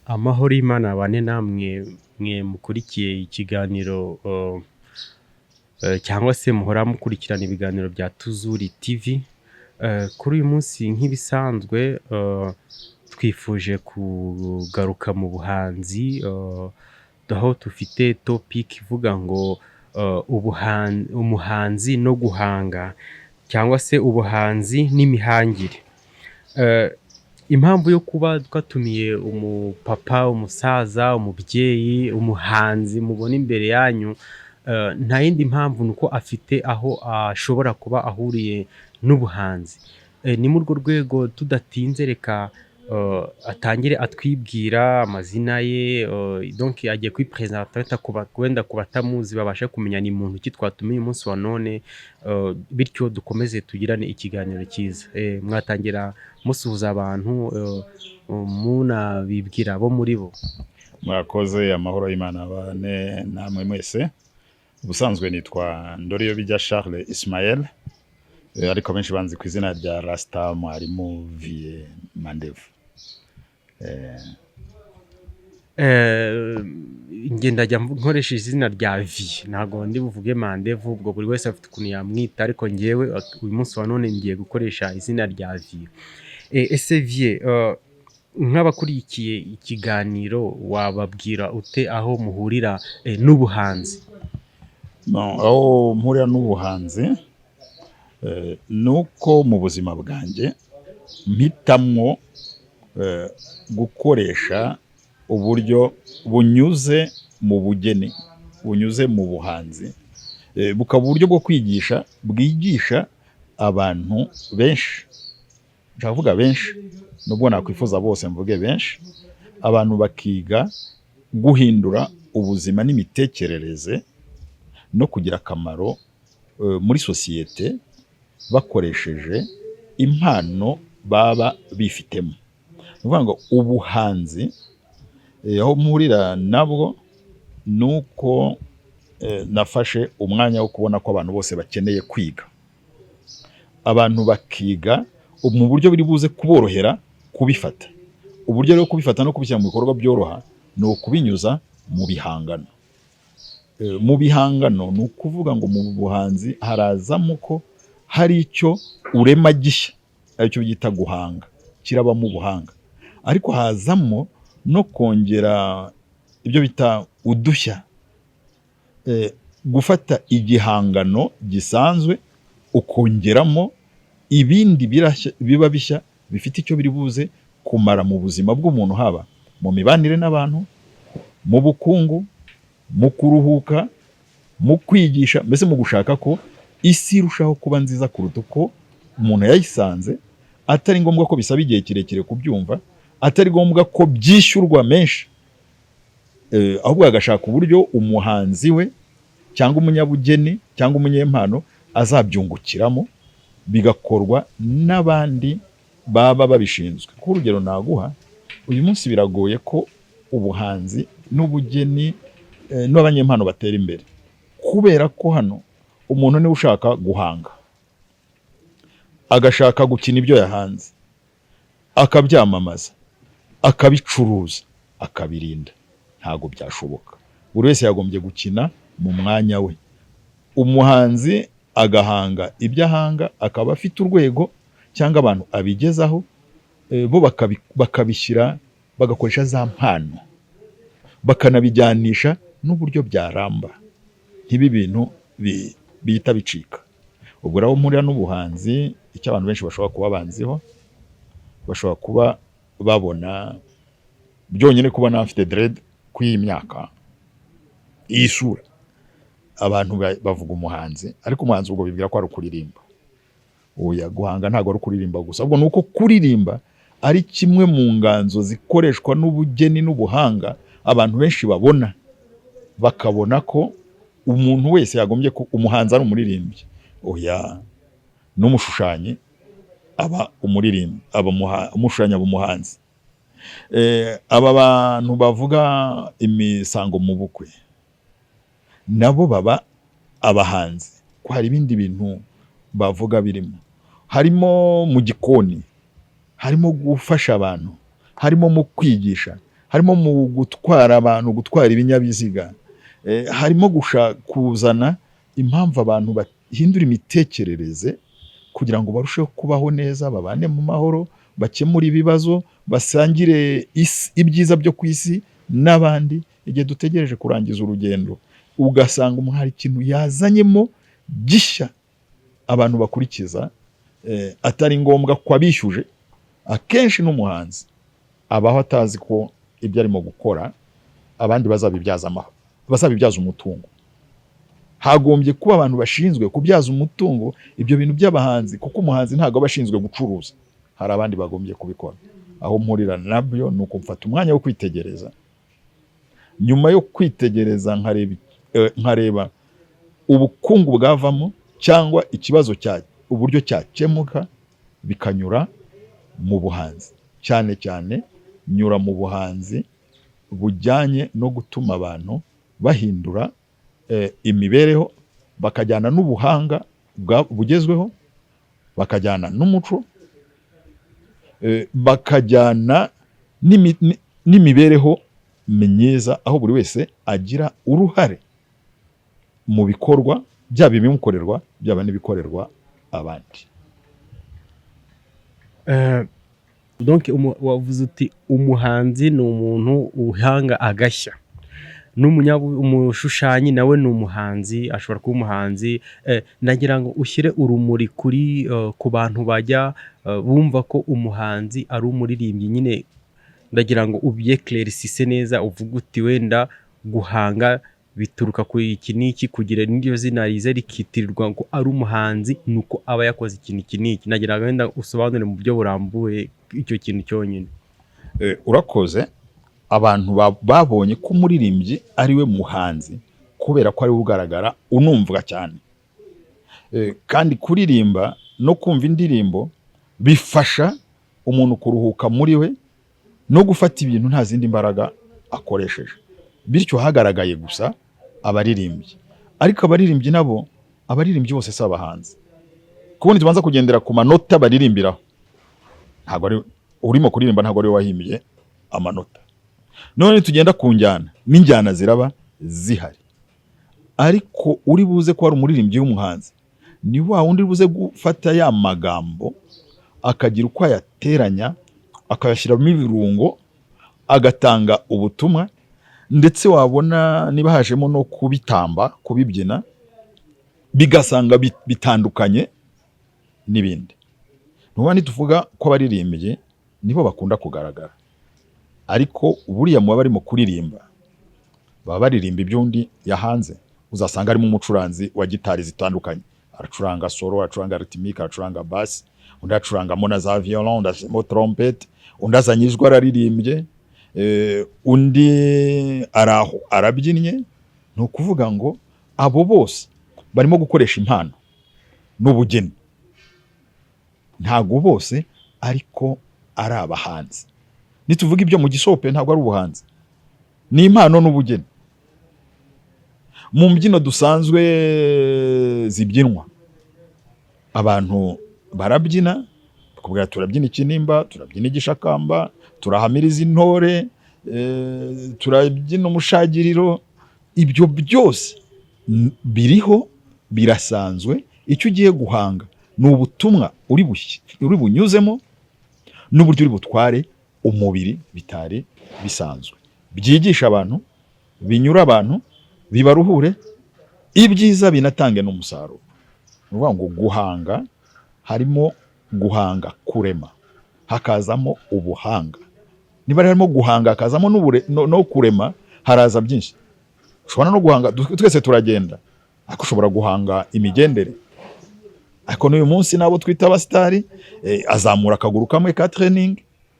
Amahoro y'Imana abane namwe mwe mukurikiye ikiganiro cyangwa se muhora mukurikirana ibiganiro bya Tuzuri TV. Kuri uyu munsi nk'ibisanzwe twifuje kugaruka mu buhanzi, aho dufite topic ivuga ngo umuhanzi no guhanga cyangwa se ubuhanzi n'imihangire. Impamvu yo kuba twatumiye umupapa, umusaza, umubyeyi, umuhanzi mubona imbere yanyu, nta yindi mpamvu ni uko afite aho ashobora kuba ahuriye n'ubuhanzi. Ni muri urwo rwego tudatinze reka atangire atwibwira amazina ye, donc agiye kwiperezanta wenda ku batamuzi babashe kumenya ni muntu ki twatumiye umunsi wa none, bityo dukomeze tugirane ikiganiro cyiza. Mwatangira musuhuza abantu, munabibwira abo muri bo. Murakoze, amahoro y'Imana abane namwe mwese. Ubusanzwe nitwa Ndoriyobijya Charles Ismael, ariko benshi banzi ku izina rya Rasta Mwarimu Vie Mandevu. Njye ndajya nkoresha izina rya Vie, ntabwo ndi buvuge Mandevu, ubwo buri wese afite ukuntu yamwita, ariko njyewe uyu munsi wa none ngiye gukoresha izina rya Vie. Ese Vie, nk'abakurikiye ikiganiro wababwira ute aho muhurira n'ubuhanzi? Bon, aho mpurira n'ubuhanzi ni uko mu buzima bwanjye mpitamwo gukoresha uburyo bunyuze mu bugeni, bunyuze mu buhanzi, bukaba uburyo bwo kwigisha, bwigisha abantu benshi. Nshaka kuvuga benshi, nubwo nakwifuza bose, mvuge benshi. Abantu bakiga guhindura ubuzima n'imitekerereze no kugira akamaro muri sosiyete bakoresheje impano baba bifitemo. Ni ukuvuga ngo ubuhanzi, aho mpurira nabwo ni uko nafashe umwanya wo kubona ko abantu bose bakeneye kwiga, abantu bakiga mu buryo buri buze kuborohera kubifata. Uburyo rero kubifata no kubishyira mu bikorwa byoroha ni ukubinyuza mu bihangano. Mu bihangano ni ukuvuga ngo mu buhanzi harazamo ko hari icyo urema gishya, aricyo byita guhanga, kirabamo ubuhanga, ariko hazamo no kongera ibyo bita udushya. Gufata igihangano gisanzwe ukongeramo ibindi biba bishya, bifite icyo biri buze kumara mu buzima bw'umuntu, haba mu mibanire n'abantu, mu bukungu, mu kuruhuka, mu kwigisha, mbese mu gushaka ko isi irushaho kuba nziza kuruta uko umuntu yayisanze, atari ngombwa ko bisaba igihe kirekire kubyumva, atari ngombwa ko byishyurwa menshi, ahubwo agashaka uburyo umuhanzi we cyangwa umunyabugeni cyangwa umunyempano azabyungukiramo, bigakorwa n'abandi baba babishinzwe. Kuko urugero naguha, uyu munsi biragoye ko ubuhanzi n'ubugeni n'abanyempano batera imbere, kubera ko hano umuntu niwe ushaka guhanga, agashaka gukina ibyo yahanze, akabyamamaza, akabicuruza, akabirinda. Ntabwo byashoboka. Buri wese yagombye gukina mu mwanya we. Umuhanzi agahanga ibyo ahanga, akaba afite urwego cyangwa abantu abigezaho, bo bakabishyira, bagakoresha za mpano, bakanabijyanisha n'uburyo byaramba, ntibe ibintu bihita bicika. Ubwo rero aho mpurira n'ubuhanzi, icyo abantu benshi bashobora kuba banziho, bashobora kuba babona byonyine kuba mfite dread kuri iyi myaka, iyi sura, abantu bavuga umuhanzi, ariko umuhanzi ubwo bibwira ko ari ukuririmba. Oya, guhanga ntabwo ari ukuririmba gusa, ahubwo ni uko kuririmba ari kimwe mu nganzo zikoreshwa n'ubugeni n'ubuhanga abantu benshi babona, bakabona ko umuntu wese yagombye ko umuhanzi ari umuririmbyi. Oya, n'umushushanyi aba umuririmbyi, aba umushushanyi aba umuhanzi. Aba bantu bavuga imisango mu bukwe nabo baba abahanzi, ko hari ibindi bintu bavuga birimo, harimo mu gikoni, harimo gufasha abantu, harimo mu kwigisha. Harimo mu gutwara abantu, gutwara ibinyabiziga, harimo kuzana impamvu abantu bahindura imitekerereze kugira ngo barusheho kubaho neza, babane mu mahoro, bakemure ibibazo, basangire ibyiza byo ku isi n'abandi. Igihe dutegereje kurangiza urugendo, ugasanga umuntu hari ikintu yazanyemo gishya abantu bakurikiza, atari ngombwa ko abishyuje. Akenshi n'umuhanzi abaho atazi ko ibyo arimo gukora abandi bazabibyaza umutungo. Hagombye kuba abantu bashinzwe kubyaza umutungo ibyo bintu by'abahanzi, kuko umuhanzi ntabwo aba ashinzwe gucuruza, hari abandi bagombye kubikora. Aho mpurira nabyo ni uko mfata umwanya wo kwitegereza. Nyuma yo kwitegereza, nkareba ubukungu bwavamo cyangwa ikibazo cya uburyo cyakemuka bikanyura mu buhanzi. Cyane cyane nyura mu buhanzi bujyanye no gutuma abantu bahindura imibereho, bakajyana n'ubuhanga bugezweho, bakajyana n'umuco, bakajyana n'imibereho myiza, aho buri wese agira uruhare mu bikorwa, byaba ibimukorerwa, byaba n'ibikorerwa abandi. Donc wavuze uti umuhanzi ni umuntu uhanga agashya, umushushyanyi nawe ni umuhanzi, ashobora kuba umuhanzi. Nagira ngo ushyire urumuri kuri ku bantu bajya bumva ko umuhanzi ari umuririmbyi nyine. Ndagira ngo ubyeclaircisse neza, uvuge uti wenda guhanga bituruka kuri iki n'iki, kugira n'iryo zina rize rikitirirwa ngo ari umuhanzi ni uko aba yakoze ikintu iki n'iki. Nagira ngo wenda usobanure mu buryo burambuye icyo kintu cyonyine. Urakoze. Abantu babonye ko umuririmbyi ari we muhanzi kubera ko ari we ugaragara, unumvwa cyane. Kandi kuririmba no kumva indirimbo bifasha umuntu kuruhuka muri we no gufata ibintu nta zindi mbaraga akoresheje. Bityo hagaragaye gusa abaririmbyi, ariko abaririmbyi nabo, abaririmbyi bose si abahanzi, kuko tubanza kugendera ku manota baririmbiraho. Ntabwo ari urimo kuririmba, ntabwo ari we wahimbye amanota. None tugenda ku njyana, n'injyana ziraba zihari, ariko uri buze ko ari umuririmbyi w'umuhanzi ni wa wundi uri buze gufata ya magambo, akagira uko ayateranya, akayashyiramo ibirungo, agatanga ubutumwa, ndetse wabona niba hajemo no kubitamba, kubibyina, bigasanga bitandukanye n'ibindi. Nuba nituvuga ko abaririmbyi nibo bakunda kugaragara, ariko buriya mu barimo kuririmba baba baririmba iby'undi yahanze. Uzasanga harimo umucuranzi wa gitari zitandukanye, aracuranga solo, aracuranga rythmique, aracuranga basse, undi acurangamo na za violon, undi ashyizemo trompette, undi azanye ijwi araririmbye, undi araho arabyinnye. Ni ukuvuga ngo abo bose barimo gukoresha impano n'ubugeni, ntabwo bose ariko ari abahanzi. Nituvuga ibyo mu gisope, ntabwo ari ubuhanzi, ni impano n'ubugeni. Mu mbyino dusanzwe zibyinwa, abantu barabyina, tukubwira turabyina ikinimba, turabyina igishakamba, turahamiriza intore, turabyina umushagiriro. Ibyo byose biriho, birasanzwe. Icyo ugiye guhanga ni ubutumwa uri bunyuzemo n'uburyo uri butware umubiri bitari bisanzwe, byigisha abantu, binyura abantu, bibaruhure, ibyiza binatange n'umusaruro. Ni ukuvuga ngo guhanga harimo guhanga kurema, hakazamo ubuhanga. Niba harimo guhanga, hakazamo no kurema, haraza byinshi. Ushobora no guhanga, twese turagenda, ariko ushobora guhanga imigendere. Ariko n'uyu munsi n'abo twita abasitari, azamura akaguru kamwe ka training,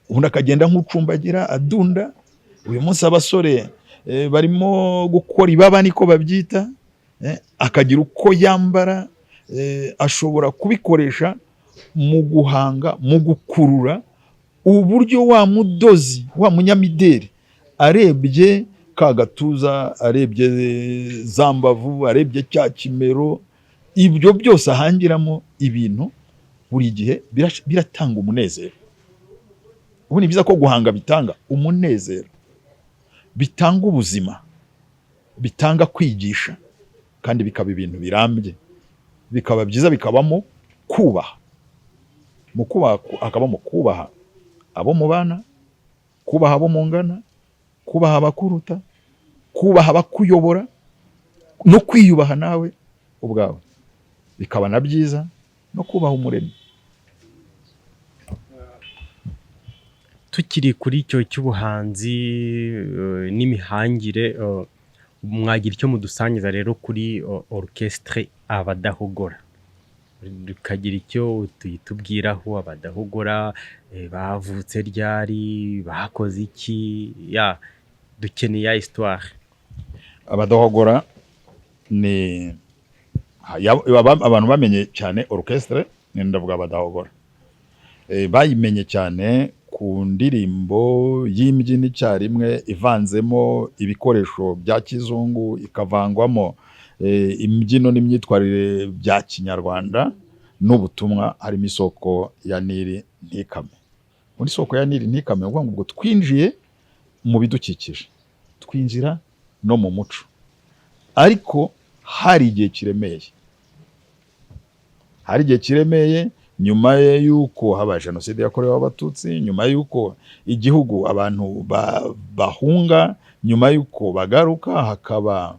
ubundi akagenda nk'ucumbagira, adunda. Uyu munsi abasore barimo gukora ibaba, niko babyita, akagira uko yambara, ashobora kubikoresha mu guhanga, mu gukurura uburyo wa mudozi, wa munyamideli, arebye ka gatuza, arebye za mbavu, arebye cya kimero, ibyo byose ahangiramo ibintu buri gihe biratanga umunezero. Ubu ni byiza ko guhanga bitanga umunezero. Bitanga ubuzima, bitanga kwigisha, kandi bikaba ibintu birambye, bikaba byiza, bikabamo kubaha. Mu kubaha hakabamo kubaha abo mubana, kubaha abo mungana, kubaha abakuruta, kubaha abakuyobora no kwiyubaha nawe ubwawe. Bikaba na byiza no kubaha Umuremyi. Tukiri kuri icyo cy'ubuhanzi n'imihangire, mwagira icyo mudusangiza rero kuri orchestre Abadahogora, tukagira icyo tuyitubwiraho. Abadahogora bavutse ryari, bakoze iki? Ya dukeneye ya histoire. Abadahogora ni abantu bamenye cyane orchestre, ni ndavuga Abadahogora. Bayimenye cyane ku ndirimbo y'imbyino icyarimwe ivanzemo ibikoresho bya kizungu, ikavangwamo imbyino n'imyitwarire bya kinyarwanda n'ubutumwa, harimo "Isoko ya Nili ntikame". Muri "Isoko ya Nili ntikame", ni ukuvuga ngo ubwo twinjiye mu bidukikije, twinjira no mu muco, ariko hari igihe kiremeye, hari igihe kiremeye nyuma y'uko habaye Jenoside yakorewe Abatutsi, nyuma y'uko igihugu abantu bahunga, nyuma y'uko bagaruka, hakaba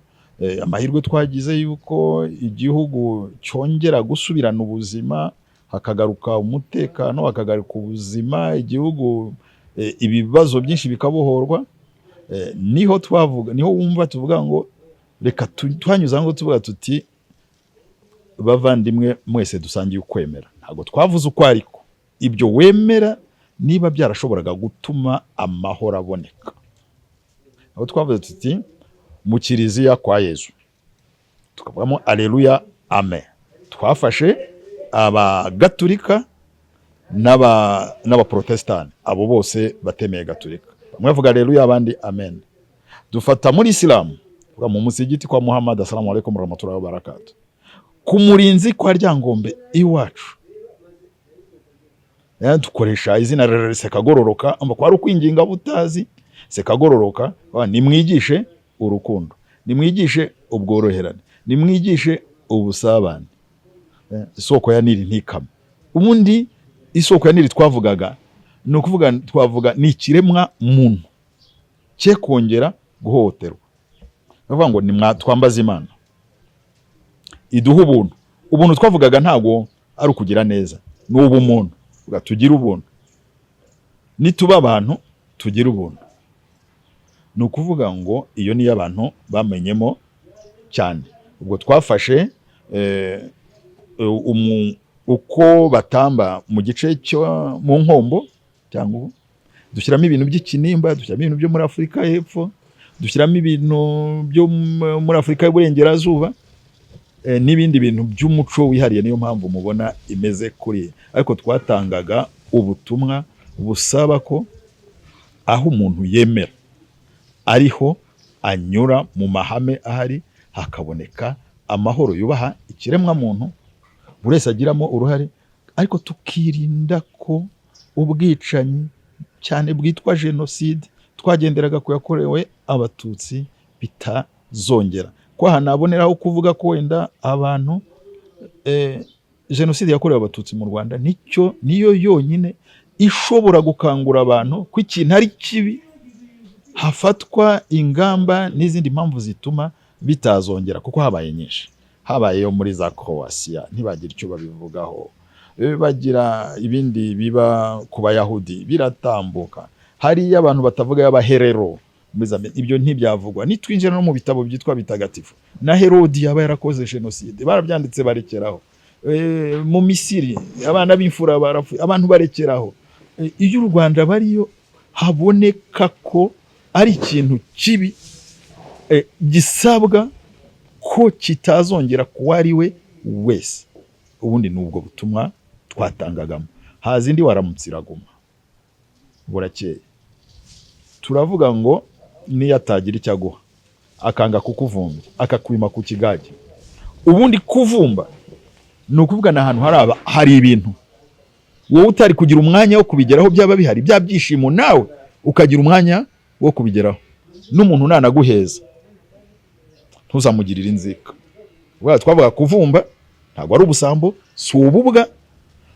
amahirwe twagize y'uko igihugu cyongera gusubirana ubuzima, hakagaruka umutekano, hakagaruka ubuzima, igihugu ibibazo byinshi bikabohorwa. Niho twavuga, niho wumva tuvuga ngo reka twanyuze aho ngo tuvuga tuti: "Bavandimwe mwese dusangiye ukwemera." Ntabwo twavuze uko, ariko ibyo wemera niba byarashoboraga gutuma amahoro aboneka, aho twavuze tuti mu kiliziya kwa Yezu tukavugamo aleluya, amen. Twafashe Abagatulika n'Abaprotestani, abo bose batemeye Gatulika, bamwe bavuga aleluya, abandi amen. Dufata muri Isilamu, tuvuga mu musigiti kwa Muhammad: "Assalamu alaikum warahmatullahi wabarakatuh." Ku murinzi kwa Ryangombe iwacu dukoresha izina rere Sekagororoka, amba kwari ukwinginga butazi Sekagororoka: nimwigishe urukundo, nimwigishe ubworoherane, nimwigishe ubusabane. Isoko ya Nili ntikame. Ubundi isoko ya Nili twavugaga ni ukuvuga, twavuga ni ikiremwa muntu cye kongera guhohoterwa. Ni ukuvuga ngo nimwa twambaze Imana iduha ubuntu. Ubuntu twavugaga ntabwo ari ukugira neza, ni ubumuntu. Tuvuga tugire ubuntu, nituba abantu tugire ubuntu. Ni ukuvuga ngo iyo niyo abantu bamenyemo cyane. Ubwo twafashe uko batamba mu gice cyo mu Nkombo cyangwa ubu, dushyiramo ibintu by'ikinimba, dushyiramo ibintu byo muri Afurika y'Epfo, dushyiramo ibintu byo muri Afurika y'Uburengerazuba, n'ibindi bintu by'umuco wihariye. Niyo mpamvu mubona imeze kuriya, ariko twatangaga ubutumwa busaba ko aho umuntu yemera ariho anyura mu mahame ahari, hakaboneka amahoro yubaha ikiremwamuntu, buri wese agiramo uruhare, ariko tukirinda ko ubwicanyi cyane bwitwa Jenoside twagenderaga ku yakorewe Abatutsi bitazongera. Ko aha naboneraho kuvuga ko wenda abantu Jenoside yakorewe Abatutsi mu Rwanda nicyo niyo yonyine ishobora gukangura abantu ko ikintu ari kibi, hafatwa ingamba n'izindi mpamvu zituma bitazongera, kuko habaye nyinshi. Habayeyo muri za Croatia, ntibagira icyo babivugaho. Bagira ibindi biba ku Bayahudi, biratambuka. Hariyo abantu batavuga y'Abaherero muri Zambia, ibyo ntibyavugwa. Nitwinjira no mu bitabo byitwa bitagatifu, na Herodi yaba yarakoze jenoside, barabyanditse barekeraho. Mu Misiri abana b'imfura barapfuye, abantu barekeraho. Iyo u Rwanda bariyo haboneka ko ari ikintu kibi, gisabwa ko kitazongera kuwo ari we wese. Ubundi ni ubwo butumwa twatangagamo. Haza indi "Waramutse iraguma burakeye". Turavuga ngo niyo atagira icyo aguha, akanga kukuvumbya, akakwima ku kigage. Ubundi kuvumba ni ukuvuga ni ahantu hari ibintu wowe utari kugira umwanya wo kubigeraho, byaba bihari bya byishimo, nawe ukagira umwanya wo kubigeraho. N'umuntu nanaguheza, ntuzamugirire inzika. Ubwo twavuga kuvumba, ntabwo ari ubusambo, si ububwa,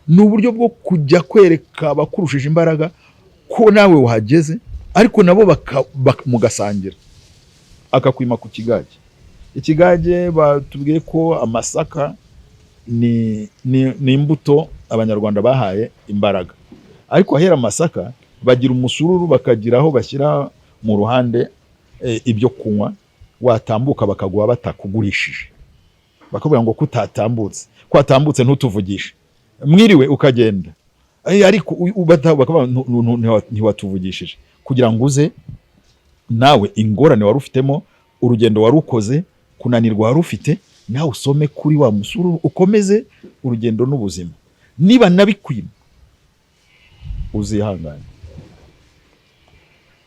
ni uburyo bwo kujya kwereka abakurushije imbaraga ko nawe wahageze, ariko nabo mugasangira, akakwima ku kigage. Ikigage batubwiye ko amasaka ni imbuto Abanyarwanda bahaye imbaraga, ariko ahera amasaka bagira umusururu, bakagira aho bashyira mu ruhande ibyo kunywa. Watambuka bakaguha batakugurishije, bakubwira ngo kutatambutse, ko watambutse ntutuvugishe, mwiriwe, ukagenda. Ariko bakavuga ntiwatuvugishije, kugira ngo uze nawe ingorane wari ufitemo, urugendo wari ukoze, kunanirwa wari ufite, nawe usome kuri wa musururu, ukomeze urugendo n'ubuzima. Niba nabikwima, uzihangane.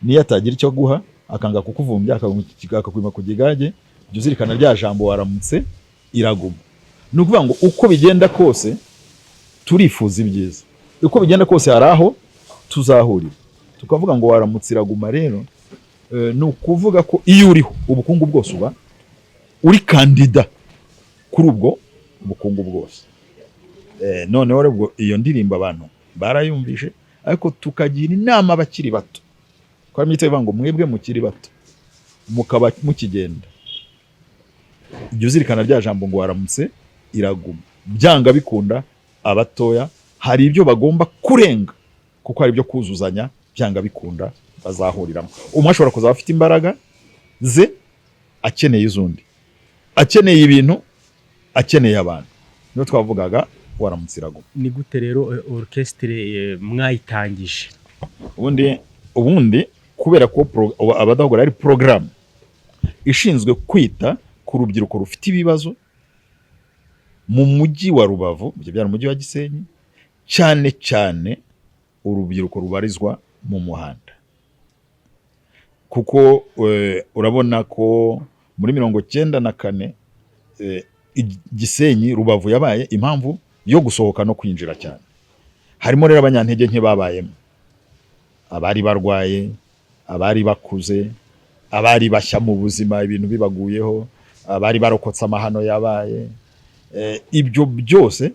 Niyo atagira icyo aguha, akanga kukuvumbya, akakwima ku kigage, jya uzirikana rya jambo "waramutse iraguma". Ni ukuvuga ngo uko bigenda kose turifuza ibyiza, uko bigenda kose hari aho tuzahurira tukavuga ngo "waramutse iraguma". Rero ni ukuvuga ko iyo uriho ubukungu bwose, uba uri kandida kuri ubwo bukungu bwose. Noneho rero ubwo iyo ndirimbo abantu barayumvishe, ariko tukagira inama abakiri bato, ko harimo ivuga ngo mwebwe mukiri bato, mukaba mukigenda, jya uzirikana rya jambo ngo "waramutse iraguma". Byanga bikunda, abatoya hari ibyo bagomba kurenga, kuko hari ibyo kuzuzanya, byanga bikunda bazahuriramo. Umwe ashobora kuzaba afite imbaraga ze, akeneye iz'undi, akeneye ibintu, akeneye abantu. Niyo twavugaga "waramutse iraguma". Ni gute rero orchestre mwayitangije? Ubundi kubera ko Abadahogora ari porogaramu ishinzwe kwita ku rubyiruko rufite ibibazo mu mujyi wa Rubavu, ibyo byari umujyi wa Gisenyi, cyane cyane urubyiruko rubarizwa mu muhanda, kuko urabona ko muri 94 Gisenyi, Rubavu yabaye impamvu yo gusohoka no kwinjira cyane. Harimo rero abanyantege nke babayemo, abari barwaye, abari bakuze, abari bashya mu buzima, ibintu bibaguyeho, abari barokotse amahano yabaye. Ibyo byose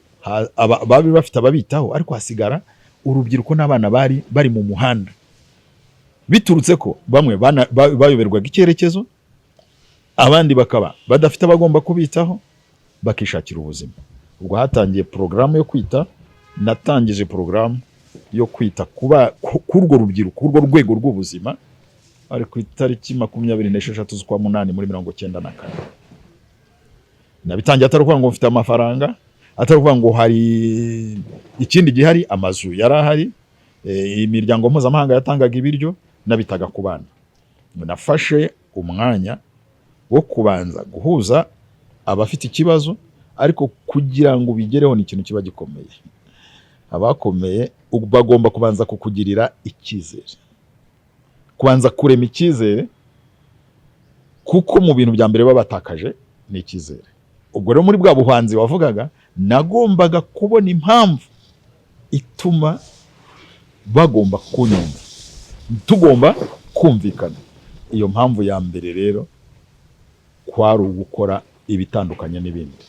bari bafite ababitaho, ariko hasigara urubyiruko n'abana bari bari mu muhanda, biturutse ko bamwe bayoberwaga icyerekezo, abandi bakaba badafite abagomba kubitaho, bakishakira ubuzima. Ubwo hatangiye porogaramu yo kwita, natangije porogaramu yo kwita k'urwo rubyiruko, k'urwo rwego rw'ubuzima, ari ku itariki 26 z'ukwa munani muri 94. Nabitangiye atari ukuvuga ngo mfite amafaranga, atari ukuvuga ngo hari ikindi gihari. Amazu yari ahari, imiryango mpuzamahanga yatangaga ibiryo, nabitaga ku bana. Nafashe umwanya wo kubanza guhuza abafite ikibazo, ariko kugira ngo ubigereho ni ikintu kiba gikomeye. Abakomeye bagomba kubanza kukugirira icyizere, kubanza kurema icyizere, kuko mu bintu bya mbere baba batakaje ni icyizere. Ubwo rero muri bwa buhanzi wavugaga, nagombaga kubona impamvu ituma bagomba kunyumva, tugomba kumvikana. Iyo mpamvu ya mbere rero kwari ugukora ibitandukanye n'ibindi,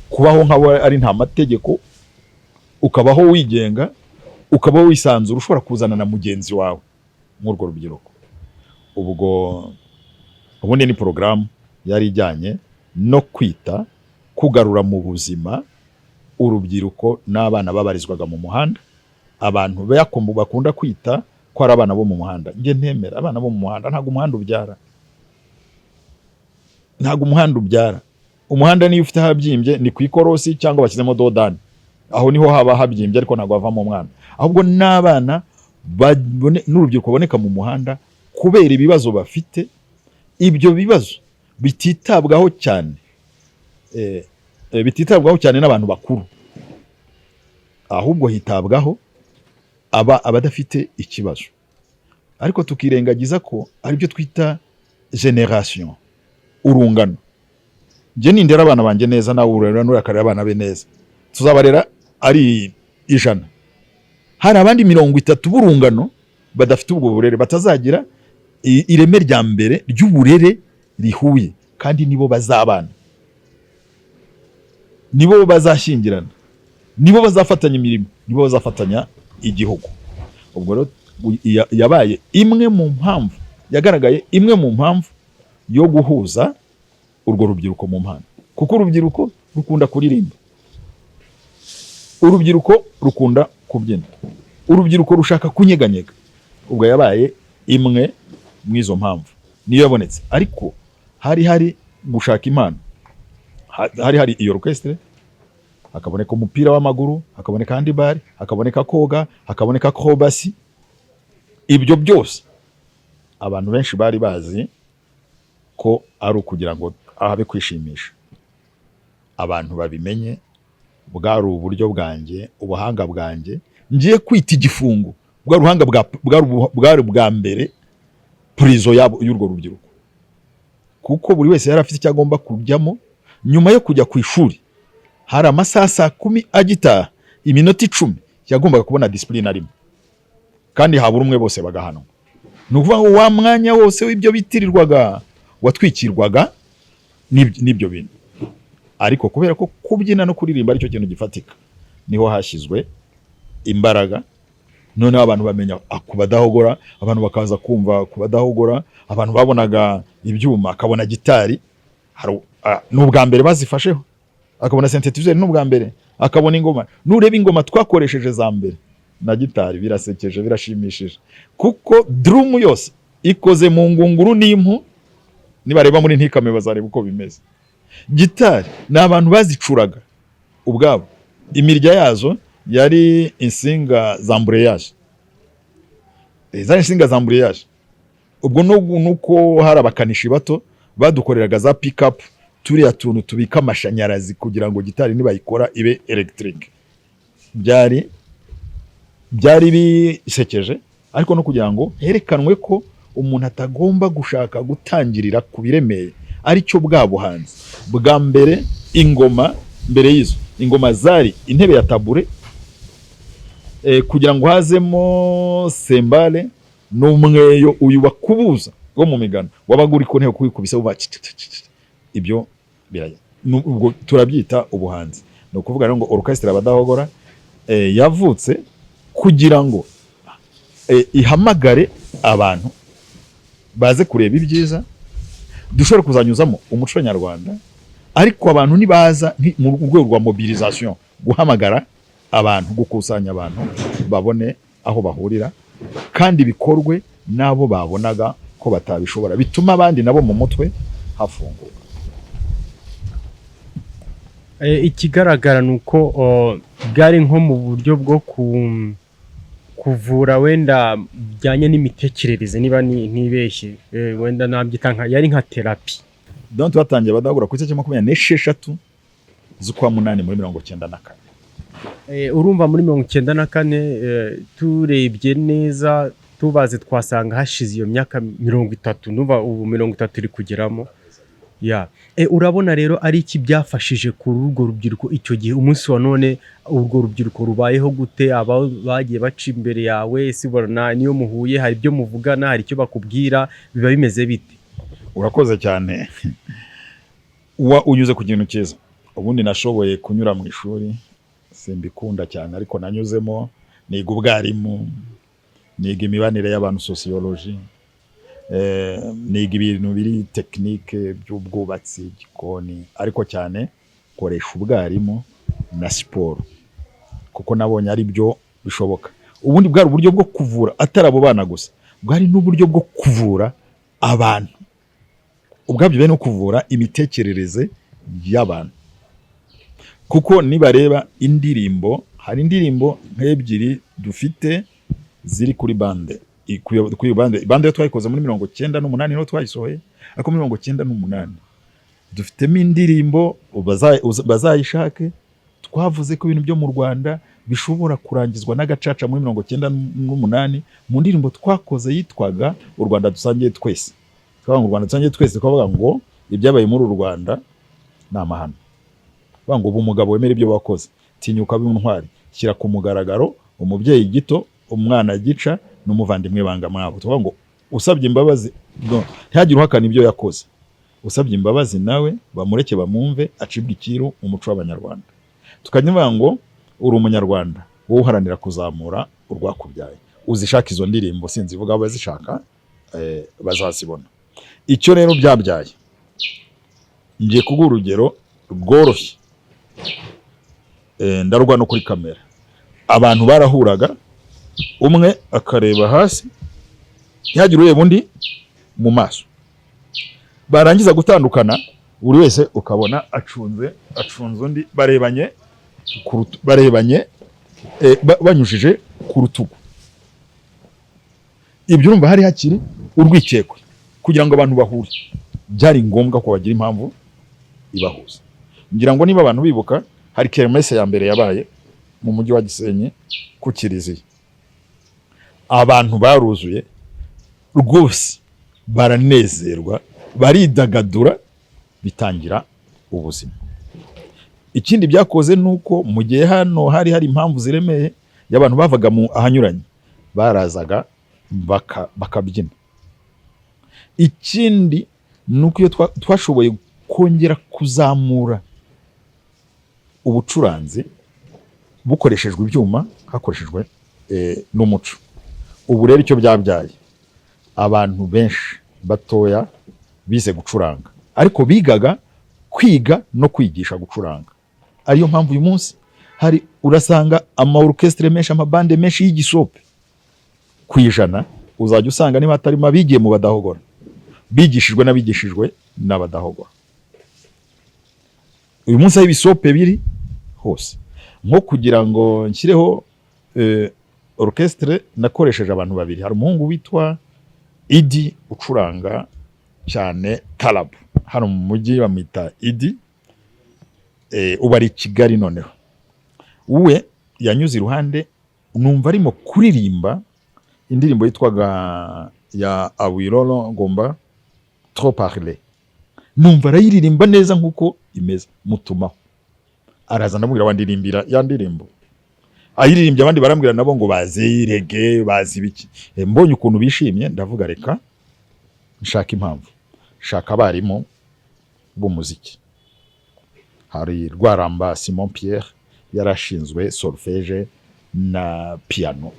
kubaho nk'abo ari nta mategeko, ukabaho wigenga, ukabaho wisanzura, ushobora kuzana na mugenzi wawe nk'urwo rubyiruko. Ubwo ubundi ni porogaramu yari ijyanye no kwita, kugarura mu buzima urubyiruko n'abana babarizwaga mu muhanda, abantu bakunda kwita ko ari abana bo mu muhanda. Njye ntemera abana bo mu muhanda. Ntabwo umuhanda ubyara, ntabwo umuhanda ubyara. Umuhanda niyo ufite ahabyimbye ni ku ikorosi cyangwa bashyizemo dodani, aho niho haba habyimbye, ariko ntabwo havamo umwana. Ahubwo n'abana n'urubyiruko baboneka mu muhanda kubera ibibazo bafite, ibyo bibazo bititabwaho cyane, bititabwaho cyane n'abantu bakuru, ahubwo hitabwaho aba abadafite ikibazo, ariko tukirengagiza ko aribyo twita generation, urungano. Njye nindera abana banjye neza, nawe urera n'uriya akarera abana be neza, tuzabarera ari 100. Hari abandi 30 b'urungano badafite ubwo burere, batazagira. Ireme rya mbere ry'uburere rihuye, kandi nibo bazabana, nibo bazashyingirana, nibo bazafatanya imirimo, nibo bazafatanya igihugu. Ubwo rero yabaye imwe mu mpamvu yagaragaye, imwe mu mpamvu yo guhuza urwo rubyiruko mu mpano, kuko urubyiruko rukunda kuririmba, urubyiruko rukunda kubyina, urubyiruko rushaka kunyeganyega. Ubwo yabaye imwe mu izo mpamvu, niyo yabonetse. Ariko hari hari gushaka impano, hari hari iyo orchestre, hakaboneka umupira w'amaguru, hakaboneka handball, hakaboneka koga, hakaboneka acrobatie. Ibyo byose abantu benshi bari bazi ko ari ukugira ngo habe kwishimisha. Abantu babimenye, bwari uburyo bwanjye, ubuhanga bwanjye ngiye kwita igifungo. Bwari ubuhanga bwari ubwa mbere prison yabo y'urwo rubyiruko, kuko buri wese yari afite icyo agomba kujyamo nyuma yo kujya ku ishuri. Hari amasaha, saa 10 agitaha, iminota 10 yagombaga kubona discipline arimo, kandi habura umwe bose bagahanwa. Ni ukuvuga ngo wa mwanya wose w'ibyo bitirirwaga watwikirwaga n'ibyo bintu. Ariko kubera ko kubyina no kuririmba aricyo kintu gifatika, niho hashyizwe imbaraga. Noneho abantu bamenya ku badahogora, abantu bakaza kumva ku badahogora. Abantu babonaga ibyuma, akabona gitari ni ubwa mbere bazifasheho, akabona synthétiseur ni ubwa mbere, akabona ingoma. Nureba ingoma twakoresheje za mbere na gitari, birasekeje, birashimishije, kuko drum yose ikoze mu ngunguru n'impu. Nibareba muri ntikame bazareba uko bimeze. Gitari ni abantu bazicuraga ubwabo, imirya yazo yari insinga za embrayage. Zari insinga za embrayage. Ubwo nuko hari abakanishi bato badukoreraga za pick-up, turiya tuntu tubika amashanyarazi, kugira ngo gitari nibayikora ibe electric. Byari bisekeje, ariko no kugira ngo herekanwe ko umuntu atagomba gushaka gutangirira ku biremeye, aricyo bwa buhanzi bwa mbere. Ingoma mbere y'izo ingoma zari intebe ya tabouret, kugira ngo hazemo cymbale n'umweyo uyu bakubuza wo mu migano, wabaga uri ku ntebe kuwikubise wuba ci- ci- ci- ci. Ibyo birajya. Ubwo turabyita ubuhanzi. Ni ukuvuga rero ngo orchestre Abadahogora yavutse kugira ngo ihamagare abantu baze kureba ibyiza dushobora kuzanyuzamo umuco nyarwanda. Ariko abantu nibaza mu rwego rwa mobilisation, guhamagara abantu, gukusanya abantu babone aho bahurira, kandi bikorwe n'abo babonaga ko batabishobora, bituma abandi nabo mu mutwe hafunguka. Ikigaragara ni uko bwari nko mu buryo bwo kuvura wenda bijyanye n'imitekerereze, niba ntibeshye. Wenda nabyita nka yari nka thérapie. Donc twatangiye Abadahogora ku itariki 26 z'ukwa munani muri 94. Urumva muri 94, turebye neza tubaze twasanga hashize iyo myaka 30. Ndumva ubu 30 iri kugeramo ya. Urabona rero ari iki byafashije kuri urwo rubyiruko icyo gihe? Umunsi wa none urwo rubyiruko rubayeho gute? Aba bagiye baca imbere yawe, ese ubona niyo muhuye hari ibyo muvugana, hari icyo bakubwira, biba bimeze bite? Urakoze cyane, uwa unyuze ku kintu cyiza. Ubundi nashoboye kunyura mu ishuri, simbikunda cyane, ariko nanyuzemo niga ubwarimu, niga imibanire y'abantu, sociologie, niga ibintu biri technique by'ubwubatsi, igikoni, ariko cyane nkoresha ubwarimu na siporo kuko nabonye ari byo bishoboka. Ubundi bwari uburyo bwo kuvura, atari abo bana gusa, bwari n'uburyo bwo kuvura abantu ubwabyo, bari no kuvura imitekerereze y'abantu. Kuko nibareba indirimbo, hari indirimbo nk'ebyiri dufite ziri kuri bande. Kuri iyo bande, bande yo twayikoze muri 98, niho twayisohoye. Ariko muri 98 dufitemo indirimbo, bazayishake. Twavuze ko ibintu byo mu Rwanda bishobora kurangizwa n'agacaca muri 98, mu ndirimbo twakoze yitwaga "U Rwanda Dusangiye Twese". Twavuga ngo "U Rwanda Dusangiye Twese", twavuga ngo ibyabaye muri uru Rwanda ni amahano. Bavuga ngo ubu umugabo wemera ibyo wakoze, tinyuka intwari, shyira ku mugaragaro umubyeyi gito, umwana gica n'umuvandimwe banga mwabo. Tuvuga ngo Usabye imbabazi, no, ntihagire uhakana ibyo yakoze. Usabye imbabazi nawe bamureke bamwumve, acibwe icyiru mu muco w'Abanyarwanda. Tukajya tuvuga ngo uri Umunyarwanda, wowe uharanira kuzamura urwakubyaye, uzishaka izo ndirimbo, sinzivuga, abazishaka bazazibona. Icyo rero byabyaye, ngiye kuguha urugero rworoshye, ndarugwa no kuri kamera. Abantu barahuraga, umwe akareba hasi, ntihagire ureba undi mu maso. Barangiza gutandukana, buri wese ukabona acunze undi, barebanye banyujije ku rutugu. Ibyo urumva hari hakiri urwikekwe. Kugira ngo abantu bahure, byari ngombwa ko bagira impamvu ibahuza. Ngira ngo niba abantu bibuka, hari kermesse ya mbere yabaye mu mujyi wa Gisenyi ku kiliziya. Abantu baruzuye rwose, baranezerwa, baridagadura, bitangira ubuzima. Ikindi byakoze ni uko mu gihe hano hari impamvu ziremeye y'abantu bavaga mu ahanyuranye, barazaga bakabyina. Ikindi ni uko iyo twashoboye kongera kuzamura ubucuranzi bukoreshejwe ibyuma, hakoreshejwe n'umuco. Ubu rero icyo byabyaye, abantu benshi batoya bize gucuranga, ariko bigaga kwiga no kwigisha gucuranga. Ariyo mpamvu uyu munsi hari urasanga ama orchestre menshi, amabande menshi y'igisope, 100% uzajya usanga niba hatarimo abigiye mu Badahogora, bigishijwe n'abigishijwe n'Abadahogora. Uyu munsi aho ibisope biri hose, nko kugira ngo nshyireho orchestre, nakoresheje abantu babiri. Hari umuhungu witwa Idi ucuranga cyane tarabu hano mu mujyi, bamwita Idi, ubu ari i Kigali. Noneho we yanyuze iruhande, numva arimo kuririmba indirimbo yitwaga ya Awilolo ngomba trop parler, numva arayiririmba neza nk'uko imeze. Mutumaho, araza, ndamubwira: "Wandirimbira ya ndirimbo?" Ayiririmbye, abandi barambwira nabo ngo bazi reggae, bazi ibiki. Mbonye ukuntu bishimye, ndavuga: "Reka nshaka impamvu." Shaka abarimu b'umuziki. Hari Rwaramba Simon Pierre, yarashinzwe solfège na piano,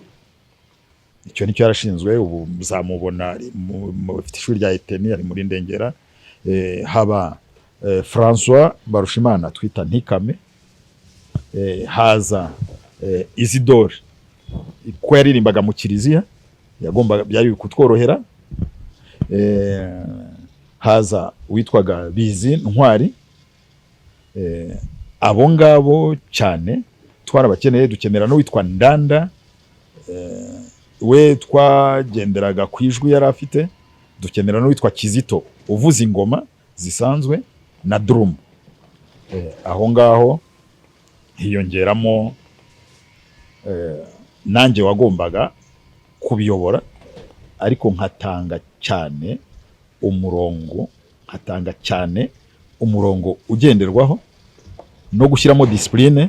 icyo nicyo yarashinzwe. Ubu muzamubona ari afite ishuri rya Eteni, ari muri Ndengera. Haba François Barushimana twita Ntikame. Haza Isidore, ko yaririmbaga mu kiliziya, yagombaga, byari kutworohera. Haza uwitwaga Bizi Ntwari. Abo ngabo cyane twarabakeneye. Dukenera n'uwitwa Ndanda, we twagenderaga ku ijwi yari afite. Dukenera n'uwitwa Kizito uvuza ingoma zisanzwe na drum. Aho ngaho hiyongeramo nanjye wagombaga kubiyobora, ariko nkatanga cyane umurongo, nkatanga cyane umurongo ugenderwaho no gushyiramo discipline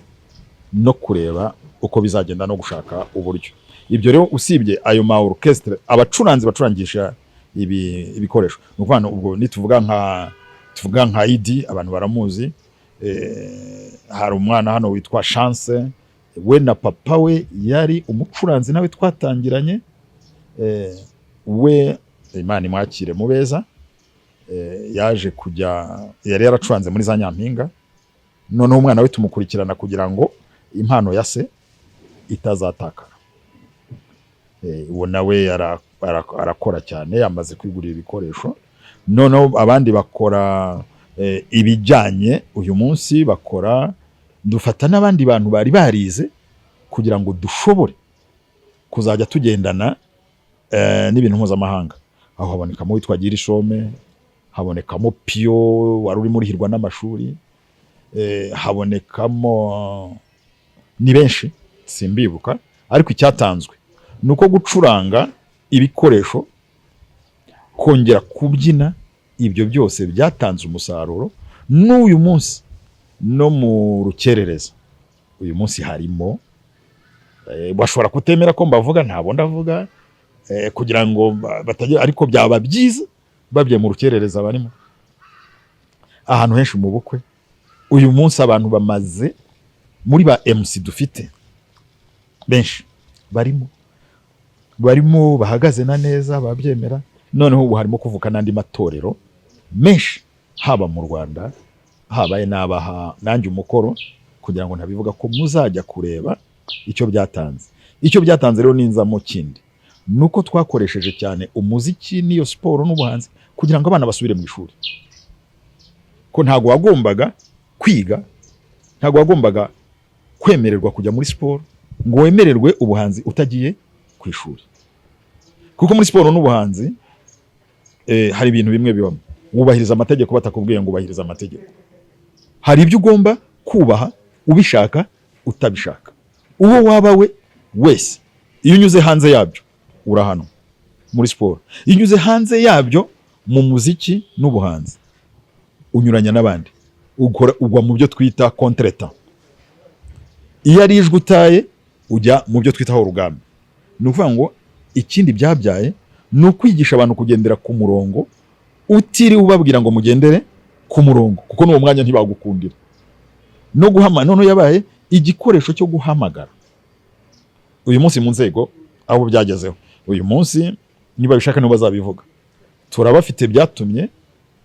no kureba uko bizagenda no gushaka uburyo. Ibyo rero, usibye ayo ma orchestre, abacuranzi bacurangisha ibi ibikoresho, ni ukuvuga ngo ubwo nituvuga nka tuvuga nka Idi, abantu baramuzi. Hari umwana hano witwa Chance, we na papa we yari umucuranzi nawe twatangiranye. We Imana imwakire mu beza. Yaje kujya, yari yaracuranze muri za Nyampinga, noneho umwana we tumukurikirana kugira ngo impano ya se itazatakara. Uwo nawe arakora cyane, yamaze kwigurira ibikoresho. Noneho abandi bakora ibijyanye, uyu munsi bakora, dufata n'abandi bantu bari barize kugira ngo dushobore kuzajya tugendana n'ibintu mpuzamahanga. Aho habonekamo uwitwa Girishome, habonekamo Piyo wari urimo urihirwa n'amashuri, habonekamo ni benshi simbibuka. Ariko icyatanzwe ni uko gucuranga ibikoresho, kongera kubyina, ibyo byose byatanze umusaruro. N'uyu munsi no mu Rukerereza uyu munsi harimo, bashobora kutemera ko mbavuga, ntabwo ndavuga. Kugira ngo batagira, ariko byaba byiza babye mu rukerereza. Barimo ahantu henshi mu bukwe. Uyu munsi abantu bamaze muri ba MC dufite benshi barimo bahagaze na neza babyemera. Noneho ubu harimo kuvuka n'andi matorero menshi, haba mu Rwanda, habaye n'abaha nanjye umukoro kugira ngo ntabivuga ko muzajya kureba icyo byatanze. Icyo byatanze rero ninzamo kindi ni uko twakoresheje cyane umuziki n'iyo siporo n'ubuhanzi kugira ngo abana basubire mu ishuri, ko ntabwo wagombaga kwiga, ntabwo wagombaga kwemererwa kujya muri siporo ngo wemererwe ubuhanzi utagiye ku ishuri, kuko muri siporo n'ubuhanzi hari ibintu bimwe bibamo wubahiriza amategeko batakubwiye ngo ubahirize amategeko. Hari ibyo ugomba kubaha ubishaka utabishaka, uwo waba we wese. Iyo unyuze hanze yabyo urahanwa muri siporo, iyo unyuze hanze yabyo mu muziki n'ubuhanzi unyuranya n'abandi, ukora ugwa mu byo twita contretemps. Iyo ari ijwi utaye ujya mu byo twitaho urugamba. Ni ukuvuga ngo ikindi byabyaye ni ukwigisha abantu kugendera ku murongo utiriwe ubabwira ngo mugendere ku murongo, kuko n'uwo mwanya ntibagukundira no guhama. Noneho yabaye igikoresho cyo guhamagara. Uyu munsi mu nzego aho byagezeho uyu munsi, niba bishaka nibo bazabivuga, turabafite. Byatumye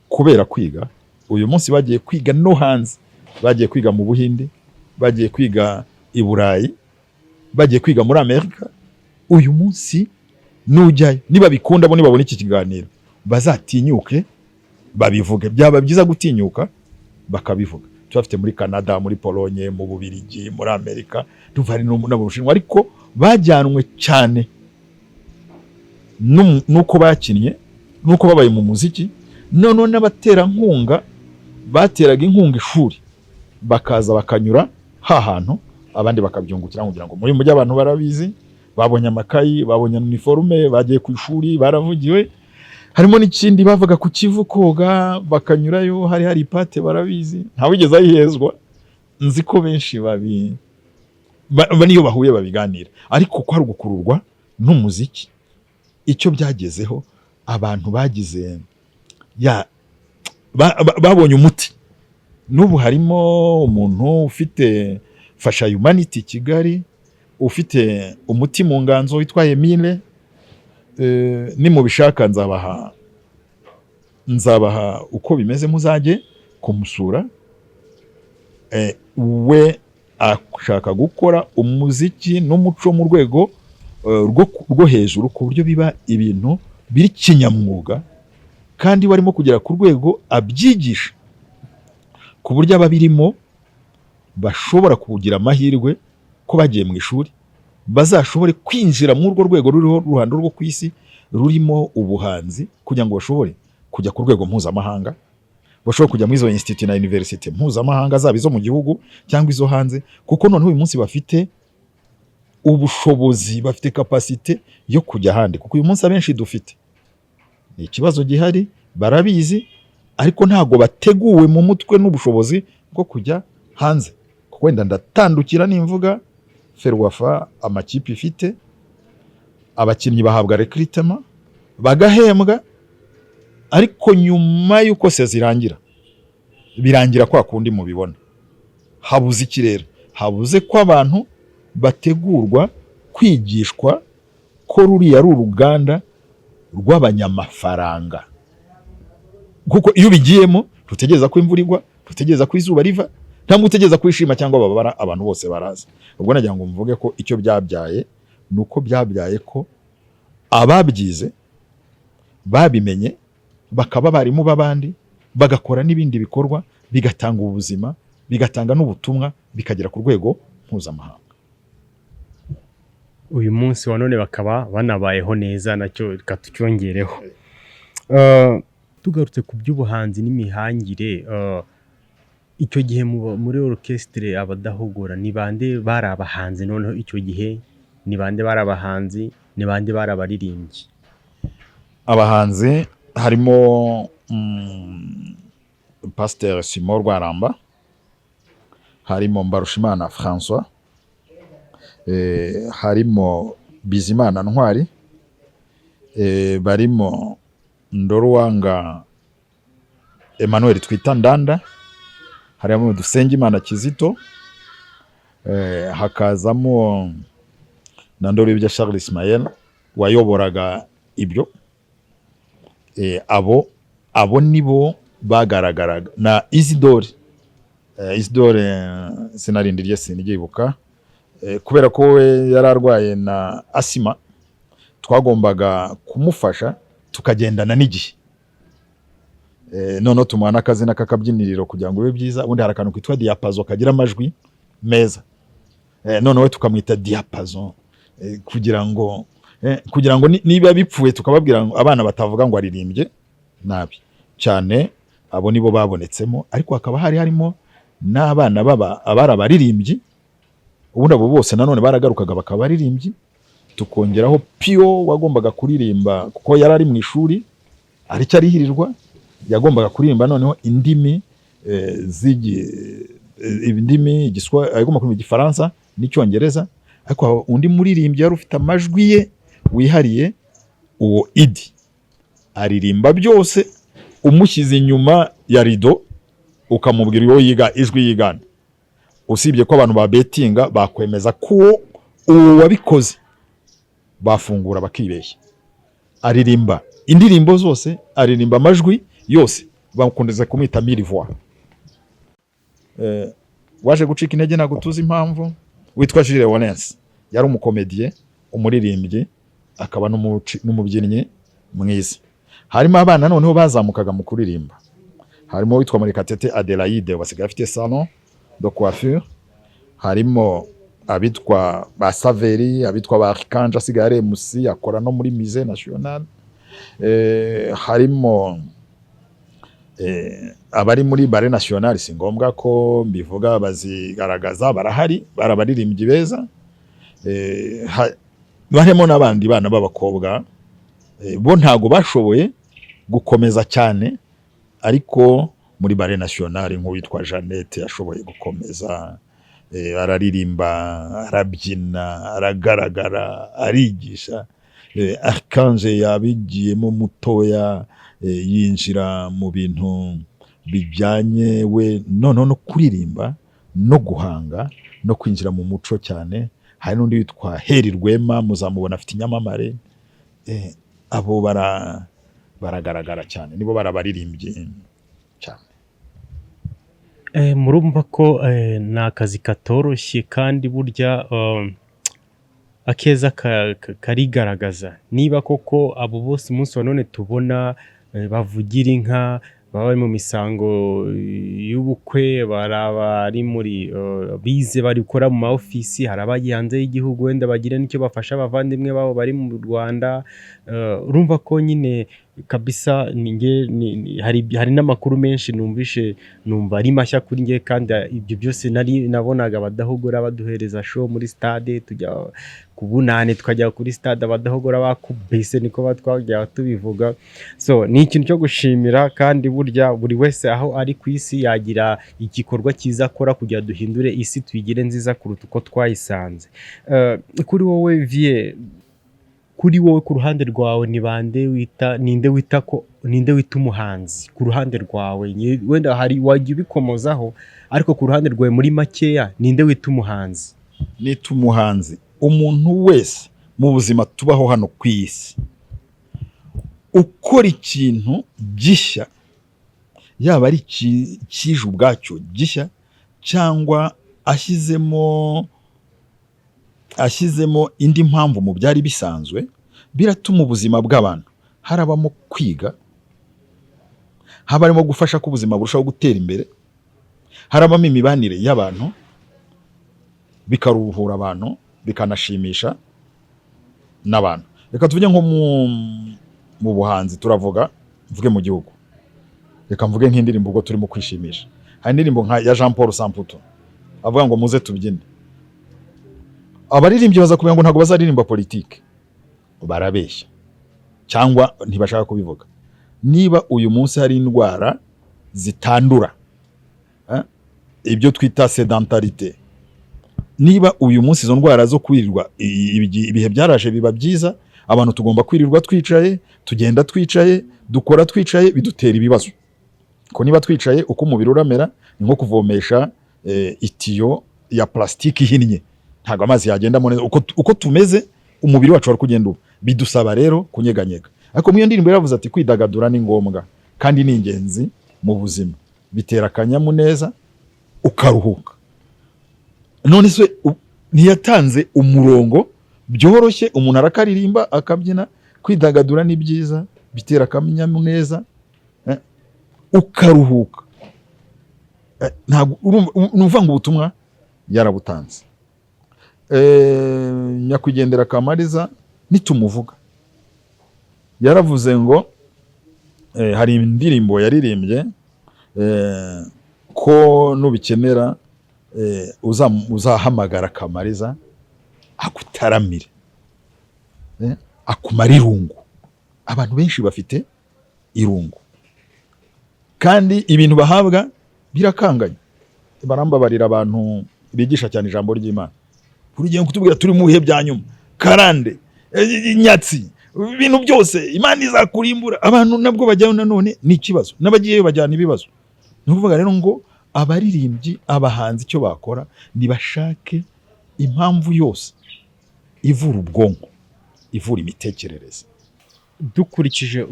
kubera kwiga, uyu munsi bagiye kwiga no hanze, bagiye kwiga mu Buhinde, bagiye kwiga i Burayi, bagiye kwiga muri Amerika. Uyu munsi nujyayo, niba bikunda bo nibabona iki kiganiro bazatinyuke babivuge. Byaba byiza gutinyuka bakabivuga. Tubafite muri Canada, muri Polonye, mu Bubiligi, muri Amerika, tuva hari no mu Bushinwa, ariko bajyanwe cyane n'uko bakinnye, n'uko babaye mu muziki. Noneho n'abaterankunga bateraga inkunga ishuri bakaza bakanyura ha hantu, abandi bakabyungukira, kugira ngo muri mujyi abantu barabizi, babonye amakayi, babonye uniforme, bagiye ku ishuri, baravugiwe. Harimo n'ikindi bavuga ku Kivu koga bakanyurayo, hari ipate barabizi, ntawigeze ayihezwa. Nzi ko benshi babi niyo bahuye babiganira, ariko ko hari ugukururwa n'umuziki. Icyo byagezeho, abantu bagize ya babonye umuti. N'ubu harimo umuntu ufite Fasha Humanity Kigali, ufite umuti mu nganzo witwa Emile. Nimubishaka nzabaha uko bimeze, muzajye kumusura. We ashaka gukora umuziki n'umuco mu rwego rwo hejuru, ku buryo biba ibintu biri kinyamwuga, kandi barimo kugera ku rwego abyigisha ku buryo ababirimo bashobora kugira amahirwe ko bagiye mu ishuri bazashobore kwinjira muri urwo rwego ruriho ruhando rwo ku isi rurimo ubuhanzi, kugira ngo bashobore kujya ku rwego mpuzamahanga, bashobore kujya muri izo institut na université mpuzamahanga, zaba izo mu gihugu cyangwa izo hanze, kuko noneho uyu munsi bafite ubushobozi, bafite capacité yo kujya ahandi. Kuko uyu munsi abenshi dufite ni ikibazo gihari, barabizi, ariko ntabwo bateguwe mu mutwe n'ubushobozi bwo kujya hanze. Kuko wenda ndatandukira nimvuga FERWAFA, amakipe ifite abakinnyi bahabwa recrutement bagahembwa, ariko nyuma y'uko saison irangira birangira kwa kundi mubibona. Habuze iki rero? Habuze ko abantu bategurwa kwigishwa ko ruriya ari uruganda rw'abanyamafaranga, kuko iyo ubigiyemo ntutegereza ko imvura igwa, ntutegereza ko izuba riva, ntabwo utegereza kwishima cyangwa bababara, abantu bose baraza. Ubwo nagira ngo mvuge ko icyo byabyaye ni uko byabyaye ko ababyize babimenye bakaba abarimu b'abandi, bagakora n'ibindi bikorwa bigatanga ubuzima, bigatanga n'ubutumwa, bikagera ku rwego mpuzamahanga. Uyu munsi wa none bakaba banabayeho neza, nacyo reka tucyongereho. Tugarutse ku by'ubuhanzi n'imihangire, icyo gihe muri orchestre Abadahogora ni bande bari abahanzi? Noneho icyo gihe ni bande bari abahanzi, ni bande bari abaririmbyi? Abahanzi harimo Pasiteri Simon Rwaramba, harimo Mbarushimana François, harimo Bizimana Ntwari. Barimo Ndoruwanga Emmanuel twita Ndanda, harimo Dusengimana Kizito, hakazamo na Ndoribya Charles Ismael wayoboraga ibyo. Abo nibo bagaragaraga, na Isidore. Isidore, sinarindi rye, siniryibuka, kubera ko we yari arwaye na asima, twagombaga kumufasha tukagendana n'igihe. Noneho tumuha n'akazina k'akabyiniriro kugira ngo bibe byiza. Ubundi hari akantu kitwa diapason kagira amajwi meza. Noneho tukamwita Diapason, kugira ngo niba bipfuye tukababwira ngo abana batavuga ngo aririmbye nabi cyane. Abo nibo babonetsemo, ariko hakaba hari harimo n'abana baba abari abaririmbyi. Ubundi abo bose nanone baragarukaga bakaba abaririmbyi, tukongeraho Pio wagombaga kuririmba kuko yari ari mu ishuri aricyo arihirirwa, yagombaga kuririmba noneho indimi, indimi yagomba kuririmba Igifaransa n'Icyongereza. Ariko undi muririmbyi yari ufite amajwi ye wihariye, uwo Idi, aririmba byose. Umushyize inyuma ya rido ukamubwira uwo yiga ijwi yigana, usibye ko abantu babetinga bakwemeza ko uwo wabikoze, bafungura bakibeshya. Aririmba indirimbo zose, aririmba amajwi yose, bakunze kumwita Mille Voix. Waje gucika intege, ntabwo tuzi impamvu, witwa Jules Wallace, yari umukomediye, umuririmbyi, akaba n'umubyinnyi mwiza. Harimo abana noneho bazamukaga mu kuririmba, harimo uwitwa Murekatete Adelaide wasigaye afite salon de coiffure, harimo abitwa ba Saveri, abitwa ba Archange asigaye ari MC, akora no muri Musée National. Harimo abari muri Ballet National, si ngombwa ko mbivuga, bazigaragaza, barahari, bari abaririmbyi beza. Harimo n'abandi bana b'abakobwa, bo ntago bashoboye gukomeza cyane, ariko muri Ballet National nk'uwitwa Jeannette yashoboye gukomeza, araririmba, arabyina, aragaragara, arigisha. Archange yabigiyemo mutoya, yinjira mu bintu bijyanye we noneho no kuririmba no guhanga no kwinjira mu muco cyane. Hari n'undi witwa Heri Rwema, muzamubona, afite inyamamare. Abo baragaragara cyane, nibo barabaririmbyi cyane. Murumva ko ni akazi katoroshye, kandi burya akeza karigaragaza. Niba koko abo bose umunsi wa none tubona bavugira inka, baba bari mu misango y'ubukwe, bari abari muri bize, bari gukora mu ma ofisi, hari abagiye hanze y'igihugu wenda bagira n'icyo bafasha abavandimwe babo bari mu Rwanda. Urumva ko nyine kabisa ninjye hari n'amakuru menshi numvishe, numva ari mashya kuri njye. Kandi ibyo byose nari nabonaga Abadahogora baduhereza show muri stade, tujya ku Bunane, tukajya kuri stade, Abadahogora bakubise, niko twajyaga tubivuga. So ni ikintu cyo gushimira, kandi burya buri wese aho ari ku isi yagira igikorwa cyiza akora kugira duhindure isi, tuyigire nziza kuruta uko twayisanze. Kuri wowe Vie, kuri wowe, ku ruhande rwawe, ni bande wita, ninde wita ko, ninde wita umuhanzi ku ruhande rwawe? Wenda hari wajya ubikomozaho, ariko ku ruhande rwawe muri makeya, ninde wita umuhanzi? Nita umuhanzi umuntu wese mu buzima tubaho hano ku isi ukora ikintu gishya, yaba ari ikije ubwacyo gishya cyangwa ashyizemo indi mpamvu mu byari bisanzwe, biratuma ubuzima bw'abantu harabamo kwiga, haba harimo gufasha ko ubuzima burushaho gutera imbere, harabamo imibanire y'abantu, bikaruhura abantu, bikanashimisha n'abantu. Reka tuvuge nko mu buhanzi, turavuga, mvuge mu gihugu, reka mvuge nk'indirimbo ubwo turimo kwishimisha. Hari indirimbo nka ya Jean Paul Samputu avuga ngo "Muze tubyine". Abaririmbyi baza kumenya ngo ntabwo bazaririmba politike, barabeshya cyangwa ntibashaka kubivuga. Niba uyu munsi hari indwara zitandura, ibyo twita sédentarité, niba uyu munsi izo ndwara zo kwirirwa, ibihe byaraje biba byiza, Abantu tugomba kwirirwa twicaye, tugenda twicaye, dukora twicaye, bidutera ibibazo ko niba twicaye, uko umubiri uramera ni nko kuvomesha itiyo ya plastique ihinnye, ntabwo amazi yagendamo neza. Uko tumeze, umubiri wacu wari kugenda uba, bidusaba rero kunyeganyega. Ariko muri iyo ndirimbo yaravuze ati: "Kwidagadura ni ngombwa kandi ni ingenzi mu buzima, bitera akanyamuneza, ukaruhuka." None se ntiyatanze umurongo byoroshye, umuntu arakaririmba akabyina: "Kwidagadura ni byiza, bitera akanyamuneza, ukaruhuka." Ntabwo ni ukuvuga ngo ubutumwa yarabutanze. Nyakwigendera Kamariza nitumuvuga, yaravuze ngo hari indirimbo yaririmbye ko nubikenera uzahamagara Kamariza agutaramire, akumara irungu. Abantu benshi bafite irungu kandi ibintu bahabwa birakanganye. Barambabarira abantu bigisha cyane ijambo ry'Imana, buri gihe kutubwira turi mu bihe bya nyuma, karande, inyatsi, ibintu byose, Imana izakurimbura. Abantu nabwo bajyayo nanone ni ikibazo, n'abagiyeyo bajyana ibibazo. Ni ukuvuga rero ngo abaririmbyi, abahanzi, icyo bakora nibashake impamvu yose ivura ubwonko, ivura imitekerereze. Dukurikije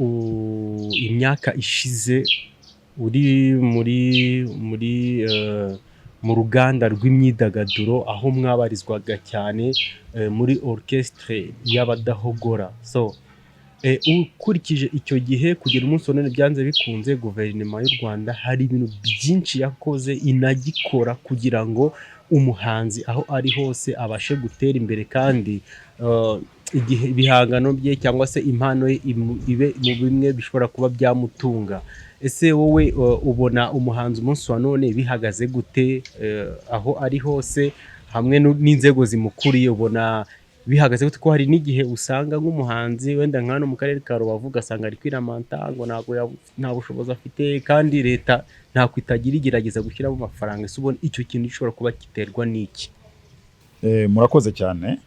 imyaka ishize uri muri mu ruganda rw'imyidagaduro, aho mwabarizwaga cyane muri orchestre y'Abadahogora, so ukurikije icyo gihe kugera umunsi wa none, byanze bikunze guverinoma y'u Rwanda hari ibintu byinshi yakoze, inagikora kugira ngo umuhanzi aho ari hose abashe gutera imbere, kandi igihe ibihangano bye cyangwa se impano ye ibe mu bimwe bishobora kuba byamutunga. Ese wowe ubona umuhanzi umunsi wa none bihagaze gute aho ari hose hamwe n'inzego zimukuriye? Ubona bihagaze gute, ko hari n'igihe usanga nk'umuhanzi wenda nka hano mu karere ka Rubavu, ugasanga ari kwiramanta ngo ntabwo nta bushobozi afite, kandi leta ntako itagira igerageza gushyiramo amafaranga? Ese ubona icyo kintu gishobora kuba giterwa n'iki? Murakoze cyane.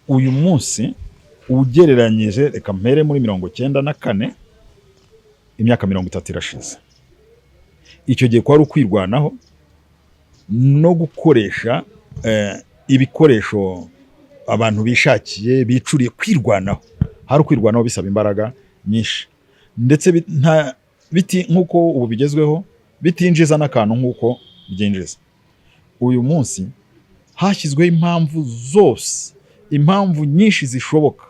Uyu munsi ugereranyije, reka mpere muri 94, imyaka 30 irashize. Icyo gihe kwari ukwirwanaho no gukoresha ibikoresho abantu bishakiye, bicuriye, kwirwanaho. Hari ukwirwanaho bisaba imbaraga nyinshi, ndetse biti nk'uko ubu bigezweho, bitinjiza n'akantu nk'uko byinjiza uyu munsi. Hashyizweho impamvu zose, impamvu nyinshi zishoboka,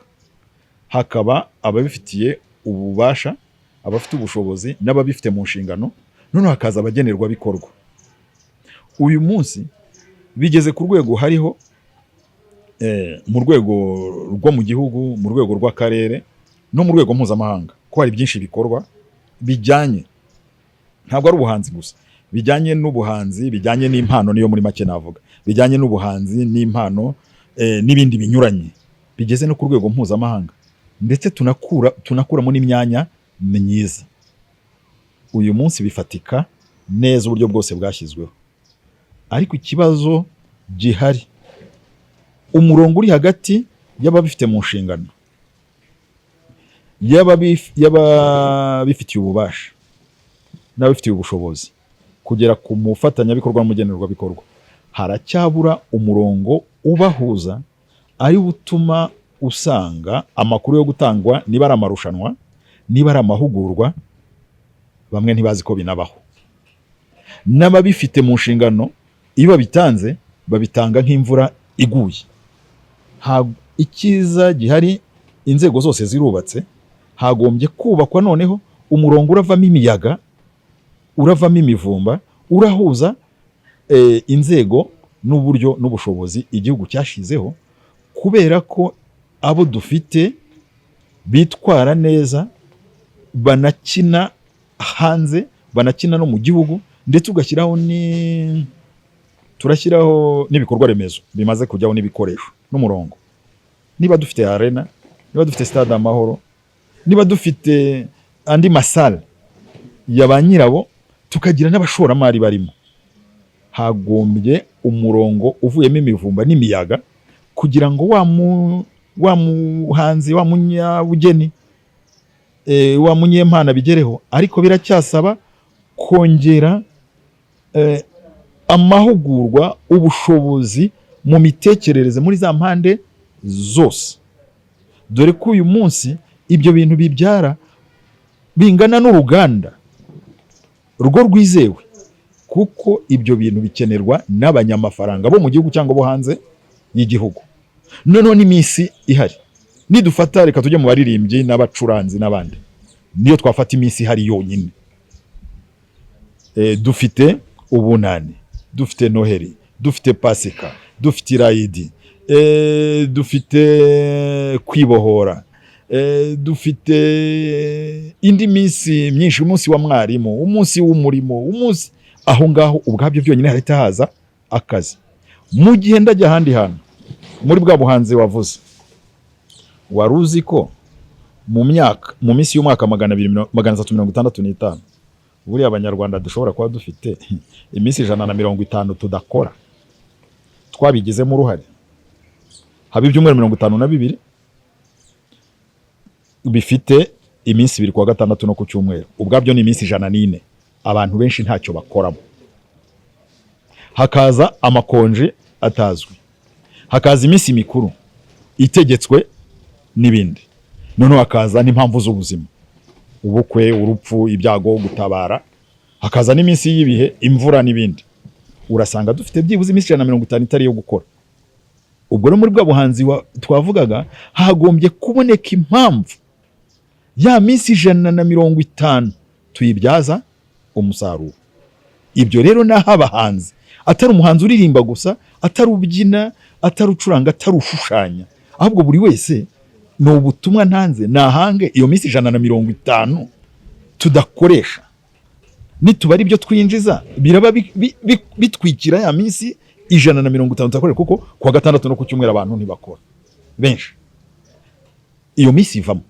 hakaba ababifitiye ububasha, abafite ubushobozi n'ababifite mu nshingano, noneho hakaza abagenerwabikorwa. Uyu munsi bigeze ku rwego hariho mu rwego rwo mu gihugu, mu rwego rw'akarere no mu rwego mpuzamahanga, ko hari byinshi bikorwa bijyanye, ntabwo ari ubuhanzi gusa, bijyanye n'ubuhanzi, bijyanye n'impano, niyo muri make navuga, bijyanye n'ubuhanzi n'impano n'ibindi binyuranye, bigeze no ku rwego mpuzamahanga, ndetse tunakuramo n'imyanya myiza. Uyu munsi bifatika neza, uburyo bwose bwashyizweho. Ariko ikibazo gihari, umurongo uri hagati y'ababifite mu nshingano, y'ababifitiye ububasha n'ababifitiye ubushobozi, kugera ku mufatanyabikorwa n'umugenerwabikorwa, haracyabura umurongo ubahuza, ari wo utuma usanga amakuru yo gutangwa, niba ari amarushanwa, niba ari amahugurwa, bamwe ntibazi ko binabaho. N'ababifite mu nshingano, iyo babitanze babitanga nk'imvura iguye. Icyiza gihari, inzego zose zirubatse, hagombye kubakwa noneho umurongo uravamo imiyaga, uravamo imivumba, urahuza inzego n'uburyo n'ubushobozi igihugu cyashyizeho, kubera ko abo dufite bitwara neza, banakina hanze, banakina no mu gihugu, ndetse ugashyiraho ni turashyiraho n'ibikorwa remezo bimaze kujyaho n'ibikoresho n'umurongo. Niba dufite arena, niba dufite Stade Amahoro, niba dufite andi masale ya ba nyirabo, tukagira n'abashoramari barimo, hagombye umurongo uvuyemo imivumba n'imiyaga kugira ngo wa Wa muhanzi, wa munyabugeni, wa munyempano bigereho, ariko biracyasaba kongera amahugurwa, ubushobozi mu mitekerereze muri za mpande zose, dore ko uyu munsi ibyo bintu bibyara bingana n'uruganda rwo rwizewe, kuko ibyo bintu bikenerwa n'abanyamafaranga bo mu gihugu cyangwa bo hanze y'igihugu. Noneho n'iminsi ihari nidufata, reka tujye mu baririmbyi n'abacuranzi n'abandi, niyo twafata iminsi ihari yonyine, dufite Ubunani, dufite Noheli, dufite Pasika, dufite Irayidi, dufite Kwibohora, dufite indi minsi myinshi, umunsi wa mwarimu, umunsi w'umurimo, umunsi aho ngaho ubwabyo byonyine hahita haza akazi. Mu gihe ndajya ahandi hantu muri bwa buhanzi wavuze, wari uzi ko mu myaka, mu minsi y'umwaka 365, buriya Abanyarwanda dushobora kuba dufite iminsi 150 tudakora twabigizemo uruhare? Haba ibyumweru 52 bifite iminsi 2 kuwa gatandatu no ku cyumweru, ubwabyo ni iminsi 104 abantu benshi ntacyo bakoramo. Hakaza amakonji atazwi, hakaza iminsi mikuru itegetswe n'ibindi, noneho hakaza n'impamvu z'ubuzima, ubukwe, urupfu, ibyago, gutabara, hakaza n'iminsi y'ibihe, imvura n'ibindi. Urasanga dufite byibuze iminsi 150 itari iyo gukora. Ubwo rero muri bwa buhanzi twavugaga, hagombye kuboneka impamvu ya minsi 150 tuyibyaza umusaruro. Ibyo rero naho abahanzi, atari umuhanzi uririmba gusa, atari ubyina, atari ucuranga, atari ushushanya, ahubwo buri wese, ni ubutumwa ntanze, nahange iyo minsi 150 tudakoresha. Nitubara ibyo twinjiza, biraba bitwikira ya minsi 150 tudakoresha, kuko kuwa gatandatu no ku cyumweru abantu ntibakora benshi. Iyo minsi ivamo.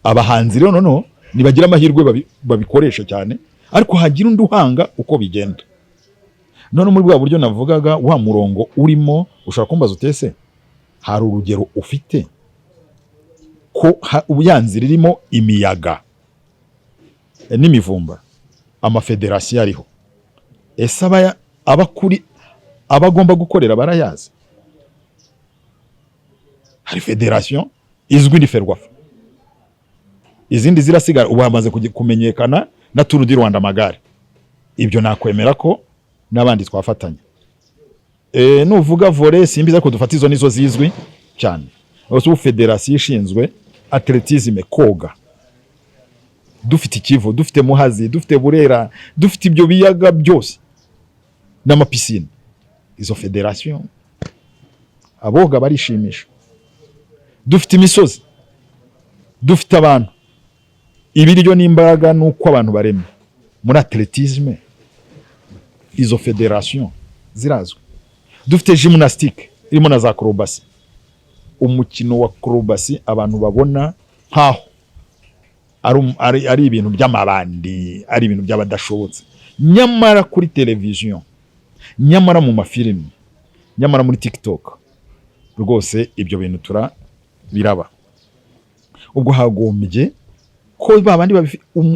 Abahanzi rero noneho nibagira amahirwe babikoresha cyane, ariko hagira undi uhanga uko bigenda. None muri bwa buryo navugaga, wa murongo urimo, ushobora kumbaza utese hari urugero ufite ko ubu ya nzira irimo imiyaga n'imivumba, amafederasiyo ariho, ese aba kuri aba agomba gukorera barayazi? Hari federasiyo izwi, ni FERWAFA, izindi zirasigara. Ubu hamaze kumenyekana na Tour du Rwanda amagare. Ibyo nakwemera ko n'abandi twafatanya. Nuvuga volley simbizi, ariko dufata izo nizo zizwi cyane. Ubu federasiyo ishinzwe athlétisme, koga, dufite Ikivu, dufite Muhazi, dufite Burera, dufite ibyo biyaga byose n'amapisine, izo federasiyo aboga barishimisha. Dufite imisozi, dufite abantu, ibiryo n'imbaraga n'uko abantu baremye muri athlétisme, izo federasiyo zirazwi. Dufite gymnastique irimo na za acrobatie, umukino wa acrobatie abantu babona nkaho ari ibintu by'amabandi, ari ibintu by'abadashobotse, nyamara kuri televiziyo, nyamara mu mafilimi, nyamara muri TikTok rwose ibyo bintu tura biraba. Ubwo hagombye ko ba bandi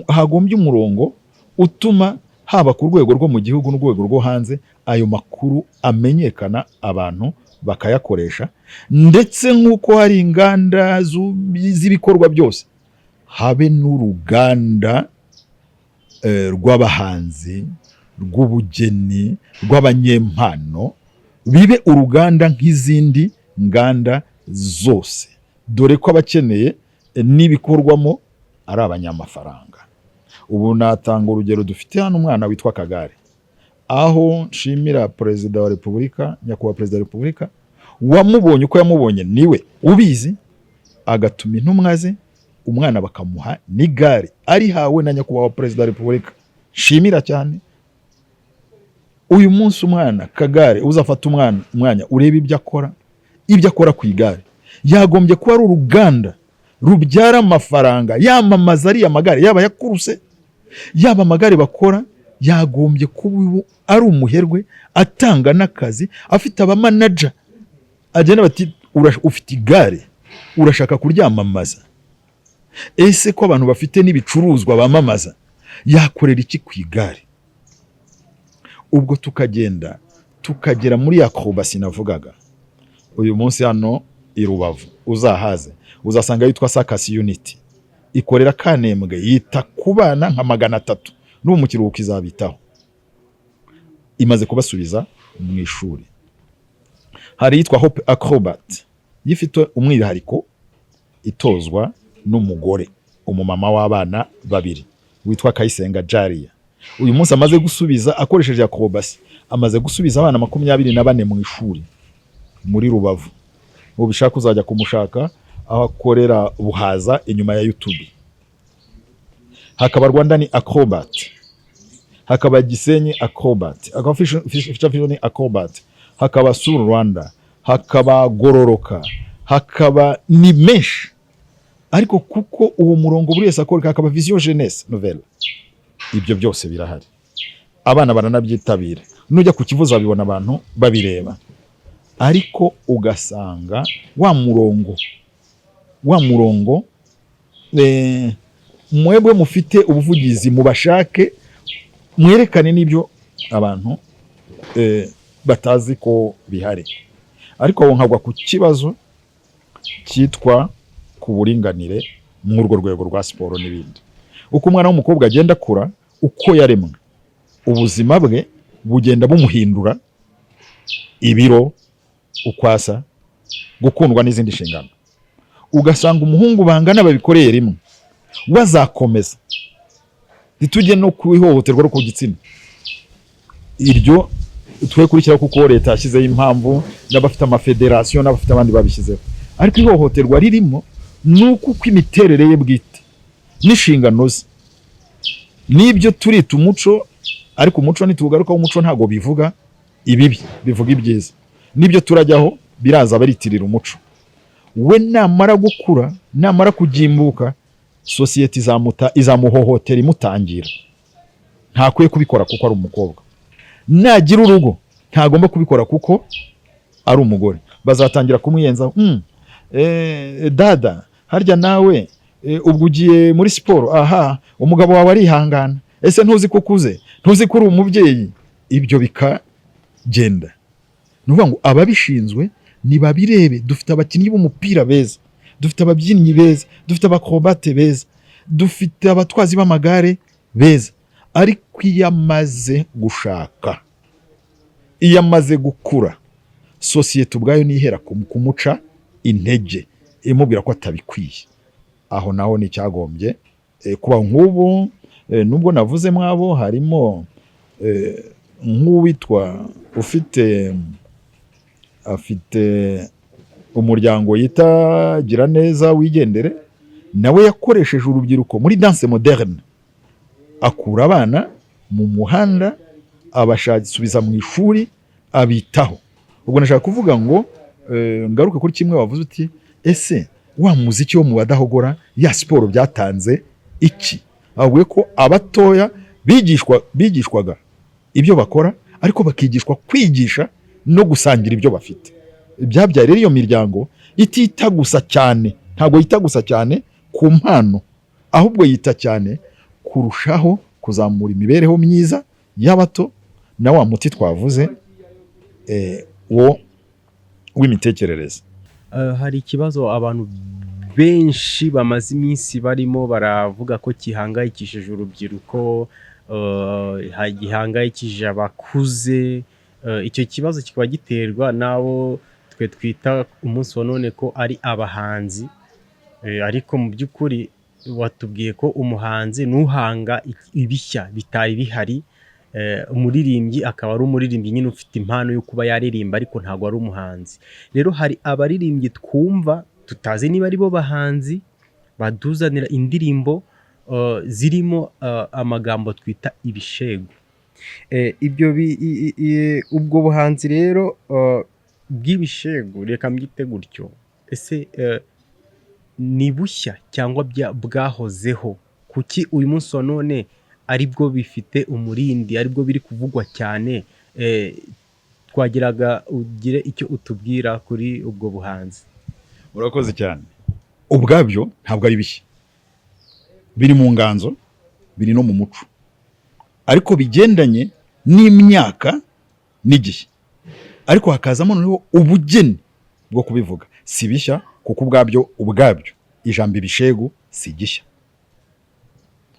hagombye umurongo utuma haba ku rwego rwo mu gihugu n'urwego rwo hanze ayo makuru amenyekana, abantu bakayakoresha, ndetse nk'uko hari inganda z'ibikorwa byose, habe n'uruganda rw'abahanzi, rw'ubugeni, rw'abanyempano, bibe uruganda nk'izindi nganda zose, dore ko abakeneye n'ibikorwamo ari abanyamafaranga. Ubu natanga urugero, dufite hano umwana witwa Kagare, aho nshimira Perezida wa Repubulika, Nyakubahwa Perezida wa Repubulika, wamubonye uko yamubonye niwe ubizi, agatuma intumwa ze, umwana bakamuha n'igare arihawe na Nyakubahwa Perezida wa Repubulika, nshimira cyane. Uyu munsi umwana Kagare, uzafata umwana umwanya urebe ibyo akora, ibyo akora ku igare, yagombye kuba ari uruganda rubyara amafaranga, yamamaza ariya magare, yaba yakuruse, yaba amagare bakora, yagombye kuba ubu ari umuherwe atanga n'akazi, afite abamanaja agenda bati: Ufite igare." Urashaka kuryamamaza? Ese ko abantu bafite n'ibicuruzwa bamamaza, yakorera iki ku igare? Ubwo tukagenda tukagera muri acrobatie navugaga. Uyu munsi hano i Rubavu uzahaze, uzasanga yitwa Circus Unity, ikorera Kanembwe, yita ku bana nka 300, n'ubu mu kiruhuko izabitaho, imaze kubasubiza mu ishuri. Hari iyitwa Hope Acrobat, ifite umwihariko, itozwa n'umugore, umumama w'abana babiri witwa Kayisenga Jaria. Uyu munsi amaze gusubiza, akoresheje acrobatie, amaze gusubiza abana 24 mu ishuri muri Rubavu. Ubishaka uzajya kumushaka aho akorera Buhaza, inyuma ya YouTube. Hakaba Rwanda ni Acrobat, hakaba Gisenyi Acrobat, hakaba Future Vision Acrobat, hakaba Sur Rwanda, hakaba Gororoka, hakaba ni menshi. Ariko kuko uwo murongo buri wese akora, hakaba Vision Jeunesse Nouvelle, ibyo byose birahari, abana baranabyitabira. Nujya ku Kivu uzabibona abantu babireba. Ariko ugasanga wa murongo mwebwe mufite ubuvugizi, mubashake, mwerekane n'ibyo abantu batazi ko bihari. Ariko aho nkagwa ku kibazo cyitwa ku buringanire muri urwo rwego rwa siporo n'ibindi. Uko umwana w'umukobwa agenda akura, uko yaremwe, ubuzima bwe bugenda bumuhindura, ibiro, ukwasa, gukundwa n'izindi nshingano. Ugasanga umuhungu bangana babikoreye rimwe, bazakomeza. Ntitujye no ku ihohoterwa ryo ku gitsina, iryo twe kurikira, kuko leta yashyizeho impamvu n'abafite amafederasiyo n'abafite abandi babishyizeho. Ariko ihohoterwa ririmo ni uko uko imiterere ye bwite n'inshingano ze n'ibyo turita umuco, ariko umuco ntitugarukaho, umuco ntabwo bivuga ibibi, bivuga ibyiza. N'ibyo turajyaho biraza baritirira umuco. We namara gukura, namara kugimbuka, sosiyete izamuta, izamuhohotera, imutangira. Ntakwiye kubikora kuko ari umukobwa. Nagira urugo, ntagomba kubikora kuko ari umugore. Bazatangira kumwiyenzaho: Dada, harya nawe ubwo ugiye muri siporo? Aha umugabo wawe arihangana. Ese ntuzi ko ukuze? Ntuzi ko uri umubyeyi?" Ibyo bikagenda. Ni ukuvuga ngo ababishinzwe nibabirebe. Dufite abakinnyi b'umupira beza, dufite ababyinnyi beza, dufite abakrobate beza, dufite abatwazi b'amagare beza. Ariko iyo amaze gushaka, iyo amaze gukura, sosiyete ubwayo nihera kumuca intege, imubwira ko atabikwiye. Aho naho ni icyagombye kuba nk'ubu. Nubwo navuze mwabo, harimo nk'uwitwa ufite, afite umuryango yita Gira Neza Wigendere, nawe yakoresheje urubyiruko muri danse moderne, akura abana mu muhanda, abasubiza mu ishuri, abitaho. Ubwo nashaka kuvuga ngo ngaruke kuri kimwe wavuze uti: "Ese wa muziki wo mu badahogora, ya siporo byatanze iki?" Ahubwo ko abatoya bigishwaga ibyo bakora, ariko bakigishwa kwigisha no gusangira ibyo bafite. Byabyaye rero iyo miryango itita gusa cyane, ntabwo yita gusa cyane ku mpano, ahubwo yita cyane kurushaho kuzamura imibereho myiza y'abato na wa muti twavuze wo w'imitekerereze. Hari ikibazo abantu benshi bamaze iminsi barimo baravuga ko gihangayikishije urubyiruko, gihangayikishije abakuze. Icyo kibazo kikaba giterwa n'abo twe twita umunsi wa none ko ari abahanzi. Ariko mu by'ukuri watubwiye ko umuhanzi n'uhanga ibishya bitari bihari, umuririmbyi akaba ari umuririmbyi nyine ufite impano yo kuba yaririmba, ariko ntabwo ari umuhanzi. Rero hari abaririmbyi twumva tutazi niba ari bo bahanzi, batuzanira indirimbo zirimo amagambo twita ibishegu. Ibyo ubwo buhanzi rero bw'ibishegu, reka mbyite gutyo, ese ni bushya cyangwa bwahozeho? Kuki uyu munsi wa none aribwo bifite umurindi, aribwo biri kuvugwa cyane? Twagiraga ugire icyo utubwira kuri ubwo buhanzi. Urakoze cyane. Ubwabyo ntabwo ari bishya, biri mu nganzo, biri no mu muco, ariko bigendanye n'imyaka n'igihe, ariko hakazamo noneho ubugeni bwo kubivuga. Si bishya kuko ubwabyo ijambo ibishegu si gishya,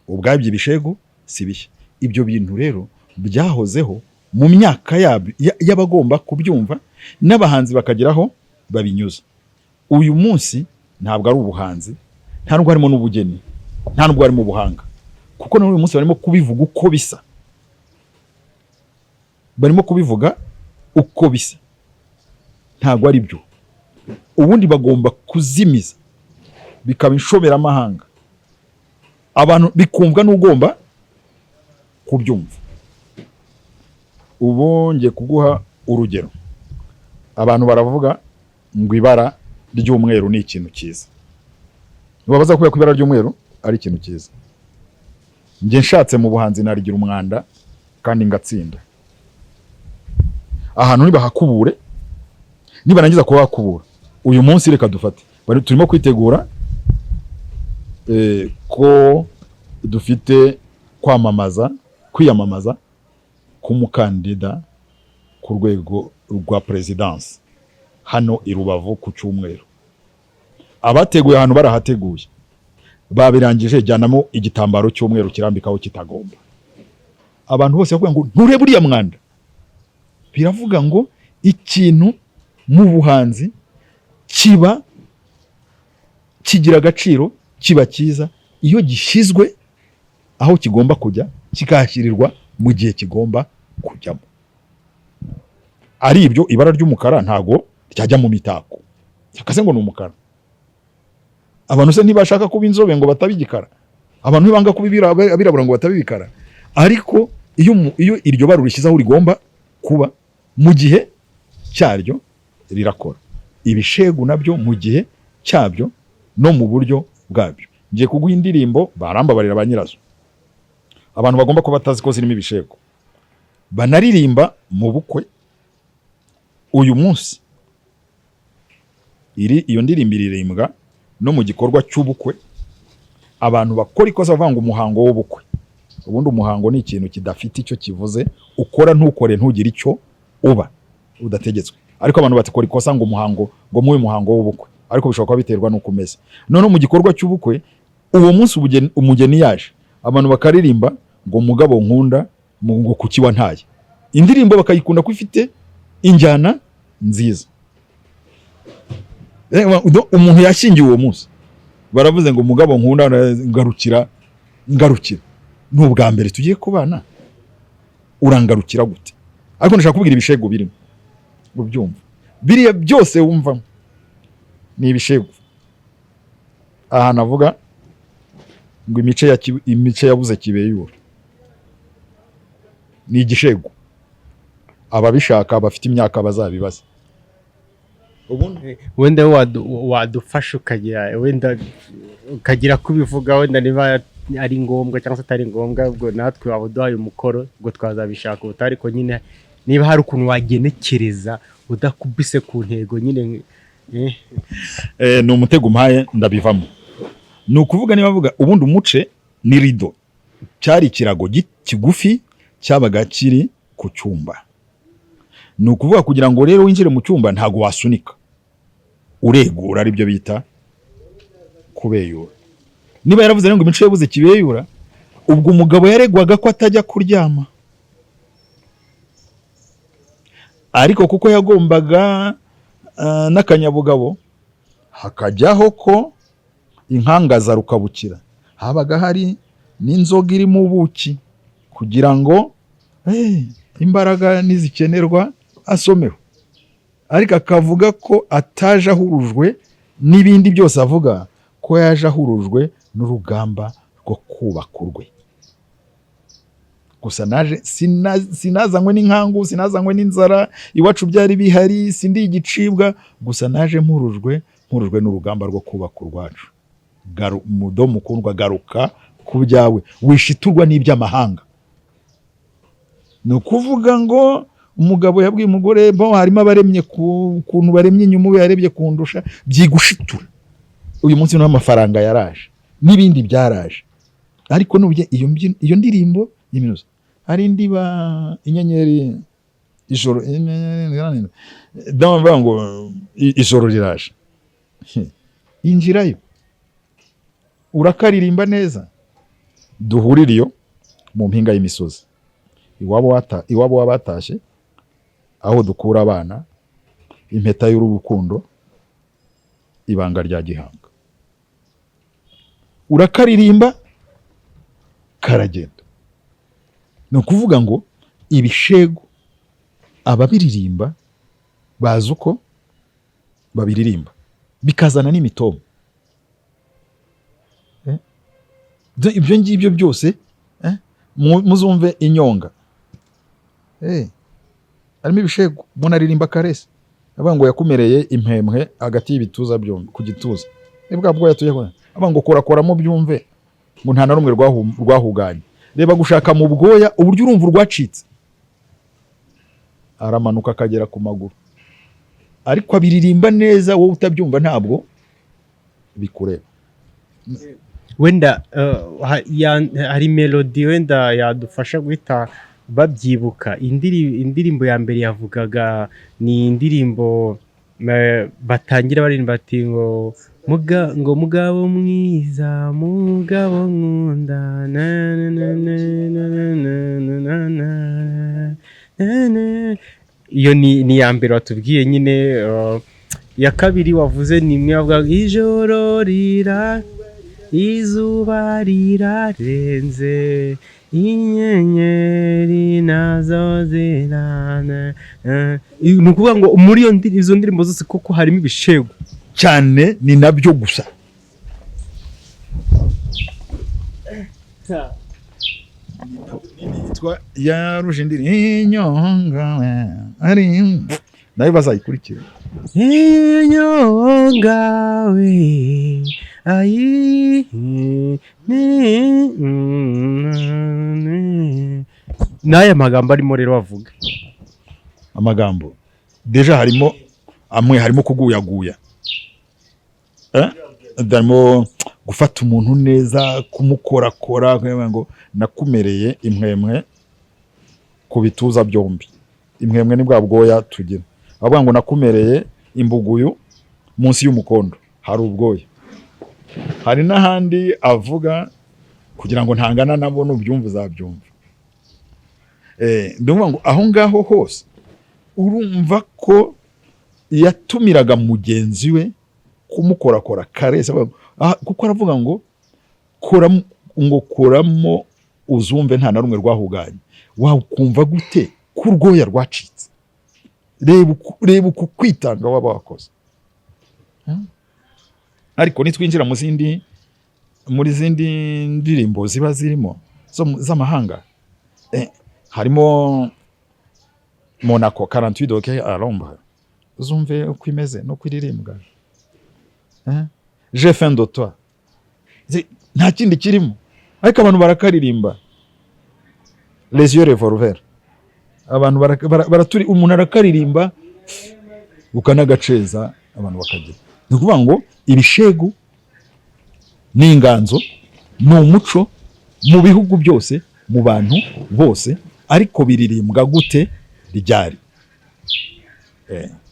ubwabyo ibishegu si bishya. Ibyo bintu rero byahozeho mu myaka yabyo y'abagomba kubyumva n'abahanzi bakageraho babinyuza. Uyu munsi ntabwo ari ubuhanzi, nta nubwo harimo n'ubugeni, nta nubwo harimo ubuhanga, kuko n'uyu munsi barimo kubivuga uko bisa, barimo kubivuga uko bisa, ntabwo ari byo. Ubundi bagomba kuzimiza bikaba inshoberamahanga, abantu bikumvwa n'ugomba kubyumva. Ubu ngiye kuguha urugero. Abantu baravuga ngo ibara ry'umweru ni ikintu cyiza. Ntibabaza kubera ko ibara ry'umweru ari ikintu cyiza. Njye nshatse mu buhanzi narigira umwanda kandi ngatsinda. Ahantu nibahakubure, nibarangiza kuhakubura, uyu munsi reka dufate turimo kwitegura ko dufite kwamamaza, kwiyamamaza k'umukandida ku rwego rwa perezidansi hano i Rubavu ku cyumweru. Abateguye ahantu barahateguye, babirangije, jyanamo igitambaro cy'umweru kirambikaho kitagomba. Abantu bose bavuga ngo nturebe uriya mwanda. Biravuga ngo ikintu mu buhanzi kiba kigira agaciro, kiba cyiza iyo gishyizwe aho kigomba kujya, kikahashyirirwa mu gihe kigomba kujyamo. Ari ibyo, ibara ry'umukara ntago ryajya mu mitako cyakase ngo ni umukara. Abantu se ntibashaka kuba inzobe ngo batabe igikara? Abantu ntibanga kuba abirabura ngo batabe ibikara? Ariko iyo iryo bara urishyize aho rigomba kuba mu gihe cyaryo, rirakora. Ibishegu nabyo mu gihe cyabyo no mu buryo bwabyo. Ngiye kuguha indirimbo, barambabarira ba nyirazo, abantu bagomba kuba batazi ko zirimo ibishegu, banaririmba mu bukwe uyu munsi. Iri iyo ndirimbo iririmbwa no mu gikorwa cy'ubukwe. Abantu bakora ikosa bavuga ngo umuhango w'ubukwe. Ubundi umuhango ni ikintu kidafite icyo kivuze, ukora ntukore ntugire icyo uba udategetswe. Ariko abantu batikora ikosa ngo umuhango, ngo muwe muhango w'ubukwe, ariko bishobora kuba biterwa n'uko umeze. Noneho mu gikorwa cy'ubukwe uwo munsi umugeni yaje, abantu bakaririmba ngo mugabo nkunda ngo kuki wantaye. Indirimbo bakayikunda ko ifite injyana nziza. Umuntu yashyingiwe uwo munsi, baravuze ngo mugabo nkunda, ngarukira, ngarukira, ni ubwa mbere tugiye kubana, urangarukira gute? Ariko ndashaka kubwira ibishego birimo ubyumva. Biriya byose wumvamo ni ibishego. Ahantu avuga ngo imice yabuze kibeyura ni igishego. Ababishaka bafite imyaka bazabibaza ubundi. Wenda wadufasha ukagira, wenda ukagira ko ubivuga, wenda niba ari ngombwa cyangwa se atari ngombwa, ubwo natwe waba uduhaye umukoro, ubwo twazabishaka ubutaha. Ariko nyine niba hari ukuntu wagenekereza udakubise ku ntego nyine. Ni umutego umpaye, ndabivamo. Ni ukuvuga niba avuga ubundi umuce ni rido, cyari ikirago kigufi cyabaga kiri ku cyumba. Ni ukuvuga kugira ngo rero winjire mu cyumba ntabwo wasunika, uregura, aribyo bita kubeyura. Niba yaravuze rero ngo imico yabuze kibeyura, ubwo umugabo yaregwaga ko atajya kuryama, ariko kuko yagombaga n'akanyabugabo, hakajyaho ko inkangaza rukabukira, habaga hari n'inzoga irimo ubuki kugira ngo imbaraga nizikenerwa asomeho. Ariko akavuga ko ataje ahurujwe n'ibindi byose, avuga ko yaje ahurujwe n'urugamba rwo kubaka urwe. Gusa naje sinazanywe n'inkangu, sinazanywe n'inzara, iwacu byari bihari, sindi igicibwa, gusa naje mpurujwe n'urugamba rwo kubaka urwacu. Mudo mukundwa, garuka ku byawe, wishiturwa n'iby'amahanga. Ni ukuvuga ngo Umugabo yabwiye umugore bo, harimo abaremye ku kuntu baremye inyuma, ubu yarebye kundusha byigushitura. Uyu munsi niho amafaranga yaraje n'ibindi byaraje, ariko nubye iyo mbyino, iyo ndirimbo y'iminuzo, hari indi ba inyenyeri ijoro ndavuga ngo ijoro riraje, injirayo urakaririmba neza. Duhurire iyo mu mpinga y'imisozi, iwabo iwabo w'abatashye, aho dukura abana, impeta y'urukundo, ibanga rya gihanga, urakaririmba karagenda. Ni ukuvuga ngo ibishegu ababiririmba bazi uko babiririmba, bikazana n'imitoma. Ibyo ngibyo byose, muzumve inyonga. Harimo ibishegu, umuntu aririmba karese avuga ngo yakumereye impemwe hagati y'ibituza byombi ku gituza, ni bwa bwoya tujya kubona, avuga ngo korakoramo byumve ngo nta na rumwe rwahuganye. Reba gushaka mu bwoya uburyo urumva urwacitse, aramanuka akagera ku maguru, ariko abiririmba neza, wowe utabyumva ntabwo bikureba. Wenda hari melody wenda yadufasha guhita babyibuka. Indirimbo ya mbere yavugaga ni indirimbo batangira baririmba ati ngo ngo mugabo mwiza, mugabo nkunda, na na na na na na na na na na na. Iyo ni iya mbere watubwiye nyine. Iya kabiri wavuze ni imwe yavugaga ijoro rira, izuba rirarenze, inyenyeri nazo zirana. Ni ukuvuga ngo muri izo ndirimbo zose koko harimo ibishegu? Cyane, ni nabyo gusa. Yitwa ya Rujindiri inyonga ari nayo bazayikurikira. Inyonga we ayi ni n'aya magambo arimo rero bavuga. Amagambo déjà harimo amwe, harimo kuguyaguya, Harimo gufata umuntu neza, kumukorakora, kugira ngo nakumereye impwemwe ku bituza byombi. Impwemwe ni bwa bwoya tugira. Avuga ngo nakumereye imbuguyu munsi y'umukondo, hari ubwoya. Hari n'ahandi avuga kugira ngo ntangana nabo, nubyumva uzabyumva. Ndumva ngo aho ngaho hose urumva ko yatumiraga mugenzi we kumukorakora karese, avuga ngo, kuko aravuga ngo kora, ngo koramo uzumve nta na rumwe rwahuganye. Wakumva gute ko urwoya rwacitse? Reba uku kwitanga waba wakoze. Ariko nitwinjira mu zindi, muri zindi ndirimbo ziba zirimo z'amahanga, harimo Monaco 48 degrés à l'ombre, uzumve uko imeze n'uko iririmbwa. J'ai faim de toi. Nta kindi kirimo, ariko abantu barakaririmba. Les yeux revolver, abantu baraturi, umuntu arakaririmba ukanagaceza, abantu bakagira. Ni ukuvuga ngo ibishegu n'inganzo ni umuco mu bihugu byose, mu bantu bose, ariko biririmbwa gute, ryari?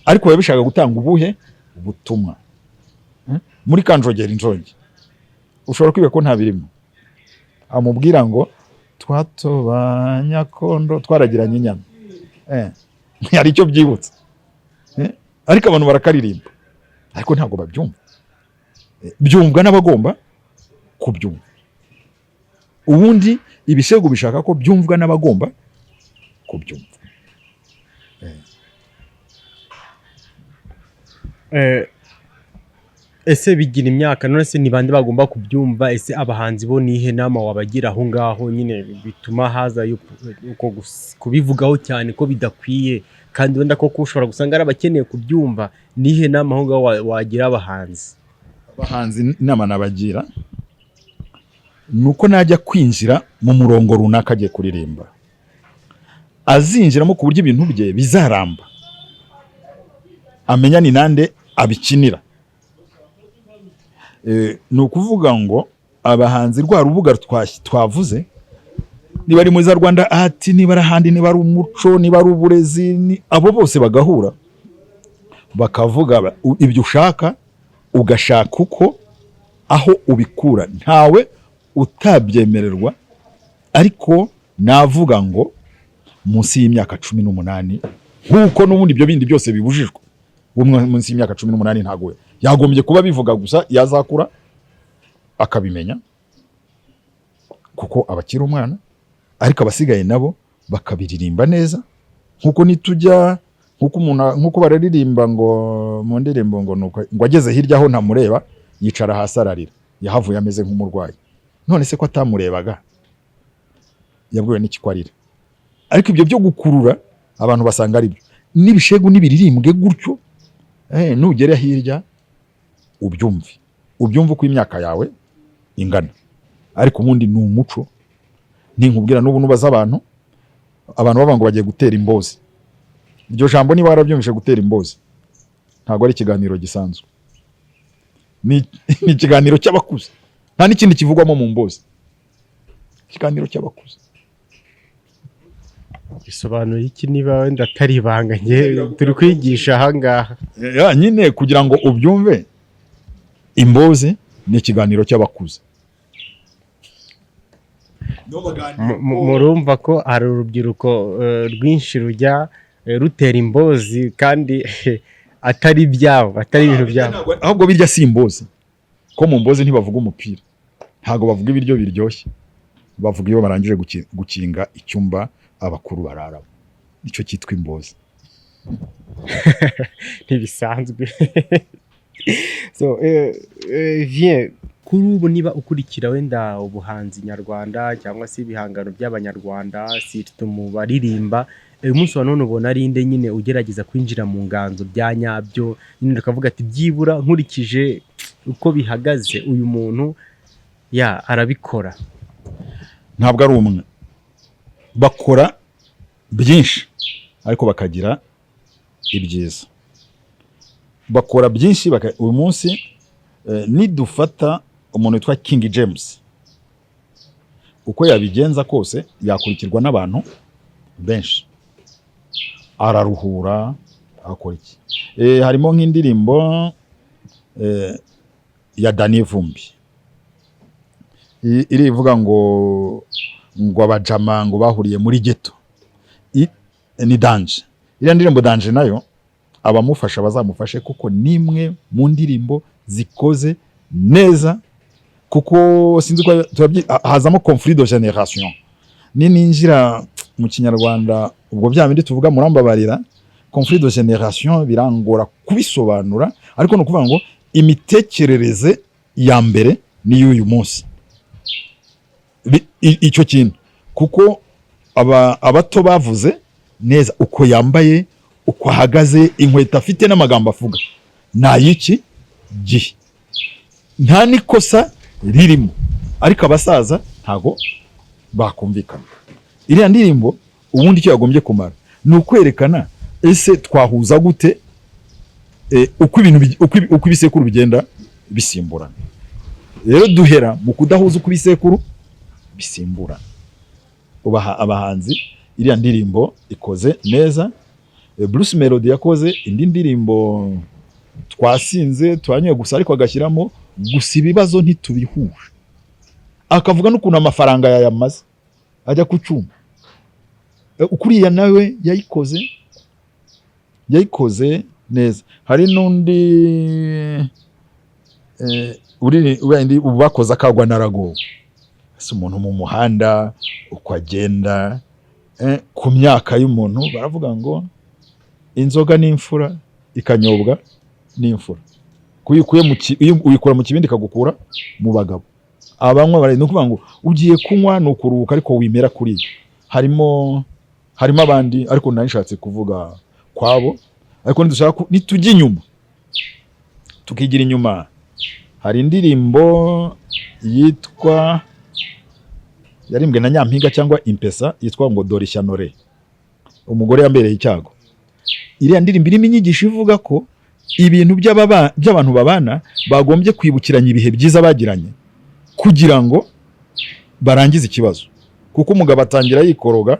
Ariko biba bishaka gutanga ubuhe butumwa? Muri Kanjogera Injongi ushobora kwiga ko nta birimo, amubwira ngo twatobanyakondo twaragiranye inyana. Hari icyo byibutsa. Ariko abantu barakaririmba, ariko ntabwo babyumva. Byumvwa n'abagomba kubyumva. Ubundi ibishegu bishaka ko byumvwa n'abagomba kubyumva. Ese bigira imyaka? None se ni bande bagomba kubyumva? Ese abahanzi bo nihe nama wabagira aho ngaho nyine bituma haza uko kubivugaho cyane ko bidakwiye, kandi wenda koko ushobora gusanga ari abakeneye kubyumva? Nihe nama aho ngaho wagira abahanzi? Abahanzi, inama nabagira ni uko najya kwinjira mu murongo runaka agiye kuririmba. Azinjiramo ku buryo ibintu bye bizaramba, amenya ni nande abikinira. Ni ukuvuga ngo abahanzi, rwa rubuga twavuze, niba ari muri za Rwanda Art, niba ari ahandi, niba ari umuco, niba ari uburezi, abo bose bagahura bakavuga ibyo ushaka, ugashaka uko aho ubikura, ntawe utabyemererwa. Ariko navuga ngo munsi y'imyaka 18, nk'uko n'ubundi ibyo bindi byose bibujijwe, umwe munsi y'imyaka 18 ntabwo yagombye kuba bivuga gusa, yazakura akabimenya kuko aba akiri umwana. Ariko abasigaye nabo bakabiririmba neza, nkuko nitujya, nkuko umuntu, nkuko bararirimba ngo mu ndirimbo ngo nuko ngo ageze hirya aho ntamureba yicara hasi ararira, yahavuye ameze nk'umurwayi. None se ko atamurebaga, yabwiwe n'iki ko arira? Ariko ibyo byo gukurura abantu basanga ari byo n'ibishegu n'ibiririmbwe gutyo, nugera hirya ubyumve, ubyumve uko imyaka yawe ingana. Ariko ubundi ni umuco. Ninkubwira n'ubu nubaza abantu, abantu bavuga ngo bagiye gutera imbozi. Iryo jambo niba warabyumvise, gutera imbozi ntabwo ari ikiganiro gisanzwe, ni ikiganiro cy'abakuze. Nta n'ikindi kivugwamo mu mbozi, ikiganiro cy'abakuze. Bisobanuye iki, niba wenda atari ibanga? Njye turi kwigisha ahangaha. Ya, nyine kugira ngo ubyumve, imbozi ni ikiganiro cy'abakuze. Murumva ko hari urubyiruko rwinshi rujya rutera imbozi kandi atari ibyabo, atari ibintu byabo. Ahubwo birya si imbozi, ko mu mbozi ntibavuga umupira, ntabwo bavuga ibiryo biryoshye, bavuga iyo barangije gukinga icyumba abakuru bararamo, nicyo cyitwa imbozi. Ntibisanzwe. So Vien, kuri ubu niba ukurikira wenda ubuhanzi nyarwanda cyangwa se ibihangano by'abanyarwanda, surtout mu baririmba, uyu munsi wa none ubona ari nde nyine ugerageza kwinjira mu nganzo bya nyabyo, nyine ukavuga ati byibura nkurikije uko bihagaze uyu muntu ya arabikora? Ntabwo ari umwe. Bakora byinshi ariko bakagira ibyiza. Bakora byinshi uyu munsi nidufata umuntu witwa King James, uko yabigenza kose yakurikirwa n'abantu benshi, araruhura, akora iki. Harimo nk'indirimbo ya Danny Vumbi irivuga ngo abajama ngo bahuriye muri ghetto. Ni danger iriya ndirimbo, danger nayo. Abamufasha bazamufashe, kuko nimwe mu ndirimbo zikoze neza, kuko sinzi ko hazamo conflit de génération. Nininjira mu Kinyarwanda, ubwo bya bindi tuvuga, murambabarira, conflit de génération birangora kubisobanura, ariko ni ukuvuga ngo imitekerereze ya mbere n'iy'uyu munsi. Icyo kintu, kuko abato bavuze neza uko yambaye, uko ahagaze, inkweto afite n'amagambo avuga ni ay'iki gihe, nta n'ikosa ririmo, ariko abasaza ntago bakumvikana. Iriya ndirimbo ubundi icyo yagombye kumara ni ukwerekana ese twahuza gute uko ibintu uko ibisekuru bigenda bisimburana. Rero duhera mu kudahuza uko ibisekuru bisimburana. Ubaha abahanzi, iriya ndirimbo ikoze neza. Bruce Melody yakoze indi ndirimbo twasinze twanyoye gusa, ariko agashyiramo gusa ibibazo ntitubihuje, akavuga n'ukuntu amafaranga yayamaze ajya ku cyuma. Kuriya nawe yayikoze neza. Hari n'undi uri wenda ubu bakoze akagwa naragowe. Ese umuntu mu muhanda uko agenda, ku myaka y'umuntu, baravuga ngo inzoga ni imfura ikanyobwa n'imfura. Kuko iyo uyikura mu kibindi ikagukura mu bagabo. Abanywa ni ukuvuga ngo ugiye kunywa ni ukuruhuka, ariko wimera kuriya. Harimo abandi, ariko nari nshatse kuvuga kwabo. Ariko nidushaka nitujya inyuma, tukigira inyuma, hari indirimbo yitwa, yarimbwe na Nyampinga cyangwa Impesa, yitwa ngo Dore Ishyano Re. Umugore yambereye icyago. Iriya ndirimbo irimo inyigisho ivuga ko ibintu by'abantu babana bagombye kwibukiranya ibihe byiza bagiranye kugira ngo barangize ikibazo, kuko umugabo atangira yikoroga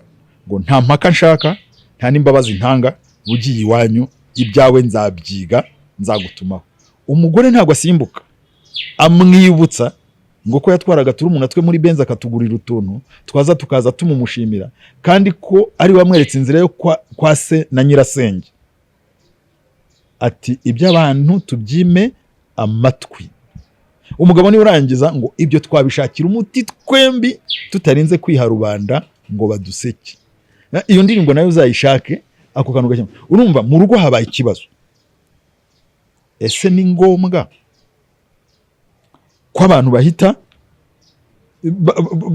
ngo nta mpaka nshaka, nta n'imbabazi ntanga, ugiye iwanyu ibyawe nzabyiga, nzagutumaho. Umugore ntabwo asimbuka, amwibutsa ngo ko yatwaraga turumuna twe muri Benz, akatugurira utuntu twaza, tukaza tumumushimira, kandi ko ari we wamweretse inzira yo kwa se na nyirasenge. Ati iby'abantu tubyime amatwi. Umugabo niwe urangiza ngo ibyo twabishakira umuti twembi tutarinze kwiha rubanda ngo baduseke. Iyo ndirimbo nayo uzayishake, ako kantu gake. Urumva mu rugo habaye ikibazo. Ese ni ngombwa ko abantu bahita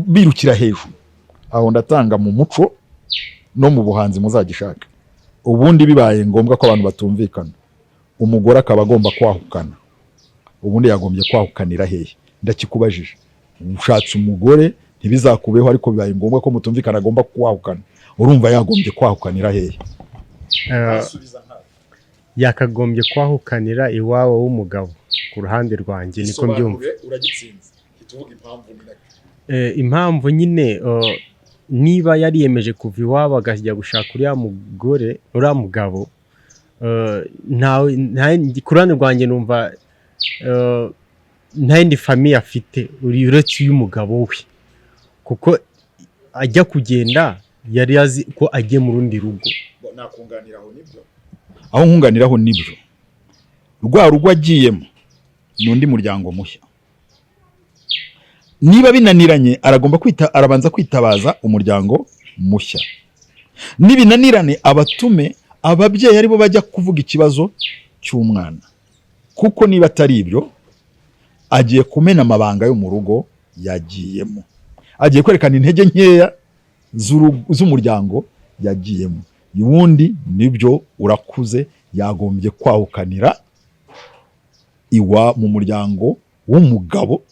birukira hejuru? Aho ndatanga mu muco no mu buhanzi, muzagishaka. Ubundi bibaye ngombwa ko abantu batumvikana, umugore akaba agomba kwahukana, ubundi yagombye kwahukanira hehe? Ndakikubajije. Ushatse umugore, ntibizakubeho, ariko bibaye ngombwa ko mutumvikana, agomba kwahukana, urumva yagombye kwahukanira hehe? Yakagombye kwahukanira iwabo w'umugabo, ku ruhande rwanjye niko mbyumva. Uragitsinze, tuvuga impamvu ni nacyo. Impamvu nyine, niba yariyemeje kuva iwabo akajya gushaka uriya mugore, uriya mugabo, ku ruhande rwanjye numva nta yindi famille afite uretse iy'umugabo we, kuko ajya kugenda yari azi ko agiye mu rundi rugo. Nakunganiraho, nibyo. Aho nkunganiraho, nibyo. Rwa rugo agiyemo ni undi muryango mushya. Niba binaniranye, aragomba kwita, arabanza kwitabaza umuryango mushya. Nibinanirane, abatume ababyeyi aribo bajya kuvuga ikibazo cy'umwana, kuko niba atari ibyo, agiye kumena amabanga yo mu rugo yagiyemo, agiye kwerekana intege nkeya z'umuryango yagiyemo. Ubundi nibyo, urakuze, yagombye kwahukanira iwa mu muryango w'umugabo,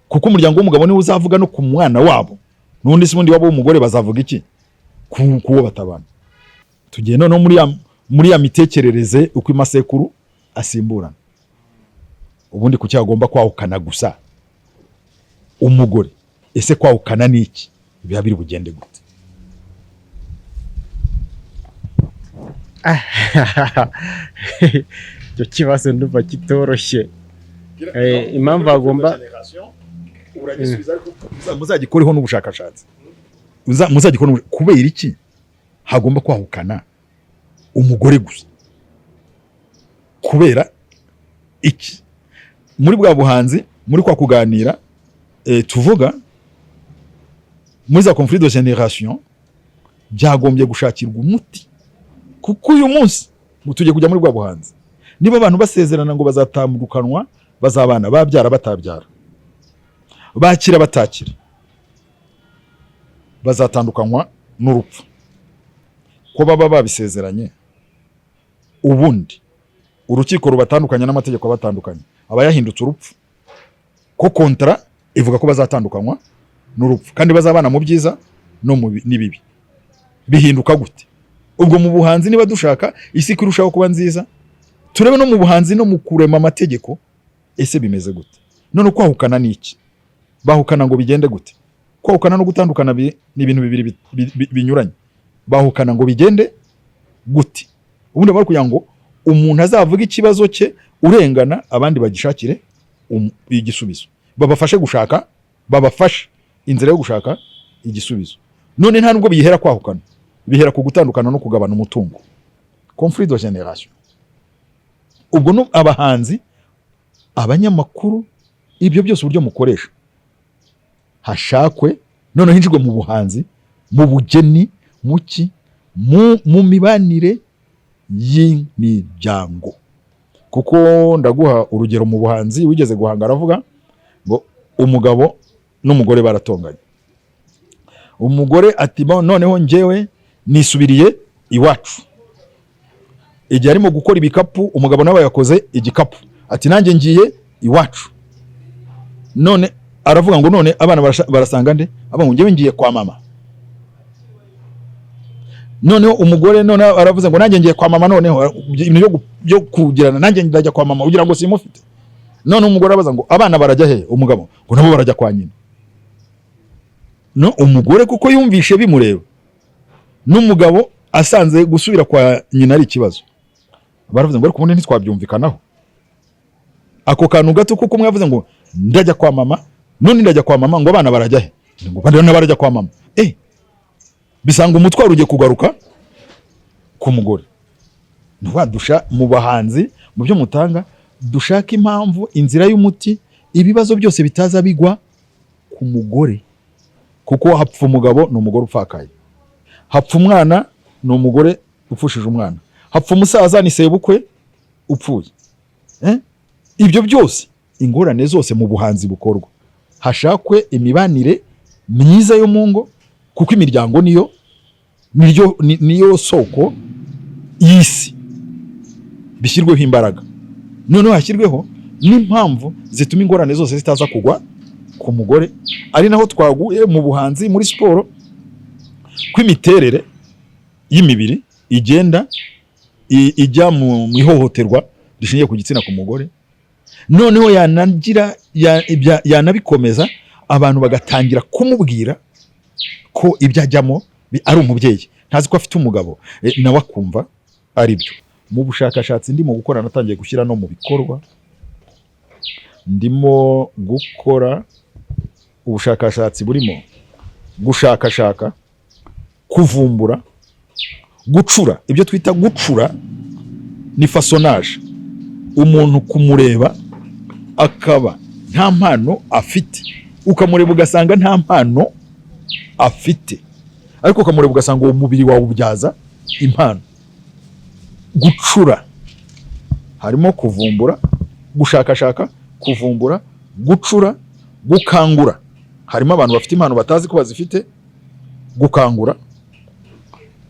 kuko umuryango w'umugabo niwo uzavuga no ku mwana wabo. N'ubundi se ubundi wabo w'umugore bazavuga iki ku wo batabana? Tugiye noneho muri ya mitekerereze uko imasekuru asimburana. Ubundi kuki agomba kwahukana gusa umugore? Ese kwahukana ni iki? Biba biri bugende gute? Icyo kibazo ndumva kitoroshye. Impamvu agomba Muzagikoreho n'ubushakashatsi. Muzagikore kubera iki hagomba kwahukana umugore gusa? Kubera iki? Muri bwa buhanzi, muri kwa kuganira, tuvuga muri za conflit de génération, byagombye gushakirwa umuti, kuko uyu munsi ngo tugiye kujya muri bwa buhanzi. Niba abantu basezerana ngo bazatandukanwa, bazabana, babyara, batabyara, bakira, batakira, bazatandukanywa n'urupfu, ko baba babisezeranye, ubundi urukiko rubatandukanya n'amategeko abatandukanya aba yahindutse urupfu, ko contrat ivuga ko bazatandukanywa n'urupfu kandi bazabana mu byiza no mu n'ibibi, bihinduka gute? Ubwo mu buhanzi, niba dushaka isi ko irushaho kuba nziza, turebe no mu buhanzi no mu kurema amategeko, ese bimeze gute? None kwahukana ni iki? Bahukana ngo bigende gute? Kwahukana no gutandukana ni ibintu bibiri binyuranye. Bahukana ngo bigende gute? Ubundi bari kugira ngo umuntu azavuge ikibazo cye urengana, abandi bagishakire igisubizo, babafashe gushaka, babafashe inzira yo gushaka igisubizo. None nta nubwo bihera kwahukana, bihera ku gutandukana no kugabana umutungo, conflit de génération. Ubwo no abahanzi, abanyamakuru, ibyo byose uburyo mukoresha, hashakwe noneho hinjirwe mu buhanzi, mu bugeni, mu ki, mu mibanire y'imiryango. Kuko ndaguha urugero, mu buhanzi wigeze guhanga aravuga ngo umugabo n'umugore baratonganye. Umugore ati: "Noneho njyewe nisubiriye iwacu." Igihe arimo gukora ibikapu, umugabo nawe yakoze igikapu, ati nanjye ngiye iwacu. None aravuga ngo none abana barasanga nde? Avuga ngo njyewe ngiye kwa mama. Noneho umugore noneho aravuze ngo nanjye ngiye kwa mama. Noneho ibintu byo kugirana, nanjye ndajya kwa mama, ugira ngo simufite. None umugore arabaza ngo abana barajya he? Umugabo ngo nabo barajya kwa nyina. No umugore kuko yumvishe bimureba, n'umugabo asanze gusubira kwa nyina ari ikibazo, baravuze ngo ariko ubundi ntitwabyumvikanaho ako kantu gato, kuko umwe yavuze ngo ndajya kwa mama, none ndajya kwa mama, ngo abana barajya he? Ngo abana barajya kwa mama. Bisanga umutwaro ugiye kugaruka ku mugore. Ntiwadusha mu bahanzi, mu byo mutanga, dushaka impamvu, inzira y'umuti, ibibazo byose bitaza bigwa ku mugore, kuko hapfa umugabo ni umugore upfakaye, hapfa umwana ni umugore upfushije umwana, hapfa umusaza ni sebukwe upfuye. Ibyo byose, ingorane zose mu buhanzi bukorwa, hashakwe imibanire myiza yo mu ngo, kuko imiryango niyo soko y'isi. Bishyirweho imbaraga, noneho hashyirweho n'impamvu zituma ingorane zose zitaza kugwa ku mugore, ari naho twaguye mu buhanzi, muri siporo, ko imiterere y'imibiri igenda ijya mu ihohoterwa rishingiye ku gitsina ku mugore. Noneho yanagira yanabikomeza, abantu bagatangira kumubwira ko ibyo ajyamo ari umubyeyi, ntazi ko afite umugabo, nawe akumva ari byo. Mu bushakashatsi ndimo gukora, natangiye gushyira no mu bikorwa, ndimo gukora ubushakashatsi burimo gushakashaka, kuvumbura, gucura. Ibyo twita gucura ni façonnage. Umuntu kumureba akaba nta mpano afite, ukamureba ugasanga nta mpano afite, ariko ukamureba ugasanga uwo mubiri wawubyaza impano. Gucura harimo kuvumbura, gushakashaka, kuvumbura, gucura, gukangura. Harimo abantu bafite impano batazi ko bazifite, gukangura,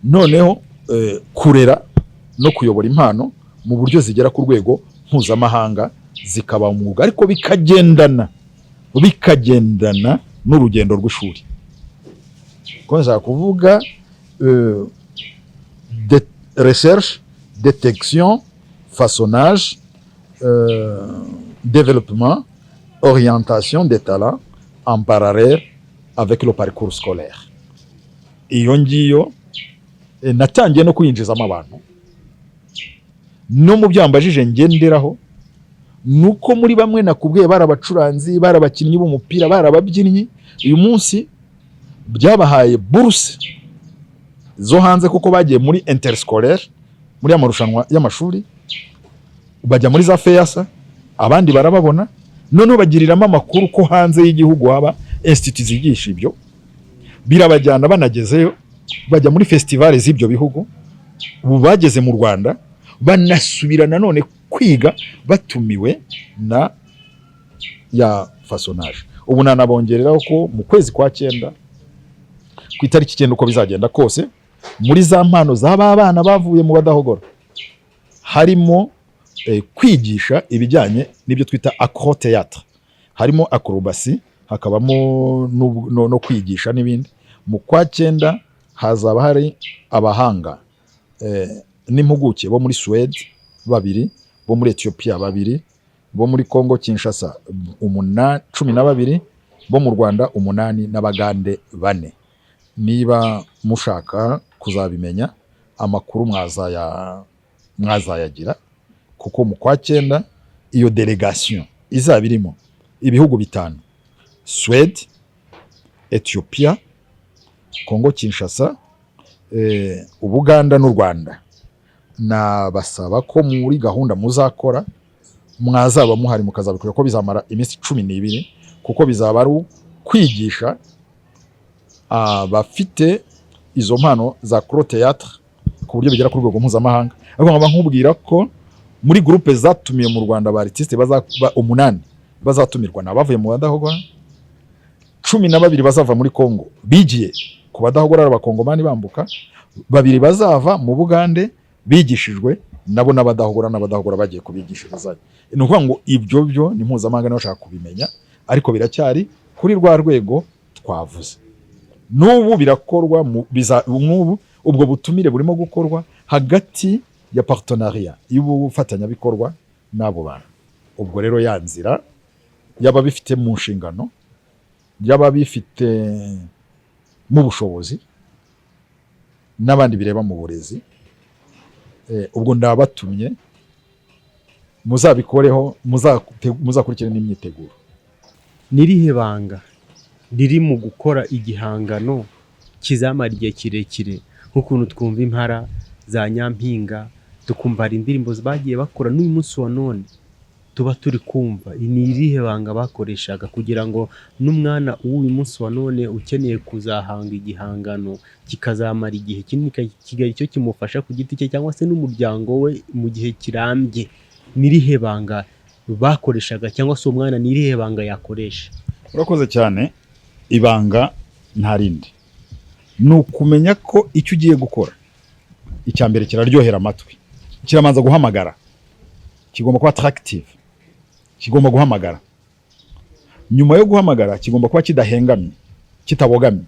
noneho kurera no kuyobora impano mu buryo zigera ku rwego mpuzamahanga, zikaba umwuga, ariko bikagendana n'urugendo rw'ishuri. Ko nshaka kuvuga recherche, détection, façonnage, développement, orientation des talents en parallèle avec le parcours scolaire. Iyo ngiyo natangiye no kuyinjizamo abantu. No mu byo wambajije ngenderaho, ni uko muri bamwe nakubwiye, bari abacuranzi, bari abakinnyi b'umupira, bari ababyinnyi, uyu munsi byabahaye buruse zo hanze, kuko bagiye muri interscolaire, muri ya marushanwa y'amashuri, bajya muri za FEASSSA, abandi barababona, noneho bagiriramo amakuru ko hanze y'igihugu haba institut zigisha ibyo, birabajyana, banagezeyo bajya muri festival z'ibyo bihugu. Ubu bageze mu Rwanda, banasubira nanone kwiga batumiwe na ya façonnage. Ubu nanabongereraho ko mu kwezi kwa cyenda, ku itariki 9, uko bizagenda kose, muri za mpano z'aba bana bavuye mu Badahogora harimo kwigisha ibijyanye n'ibyo twita acro-théâtre, harimo acrobatie, hakabamo no kwigisha n'ibindi. Mu kwa cyenda hazaba hari abahanga n'impuguke bo muri Suwede babiri, bo muri Ethiopia babiri, bo muri Congo Kinshasa 12, bo mu Rwanda umunani n'Abagande bane. Niba mushaka kuzabimenya, amakuru mwazayagira, kuko mu kwa cyenda iyo délégation izaba irimo ibihugu bitanu: Suwede, Ethiopia, Congo Kinshasa, Ubuganda n'u Rwanda. Nabasaba ko muri gahunda muzakora mwazaba muhari, mukazabikora, ko bizamara iminsi 12, kuko bizaba ari kwigisha abafite izo mpano za acro-théâtre ku buryo bigera ku rwego mpuzamahanga. Ariko nkaba nkubwira ko muri groupe zatumiye mu Rwanda, ba artiste umunani bazatumirwa ni abavuye mu Badahogora, 12 bazava muri Congo bigiye ku Badahogora, ari Abakongomani bambuka, babiri bazava mu Bugande bigishijwe nabo n'Abadahogora bagiye kubigishirizayo. Ni ukuvuga ngo ibyo byo ni mpuzamahanga, niba bashaka kubimenya, ariko biracyari kuri rwa rwego twavuze. N'ubu birakorwa n'ubu. Ubwo butumire burimo gukorwa hagati ya partenariat y'ubufatanyabikorwa n'abo bantu. Ubwo rero ya nzira y'ababifite mu nshingano, y'ababifite mu bushobozi n'abandi bireba mu burezi, ubwo ndabatumye muzabikoreho, muzakurikire n'imyiteguro. Ni irihe banga riri mu gukora igihangano kizamara igihe kirekire, nk'ukuntu twumva Impara za Nyampinga, tukumva hari indirimbo bagiye bakora n'uyu munsi wa none tuba turi kumva? Ni irihe banga bakoreshaga kugira ngo n'umwana w'uyu munsi wa none ukeneye kuzahanga igihangano kikazamara igihe kinini, kigagira icyo kimufasha ku giti cye cyangwa se n'umuryango we mu gihe kirambye? Ni irihe banga bakoreshaga, cyangwa se uwo mwana ni irihe banga yakoresha? Urakoze cyane. Ibanga nta rindi, ni ukumenya ko icyo ugiye gukora, icya mbere kiraryohera amatwi, kiramanza guhamagara, kigomba kuba attractive, kigomba guhamagara. Nyuma yo guhamagara, kigomba kuba kidahengamye, kitabogamye,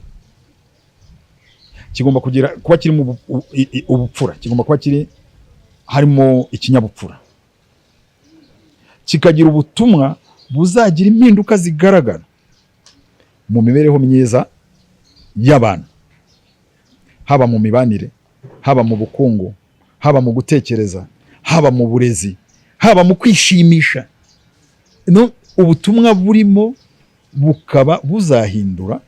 kigomba kugira kuba kirimo ubupfura, kigomba kuba kiri harimo ikinyabupfura, kikagira ubutumwa buzagira impinduka zigaragara mu mibereho myiza y'abantu, haba mu mibanire, haba mu bukungu, haba mu gutekereza, haba mu burezi, haba mu kwishimisha. No, ubutumwa burimo bukaba buzahindura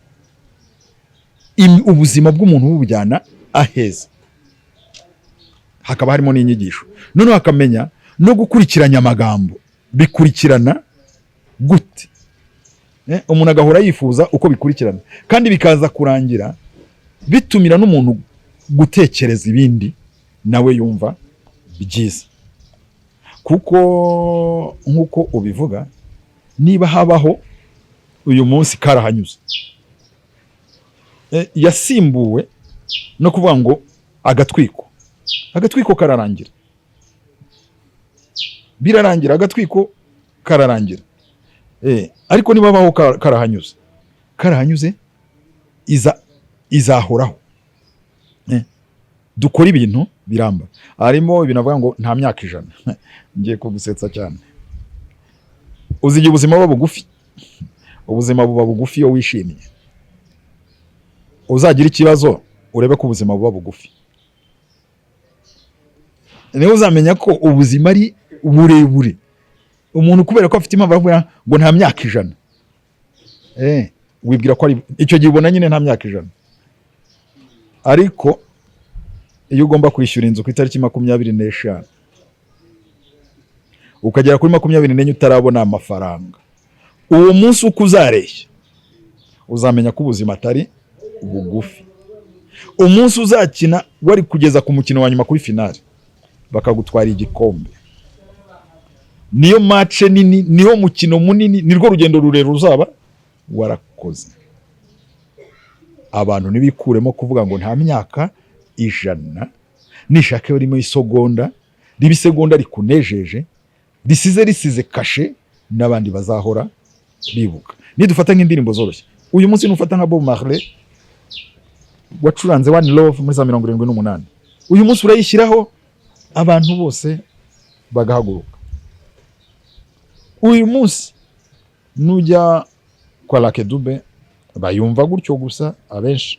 ubuzima bw'umuntu, bubujyana aheza, hakaba harimo n'inyigisho. Noneho akamenya no gukurikiranya amagambo, bikurikirana gute? Umuntu agahora yifuza uko bikurikirana, kandi bikaza kurangira bitumira n'umuntu gutekereza ibindi nawe yumva byiza. Kuko nk'uko ubivuga, niba habaho uyu munsi Karahanyuze, yasimbuwe no kuvuga ngo agatwiko, agatwiko kararangira, birarangira, agatwiko kararangira. Ariko niba habaho Karahanyuze, Karahanyuze iza izahoraho. Dukora ibintu biramba. Harimo ibintu avuga ngo nta myaka 100. Ngiye kugusetsa cyane. Uzi igihe ubuzima buba bugufi? Ubuzima buba bugufi iyo wishimye. Uzagira ikibazo urebe ko ubuzima buba bugufi, niwe uzamenya ko ubuzima ari burebure. Umuntu kubera ko afite impamvu aravuga ngo nta myaka 100, wibwira ko ari icyo gihe ubona nyine nta myaka 100. Ariko iyo ugomba kwishyura inzu ku itariki 25, ukagera kuri 24 utarabona amafaranga, uwo munsi uko uzareshya uzamenya ko ubuzima atari bugufi. Umunsi uzakina wari kugeza ku mukino wa nyuma, kuri finale, bakagutwara igikombe, niyo match nini, niwo mukino munini, nirwo rugendo rurerure uzaba warakoze. Abantu ntibikuremo kuvuga ngo nta myaka 100. Nishaka ririmo isegonda, riba isegonda rikunejeje, risize kashe n'abandi bazahora bibuka. Nidufata nk'indirimbo zoroshye uyu munsi, nufata nka Bob Marley wacuranze One Love muri za 78, uyu munsi urayishyiraho abantu bose bagahaguruka. Uyu munsi nujya kwa Lucky Dube bayumva gutyo gusa abenshi,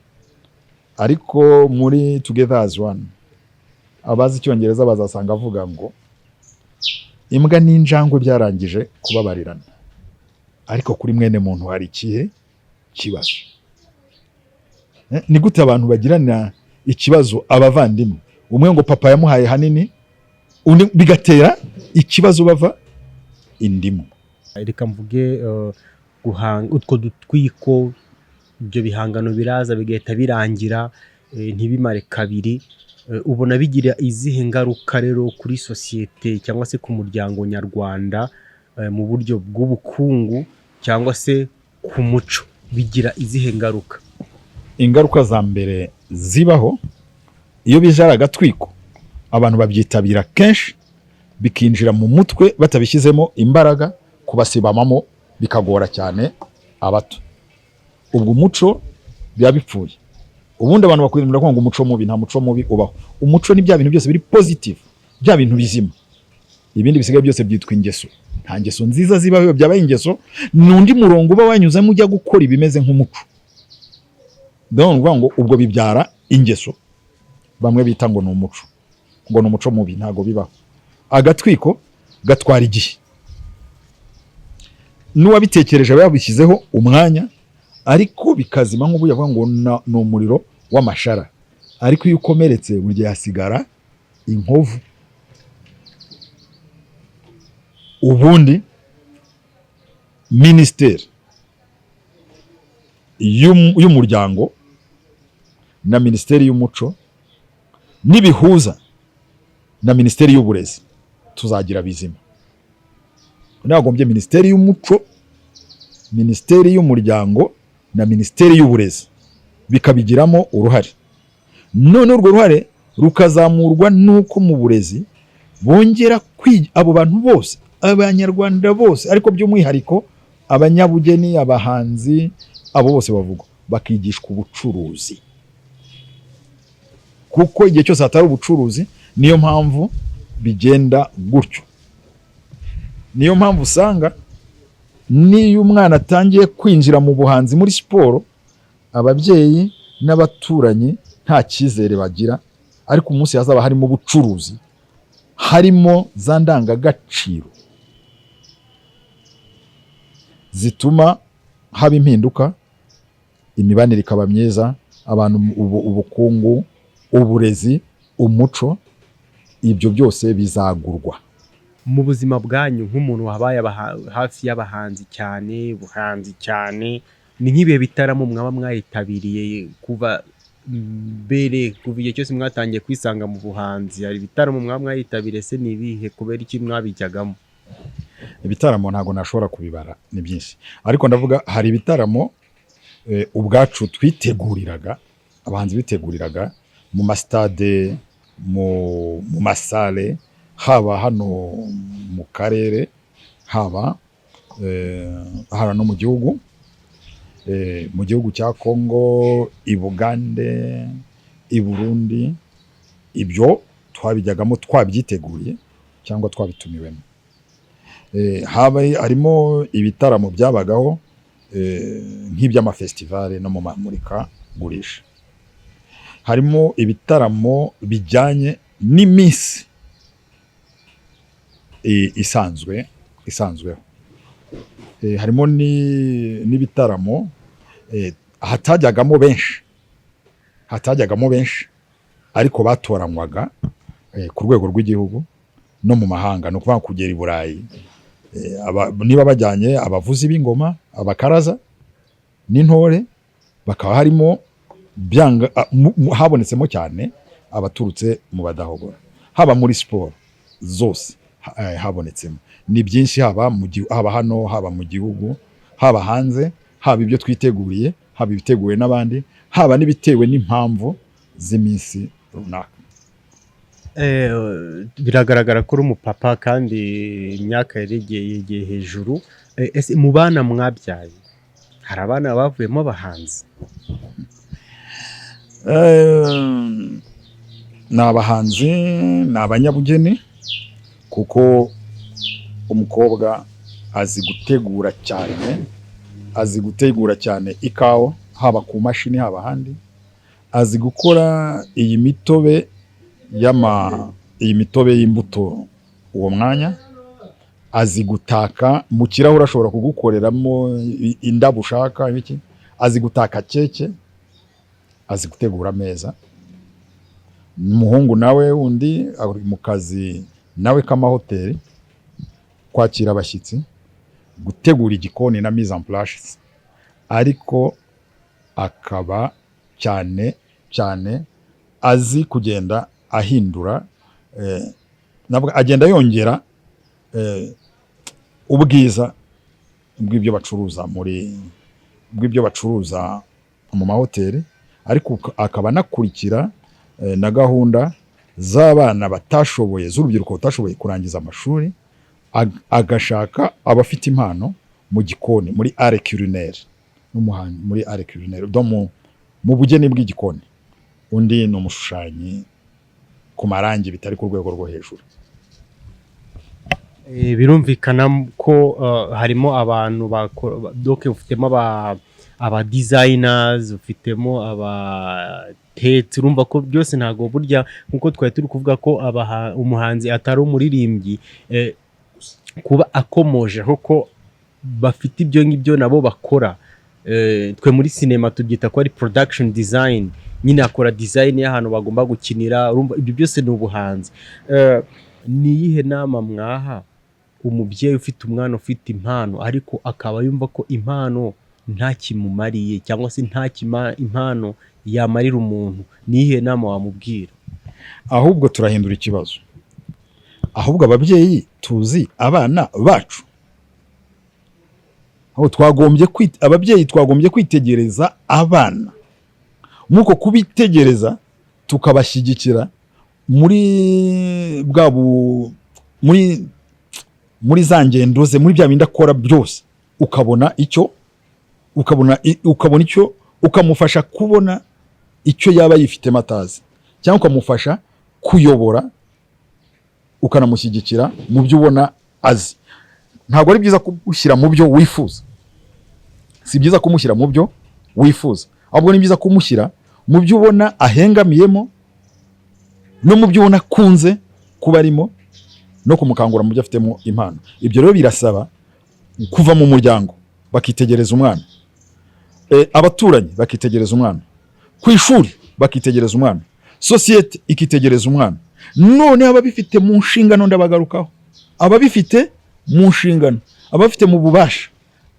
ariko muri Together as One, abazi Icyongereza bazasanga avuga ngo imbwa n'injangwe byarangije kubabarirana, ariko kuri mwene muntu hari ikihe kibazo? Ni gute abantu bagirana ikibazo, abavandimwe, umwe ngo papa yamuhaye hanini, undi bigatera ikibazo, bava indimu? Reka mvuge guhanga utwo dutwiko, ibyo bihangano biraza bigahita birangira, ntibimare kabiri. Ubona bigira izihe ngaruka rero kuri sosiyete cyangwa se ku muryango nyarwanda, mu buryo bw'ubukungu cyangwa se ku muco? Bigira izihe ngaruka? Ingaruka za mbere zibaho, iyo bije ari agatwiko, abantu babyitabira kenshi, bikinjira mu mutwe batabishyizemo imbaraga, kubasibamamo bikagora cyane abato. Ubwo umuco biba bipfuye. Ubundi abantu bakwirinda kuvuga ngo umuco mubi. Nta muco mubi ubaho. Umuco ni bya bintu byose biri positive, bya bintu bizima. Ibindi bisigaye byose byitwa ingeso. Nta ngeso nziza zibaho. Iyo byabaye ingeso, ni undi murongo uba wanyuzemo ujya gukora ibimeze nk'umuco. Donc ni ukuvuga ngo ubwo bibyara ingeso bamwe bita ngo ni umuco, ngo ni umuco mubi. Ntabwo bibaho. Agatwiko gatwara igihe, n'uwabitekereje aba yabishyizeho umwanya, ariko bikazima nk'ubu yavuga ngo ni umuriro w'amashara. Ariko iyo ukomeretse, burya hasigara inkovu. Ubundi minisiteri y'umuryango na minisiteri y'umuco nibihuza na minisiteri y'uburezi, tuzagira bizima. Nagombye minisiteri y'umuco, minisiteri y'umuryango na minisiteri y'uburezi bikabigiramo uruhare. None urwo ruhare rukazamurwa n'uko mu burezi bongera kwiga abo bantu bose, Abanyarwanda bose, ariko by'umwihariko abanyabugeni, abahanzi, abo bose bavugwa, bakigishwa ubucuruzi, kuko igihe cyose hatari ubucuruzi, niyo mpamvu bigenda gutyo. Niyo mpamvu usanga n'iyo umwana atangiye kwinjira mu buhanzi, muri siporo, ababyeyi n'abaturanyi nta cyizere bagira. Ariko umunsi hazaba harimo ubucuruzi, harimo za ndangagaciro zituma haba impinduka, imibanire ikaba myiza, abantu, ubukungu, uburezi, umuco, ibyo byose bizagurwa. Mu buzima bwanyu, nk'umuntu wabaye hafi y'abahanzi cyane, ubuhanzi cyane, ni nk'ibihe bitaramo mwaba mwayitabiriye kuva mbere, kuva igihe cyose mwatangiye kwisanga mu buhanzi? Hari ibitaramo mwaba mwayitabiriye se? Ni ibihe? Kubera iki mwabijyagamo? Ibitaramo ntabwo nashobora kubibara, ni byinshi. Ariko ndavuga hari ibitaramo ubwacu twiteguriraga, abahanzi biteguriraga mu masitade, mu masale, haba hano mu karere, haba haba no mu gihugu, mu gihugu cya Kongo, i Bugande, i Burundi. Ibyo twabijyagamo twabyiteguriye cyangwa twabitumiwemo. Haba harimo ibitaramo byabagaho nk'iby'amafestivale no mu mamurikagurisha. Harimo ibitaramo bijyanye n'iminsi isanzwe isanzweho. Harimo n'ibitaramo hatajyagamo benshi, hatajyagamo benshi, ariko batoranywaga ku rwego rw'igihugu no mu mahanga. Ni ukuvuga kugera i Burayi, niba bajyanye abavuzi b'ingoma, abakaraza n'intore, bakaba harimo byanga habonetsemo cyane abaturutse mu Badahogora. Haba muri siporo zose habonetsemo. Ni byinshi, haba hano, haba mu gihugu, haba hanze, haba ibyo twiteguriye, haba ibiteguwe n'abandi, haba n'ibitewe n'impamvu z'iminsi runaka. Biragaragara ko uri umupapa kandi imyaka yaregeye yegeye hejuru. Ese mu bana mwabyaye hari abana bavuyemo abahanzi? Ni abahanzi, ni abanyabugeni, kuko umukobwa azi gutegura cyane, azi gutegura cyane ikawa, haba ku mashini, haba ahandi. Azi gukora iyi mitobe y'ama iyi mitobe y'imbuto uwo mwanya. Azi gutaka mu kirahure, ashobora kugukoreramo indabo ushaka ibiki. Azi gutaka keke, azi gutegura ameza. Umuhungu nawe wundi ari mu kazi nawe k'amahoteli, kwakira abashyitsi, gutegura igikoni na mise en place, ariko akaba cyane cyane azi kugenda ahindura, nabwo agenda yongera ubwiza bw'ibyo bacuruza muri bw'ibyo bacuruza mu mahoteli. Ariko akaba anakurikira na gahunda z'abana batashoboye, z'urubyiruko rutashoboye kurangiza amashuri, agashaka abafite impano mu gikoni, muri art culinaire, n'umuhanzi muri art culinaire, donc mu Mu bugeni bw'igikoni, undi ni umushushanyi ku marangi bitari ku rwego rwo hejuru. Birumvikana ko harimo abantu donc ufitemo aba designers, ufitemo abatetsi. Urumva ko byose ntabwo burya nkuko twari turi kuvuga ko umuhanzi atari umuririmbyi, kuba akomoje ko bafite ibyo ngibyo nabo bakora. Twe muri sinema tubyita ko ari production design nyine, akora design y'ahantu bagomba gukinira. Urumva ibyo byose ni ubuhanzi. Ni iyihe nama mwaha umubyeyi ufite umwana ufite impano, ariko akaba yumva ko impano nta kimumariye cyangwa se nta impano yamarira umuntu? Ni iyihe nama wamubwira? Ahubwo turahindura ikibazo. Ahubwo ababyeyi tuzi abana bacu? Aho twagombye ababyeyi twagombye kwitegereza abana, nk'uko kubitegereza tukabashyigikira muri bwa bu muri za ngendo ze, muri bya bindi akora byose, ukabona icyo ukabona icyo, ukamufasha kubona icyo yaba yifitemo atazi, cyangwa ukamufasha kuyobora, ukanamushyigikira mu byo ubona azi. Ntabwo ari byiza kumushyira mu byo wifuza, si byiza kumushyira mu byo wifuza, ahubwo ni byiza kumushyira mu byo ubona ahengamiyemo no mu byo ubona akunze kuba arimo, no kumukangura mu byo afitemo impano. Ibyo rero birasaba kuva mu muryango bakitegereza umwana, abaturanyi bakitegereza umwana, ku ishuri bakitegereza umwana, sosiyete ikitegereza umwana. Noneho ababifite mu nshingano, ndabagarukaho, ababifite mu nshingano, ababifite mu bubasha,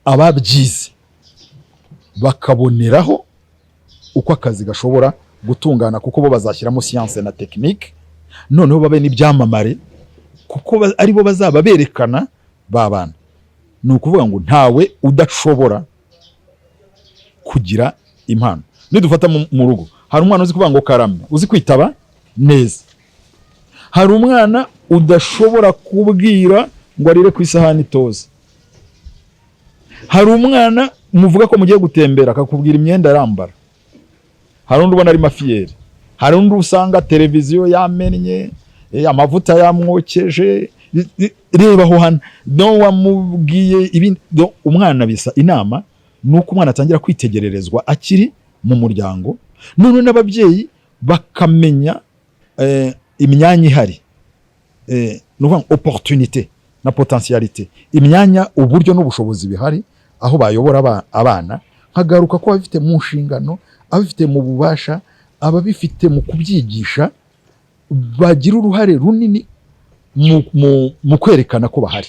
ababyize, bakaboneraho uko akazi gashobora gutungana, kuko bo bazashyiramo siyanse na tekinike, noneho babe n'ibyamamare, kuko aribo bazaba berekana ba bana. Ni ukuvuga ngo ntawe udashobora kugira impano. Nidufata mu rugo, hari umwana uzi kuvuga ngo karame, uzi kwitaba neza. Hari umwana udashobora kubwira ngo arire ku isahani itoze. Hari umwana muvuga ko mugiye gutembera, akakubwira imyenda arambara. Hari undi ubona arimo afiyeri. Hari undi usanga televiziyo yamennye, amavuta yamwokeje. Reba aho hantu no wamubwiye ibindi. Umwana bisa inama ni uko umwana atangira kwitegererezwa akiri mu muryango, none n'ababyeyi bakamenya imyanya ihari, ni ukuvuga ngo opportunité na potentialité, imyanya, uburyo n'ubushobozi bihari aho bayobora abana. Nkagaruka ko ababifite mu nshingano, ababifite mu bubasha, ababifite mu kubyigisha, bagira uruhare runini mu kwerekana ko bahari.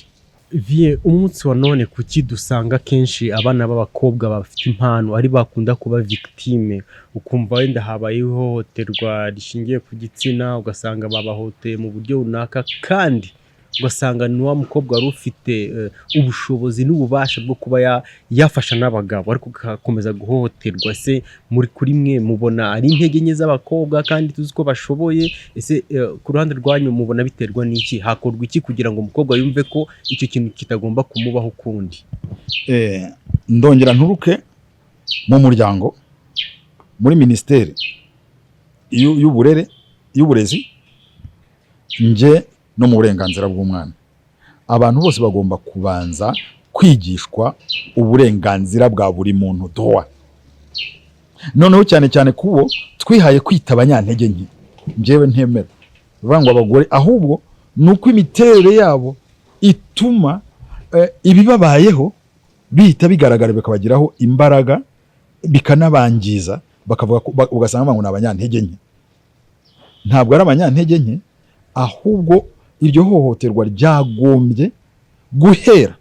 Vie, umunsi wa none kuki dusanga kenshi abana b'abakobwa bafite impano ari bakunda kuba victime? Ukumva wenda habaye ihohoterwa rishingiye ku gitsina, ugasanga babahoteye mu buryo runaka, kandi ugasanga ni wa mukobwa wari ufite ubushobozi n'ububasha bwo kuba yafasha n'abagabo, ariko agakomeza guhohoterwa. Ese muri kuri mwe mubona ari intege nke z'abakobwa kandi tuzi ko bashoboye? Ese ku ruhande rwanyu mubona biterwa n'iki? Hakorwa iki kugira ngo umukobwa yumve ko icyo kintu kitagomba kumubaho ukundi? Ndongera nturuke mu muryango, muri minisiteri y'uburere, y'uburezi, nge no mu burenganzira bw'umwana. Abantu bose bagomba kubanza kwigishwa uburenganzira bwa buri muntu, droit. Noneho cyane cyane kubo twihaye kwita abanyantege nke, njyewe ntemera bivuga ngo abagore, ahubwo ni uko imiterere yabo ituma ibibabayeho bihita bigaragara, bikabagiraho imbaraga, bikanabangiza, bakavuga ko ugasanga bavuga ngo ni abanyantege nke. Ntabwo ari abanyantege nke, ahubwo iryo hohoterwa ryagombye guhera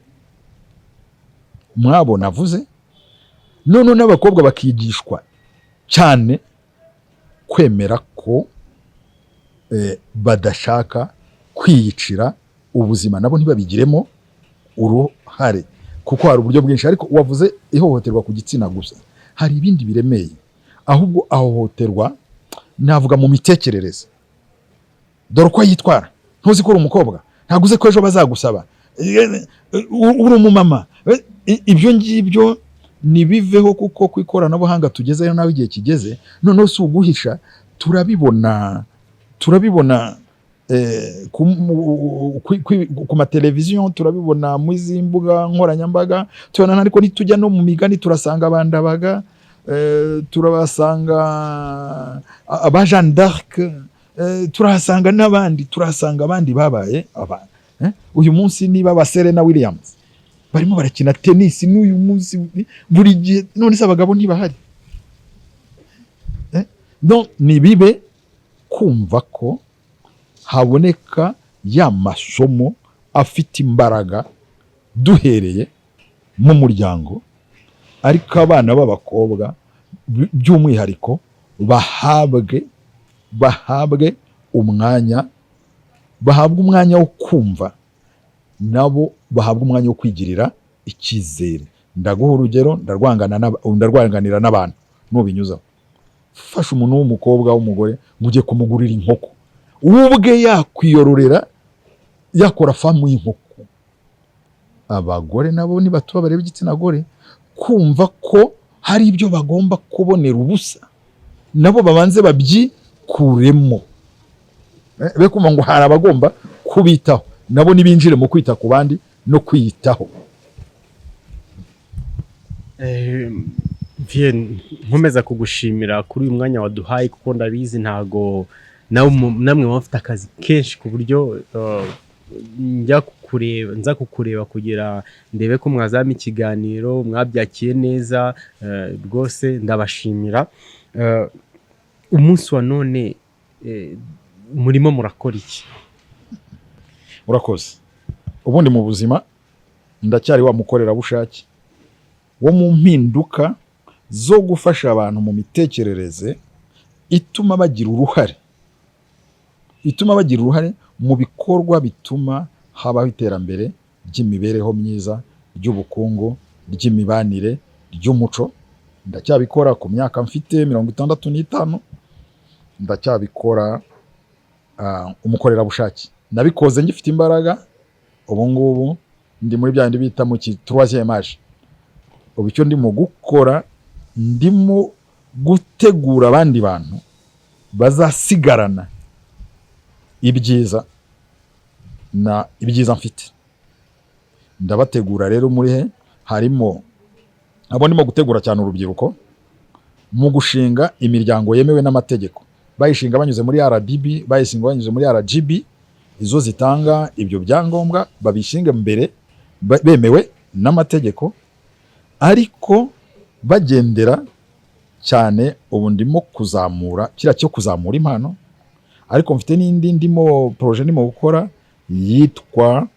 mwabo navuze. Noneho n'abakobwa bakigishwa cyane kwemera ko badashaka kwiyicira ubuzima, nabo ntibabigiremo uruhare, kuko hari uburyo bwinshi. Ariko wavuze ihohoterwa ku gitsina gusa, hari ibindi biremeye. Ahubwo ahohoterwa navuga mu mitekerereze: dore uko yitwara, ntuzi ko uri umukobwa, ntabwo uzi ko ejo bazagusaba, uri umumama. Ibyo ngibyo Nibiveho, kuko ku ikoranabuhanga tugezeyo nawe igihe kigeze noneho si uguhisha, turabibona, turabibona ku mateleviziyo, turabibona muri izi mbuga nkoranyambaga tubona. Ariko nitujya no mu migani turasanga abandabaga, turabasanga aba Jeanne d'Arc, turahasanga n'abandi, turahasanga abandi babaye aba. Uyu munsi niba ba Serena Williams barimo barakina tennis n'uyu munsi buri gihe, none se abagabo ntibahari? Donc nibibe kumva ko haboneka ya masomo afite imbaraga duhereye mu muryango, ariko abana b'abakobwa by'umwihariko bahabwe umwanya, bahabwe umwanya wo kumva, nabo bahabwe umwanya wo kwigirira icyizere. Ndaguha urugero, ndarwanganira n'abantu nubinyuzaho. Fasha umuntu w'umukobwa, w'umugore, ngo ugiye kumugurira inkoko, we ubwe yakwiyororera, yakora farm y'inkoko. Abagore nabo nibatuba bareba igitsina gore kumva ko hari ibyo bagomba kubonera ubusa, nabo babanze babyikuremo. Be kumva ngo hari abagomba kubitaho, nabo nibinjire mu kwita ku bandi no kwiyitaho. Vieux, nkomeza kugushimira kuri uyu mwanya waduhaye, kuko ndabizi ntago nawe namwe muba mufite akazi kenshi, ku buryo njya kukureba, nza kukureba kugira ndebe ko mwazama ikiganiro, mwabyakiye neza, rwose ndabashimira. Umunsi wa none murimo murakora iki? Urakoze. Ubundi mu buzima ndacyari wa mukorerabushake wo mu mpinduka zo gufasha abantu mu mitekerereze ituma bagira uruhare, ituma bagira uruhare mu bikorwa bituma habaho iterambere ry'imibereho myiza, ry'ubukungu, ry'imibanire, ry'umuco. Ndacyabikora ku myaka mfite 65, ndacyabikora. Umukorerabushake nabikoze ngifite imbaraga. Ubu ngubu ndi muri bya bindi bita mu ki troisième âge. Ubu icyo ndimo gukora, ndimo gutegura abandi bantu bazasigarana ibyiza na ibyiza mfite. Ndabategura rero muri he harimo abo ndimo gutegura cyane, urubyiruko, mu gushinga imiryango yemewe n'amategeko, bayishinga banyuze muri RDB, bayishinga banyuze muri RGB, izo zitanga ibyo byangombwa, babishinge mbere bemewe n'amategeko, ariko bagendera cyane. Ubu ndimo kuzamura kiriya cyo kuzamura impano, ariko mfite n'indi ndimo projet ndimo gukora yitwa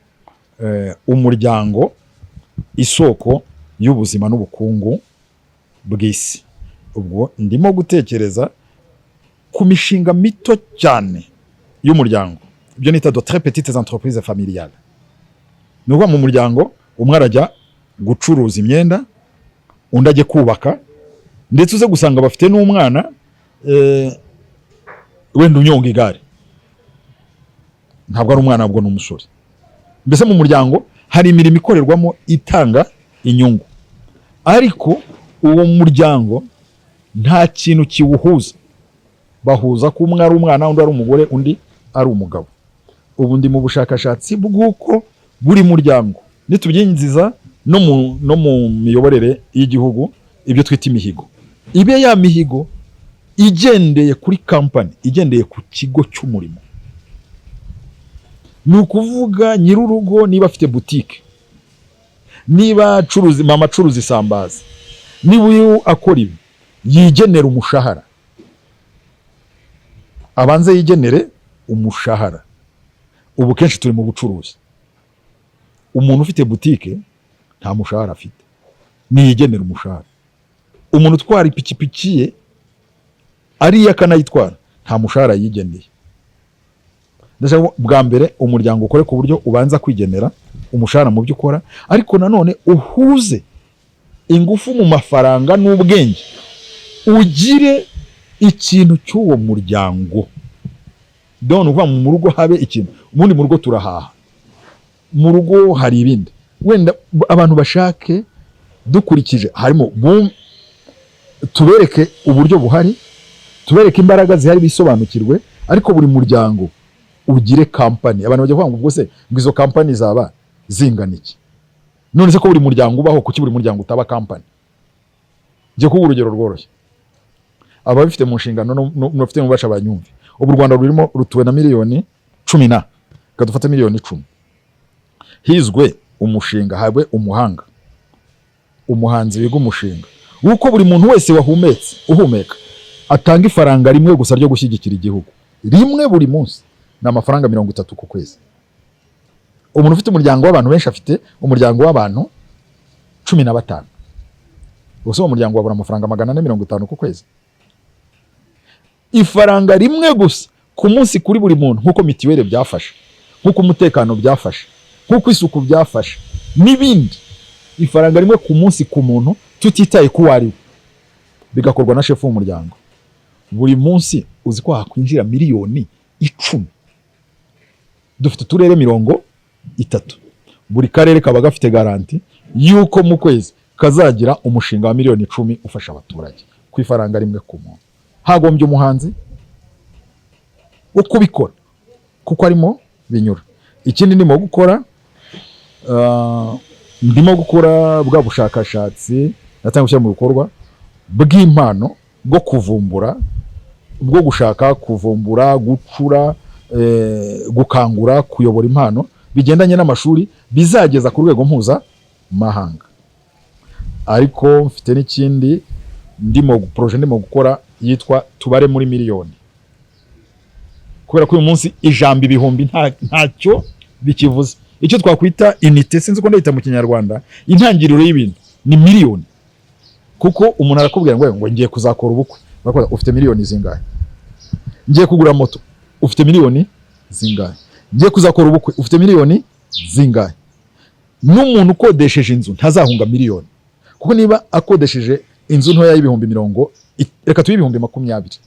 umuryango isoko y'ubuzima n'ubukungu bw'isi. Ubwo ndimo gutekereza ku mishinga mito cyane y'umuryango, ibyo nita de très petites entreprises familiales. Ni ukuvuga mu muryango umwe arajya gucuruza imyenda, undi ajye kubaka, ndetse uze gusanga bafite n'umwana wenda unyonga igare, ntabwo ari umwana, ahubwo ni umusore. Mbese mu muryango hari imirimo ikorerwamo itanga inyungu, ariko uwo muryango nta kintu kiwuhuza. Bahuza ko umwe ari umwana, undi ari umugore, undi ari umugabo. Ubu ndi mu bushakashatsi bw'uko buri muryango nitubyinjiza no mu miyoborere y'igihugu, ibyo twita imihigo, ibe ya mihigo igendeye kuri kampani, igendeye ku kigo cy'umurimo. Ni ukuvuga nyir'urugo niba afite butike, niba acuruza, mama acuruza isambaza, niba uyu akora ibi, yigenera umushahara, abanze yigenere umushahara. Ubu kenshi turi mu bucuruzi, umuntu ufite butike nta mushahara afite, niyigenera umushahara. Umuntu utwara ipikipiki ye ariyo akanayitwara, nta mushahara yigeneye. Ndashaka ko bwa mbere umuryango ukore ku buryo ubanza kwigenera umushahara mu byo ukora, ariko nanone uhuze ingufu mu mafaranga n'ubwenge, ugire ikintu cy'uwo muryango. Donc ni ukuvuga mu rugo habe ikintu. Ubundi mu rugo turahaha, mu rugo hari ibindi, wenda abantu bashake Dukurikije harimo tubereke uburyo buhari, tubereke imbaraga zihari, bisobanukirwe. Ariko buri muryango ugire kampani. Abantu bajya kuvuga ngo ubwo se ngo izo kampani zaba zingana iki? None se ko buri muryango ubaho, kuki buri muryango utaba kampani? Njye kuguha urugero rworoshye, ababifite mu nshingano n'abafite mu bubasha banyumve. Ubu u Rwanda rurimo rutuwe na miliyoni cumi na, reka dufate miliyoni 10. Hizwe umushinga, habe umuhanga, umuhanzi wiga umushinga w'uko buri muntu wese wahumetse, uhumeka, atanga ifaranga rimwe gusa ryo gushyigikira igihugu, rimwe buri munsi, ni amafaranga 30 ku kwezi. Umuntu ufite umuryango w'abantu benshi, afite umuryango w'abantu 15, gusa uwo muryango wabura amafaranga 450 ku kwezi. Ifaranga rimwe gusa ku munsi kuri buri muntu, nk'uko mitiweli byafasha, nk'uko umutekano byafasha, nk'uko isuku byafasha n'ibindi, ifaranga rimwe ku munsi ku muntu, tutitaye ku uwo ari we, bigakorwa na shefu w'umuryango buri munsi, uzi ko hakwinjira miliyoni 10? Dufite uturere 30, buri karere kaba gafite garantie y'uko mu kwezi kazagira umushinga wa miliyoni 10 ufasha abaturage ku ifaranga rimwe ku muntu. Hagombye umuhanzi wo kubikora kuko arimo binyura. Ikindi ndimo gukora, ndimo gukora bwa bushakashatsi natangiye gushyira mu bikorwa bw'impano, bwo kuvumbura, bwo gushaka kuvumbura, gucura, gukangura, kuyobora impano bigendanye n'amashuri bizageza ku rwego mpuzamahanga. Ariko mfite n'ikindi ndimo, projet ndimo gukora yitwa Tubare muri Miliyoni, kubera ko uyu munsi ijambo ibihumbi ntacyo bikivuze. Icyo twakwita unité, sinzi uko ndayita mu Kinyarwanda, intangiriro y'ibintu ni miliyoni, kuko umuntu arakubwira ngo ngiye kuzakora ubukwe. Bakakubaza, ufite miliyoni zingahe? Ngiye kugura moto, ufite miliyoni zingahe? Ngiye kuzakora ubukwe, ufite miliyoni zingahe? N'umuntu ukodesheje inzu ntazahunga miliyoni, kuko niba akodesheje inzu ntoya y'ibihumbi mirongo reka tube 20,000,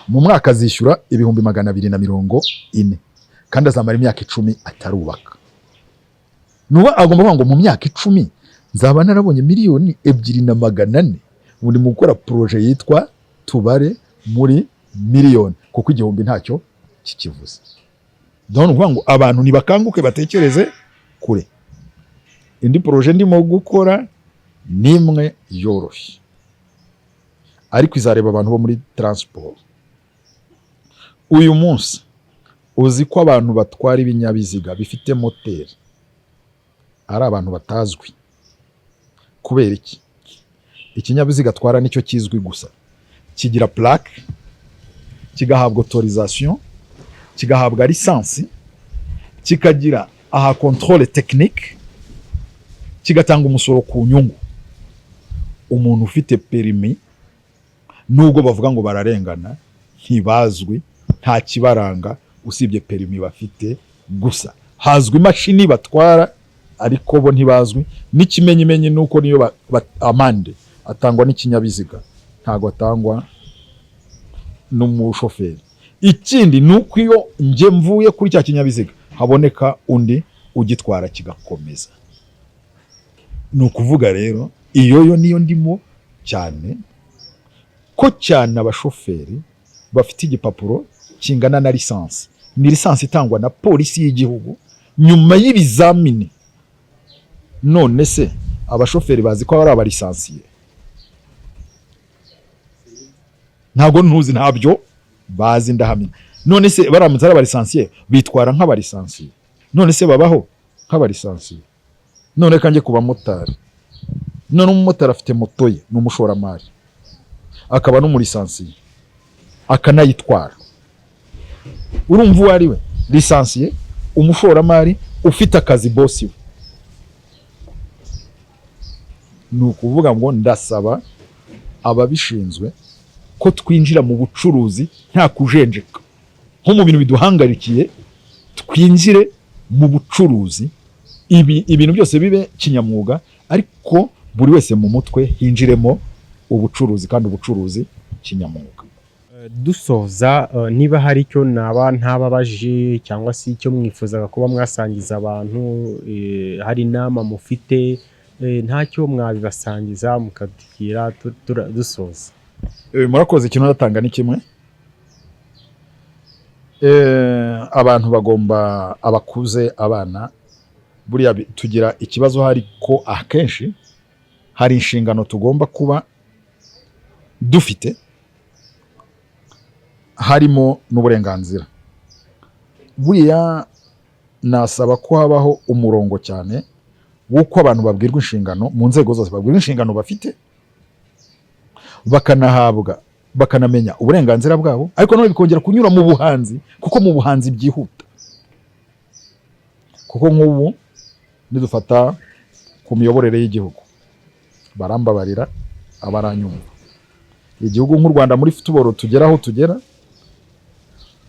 mu mwaka azishyura 240,000, kandi azamara imyaka 10 atarubaka. Nuba agomba kuvuga ngo mu myaka 10 nzaba narabonye 2,400,000. Ubu ndi mu gukora projet yitwa Tubare muri Miliyoni, kuko igihumbi ntacyo kikivuze. Donc ni ukuvuga ngo abantu nibakanguke, batekereze kure. Indi projet ndimo gukora ni imwe yoroshye, ariko izareba abantu bo muri transport. Uyu munsi uzi ko abantu batwara ibinyabiziga bifite moteri ari abantu batazwi. Kubera iki? Ikinyabiziga atwara nicyo kizwi gusa, kigira plaque, kigahabwa autorisation, kigahabwa licence, kikagira aha contrôle technique, kigatanga umusoro ku nyungu. Umuntu ufite permis, nubwo bavuga ngo bararengana, ntibazwi, nta kibaranga usibye permis bafite gusa. Hazwi imashini batwara, ariko bo ntibazwi. N'ikimenyimenyi ni uko niyo amande atangwa n'ikinyabiziga, ntabwo atangwa n'umushoferi. Ikindi ni uko iyo njye mvuye kuri cya kinyabiziga, haboneka undi ugitwara, kigakomeza. Ni ukuvuga rero iyo yo niyo ndimo cyane, ko cyane abashoferi bafite igipapuro kingana na licence, ni licence itangwa na polisi y'igihugu nyuma y'ibizamini. None se abashoferi bazi ko ari abalicencié? Ntabwo ntuzi, ntabyo bazi, ndahamya. None se baramutse ari abalicencié, bitwara nk'abalicencié? None se babaho nk'abalicencié? None kanjye ku bamotari, none umumotari afite moto ye, ni umushoramari, akaba n'umulicencié, akanayitwara. Urumva uwo ari we? Licencié, umushoramari ufite akazi, boss we. Ni ukuvuga ngo ndasaba ababishinzwe ko twinjira mu bucuruzi nta kujenjeka, nko mu bintu biduhangarikiye, twinjire mu bucuruzi, ibi ibintu byose bibe kinyamwuga, ariko buri wese mu mutwe hinjiremo ubucuruzi, kandi ubucuruzi kinyamwuga. Dusoza, niba hari icyo naba ntababajije cyangwa se icyo mwifuzaga kuba mwasangiza abantu, hari inama mufite. Ntacyo mwabibasangiza mukatubwira dusoza. Murakoze. Ikintu natanga ni kimwe. Abantu bagomba, abakuze, abana, buriya tugira ikibazo hari ko akenshi hari inshingano tugomba kuba dufite, harimo n'uburenganzira. Buriya nasaba ko habaho umurongo cyane w'uko abantu babwirwa inshingano mu nzego zose, babwirwa inshingano bafite, bakanahabwa, bakanamenya uburenganzira bwabo, ariko nanone bikongera kunyura mu buhanzi, kuko mu buhanzi byihuta. Kuko nk'ubu nidufata ku miyoborere y'igihugu, barambabarira abaranyumva, igihugu nk'u Rwanda muri football tugera aho tugera,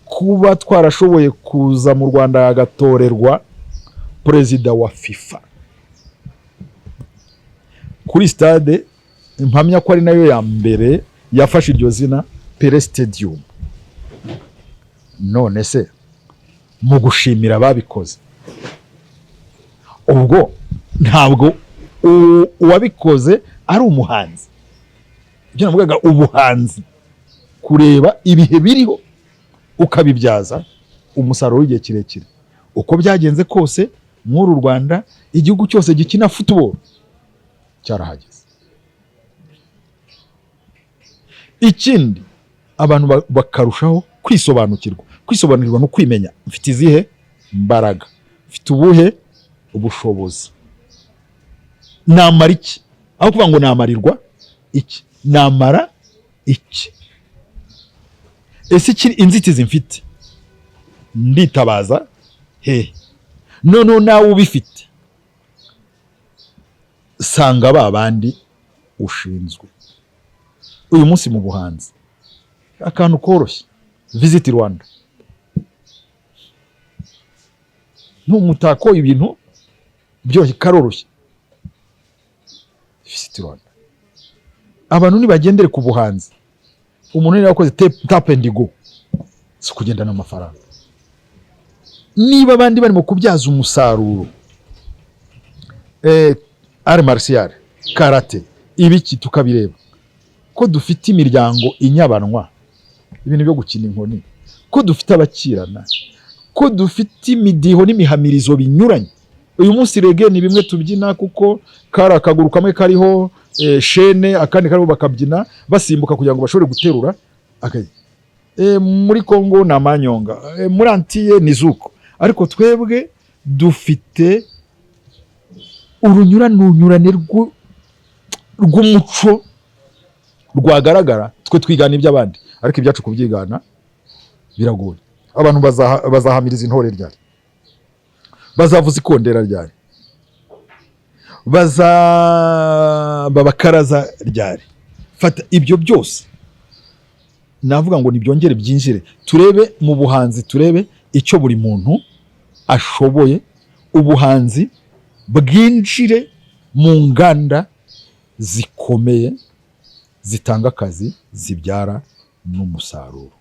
kuba twarashoboye kuza mu Rwanda hagatorerwa perezida wa FIFA kuri stade, impamya ko ari nayo ya mbere yafashe iryo zina, Pele Stadium. None se mu gushimira ababikoze, ubwo ntabwo uwabikoze ari umuhanzi? Ibyo navugaga, ubuhanzi, kureba ibihe biriho ukabibyaza umusaruro w'igihe kirekire. Uko byagenze kose, muri uru Rwanda, igihugu cyose gikina football cyarahageze. Ikindi, abantu bakarushaho kwisobanukirwa. Kwisobanukirwa no kwimenya: mfite izihe mbaraga, mfite ubuhe ubushobozi, namara iki? Aho kuvuga ngo namarirwa iki, namara iki? Ese iki inzitizi mfite nditabaza hehe? Noneho nawe ubifite, sanga ba bandi ushinzwe. Uyu munsi mu buhanzi, akantu koroshye, Visit Rwanda ni umutako, ibintu byoroshye, karoroshye. Visit Rwanda, abantu nibagendere ku buhanzi. Umuntu niba yakoze tap and go, si ukugendana amafaranga. Niba abandi barimo kubyaza umusaruro art martial, karate, ibiki, tukabireba ko dufite imiryango inyabanwa, ibintu byo gukina inkoni, ko dufite abakirana, ko dufite imidiho n'imihamirizo binyuranye. Uyu munsi reggae ni bimwe tubyina, kuko kari akaguru kamwe kariho chaîne, akandi kariho, bakabyina basimbuka kugira ngo bashobore guterura. Muri Congo ni amanyonga, muri Antilles ni zouk, ariko twebwe dufite urunyuranunyurane rw'umuco rwagaragara. Twe twigana iby'abandi, ariko ibyacu kubyigana biragoye. Abantu bazahamiriza intore ryari? Bazavuza ikondera ryari? Bazaba bakaraza ryari? Fata ibyo byose, navuga ngo nibyongere byinjire, turebe mu buhanzi, turebe icyo buri muntu ashoboye, ubuhanzi bwinjire mu nganda zikomeye zitanga akazi, zibyara n'umusaruro.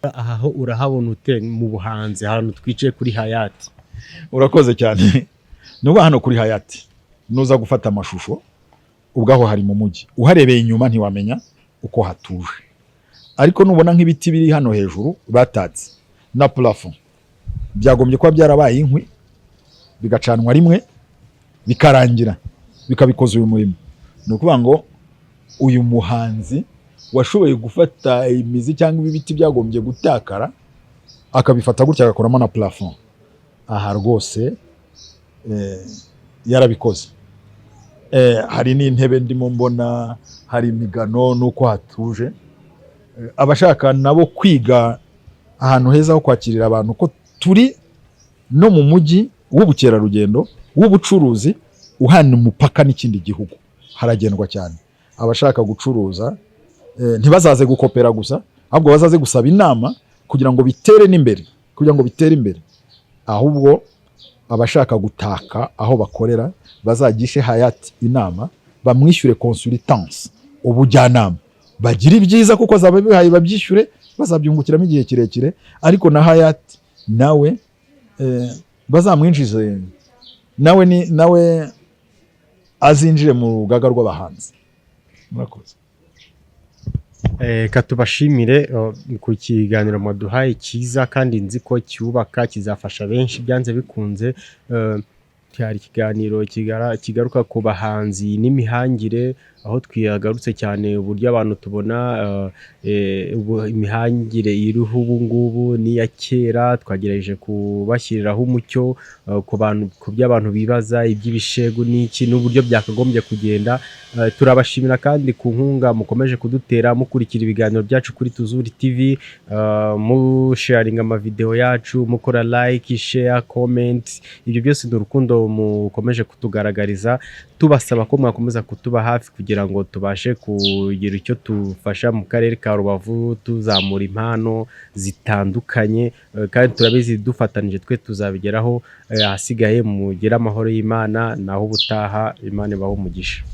Aha ho urahabona ute mu buhanzi, ahantu twicaye kuri Hyatt? Urakoze cyane. Nuba hano kuri Hyatt, nuza gufata amashusho, ubwaho hari mu mujyi, uharebeye inyuma ntiwamenya uko hatuje, ariko nubona nk'ibiti biri hano hejuru batatse na plafond, byagombye kuba byarabaye inkwi, bigacanwa rimwe bikarangira, bikabikoza uyu murimo. Ni ukuvuga ngo uyu muhanzi washoboye gufata imizi cyangwa ibiti byagombye gutakara, akabifata gutya, agakoramo na plafond aha rwose, yarabikoze. Hari n'intebe ndimo mbona, hari imigano n'uko hatuje. Abashaka nabo kwiga ahantu heza ho kwakirira abantu, ko turi no mu mujyi w'ubukerarugendo, w'ubucuruzi, uhana umupaka n'ikindi gihugu, haragendwa cyane. Abashaka gucuruza ntibazaze gukopera gusa, ahubwo bazaze gusaba inama kugira ngo bitere n'imbere, kugira ngo bitere imbere. Ahubwo abashaka gutaka aho bakorera bazagishe Hyatt inama, bamwishyure consultance, ubujyanama, bagire ibyiza, kuko azaba bihaye, babyishyure, bazabyungukiramo igihe kirekire. Ariko na Hyatt nawe bazamwinjize nawe, ni nawe. Azinjire mu rugaga rw'abahanzi. Murakoze. Reka tubashimire ku kiganiro mwaduhaye cyiza, kandi nzi ko cyubaka, kizafasha benshi byanze bikunze. Cyari ikiganiro kigaruka ku bahanzi n'imihangire, aho twiyagarutse cyane uburyo abantu tubona imihangire iriho ubu ngubu n'iya kera. Twagerageje kubashyiriraho umucyo ku bantu, ku byo abantu bibaza, iby'ibishegu n'iki n'uburyo byakagombye kugenda. Turabashimira kandi ku nkunga mukomeje kudutera, mukurikira ibiganiro byacu kuri Tuzuri TV, musharinga amavideo yacu, mukora like, share, comment. Ibyo byose ni urukundo mukomeje kutugaragariza. Tubasaba ko mwakomeza kutuba hafi kugira ngo tubashe kugira icyo tufasha mu karere ka Rubavu, tuzamura impano zitandukanye, kandi turabizi dufatanije twe tuzabigeraho. Ahasigaye mugire amahoro y'Imana, naho ubutaha Imana ibahe umugisha.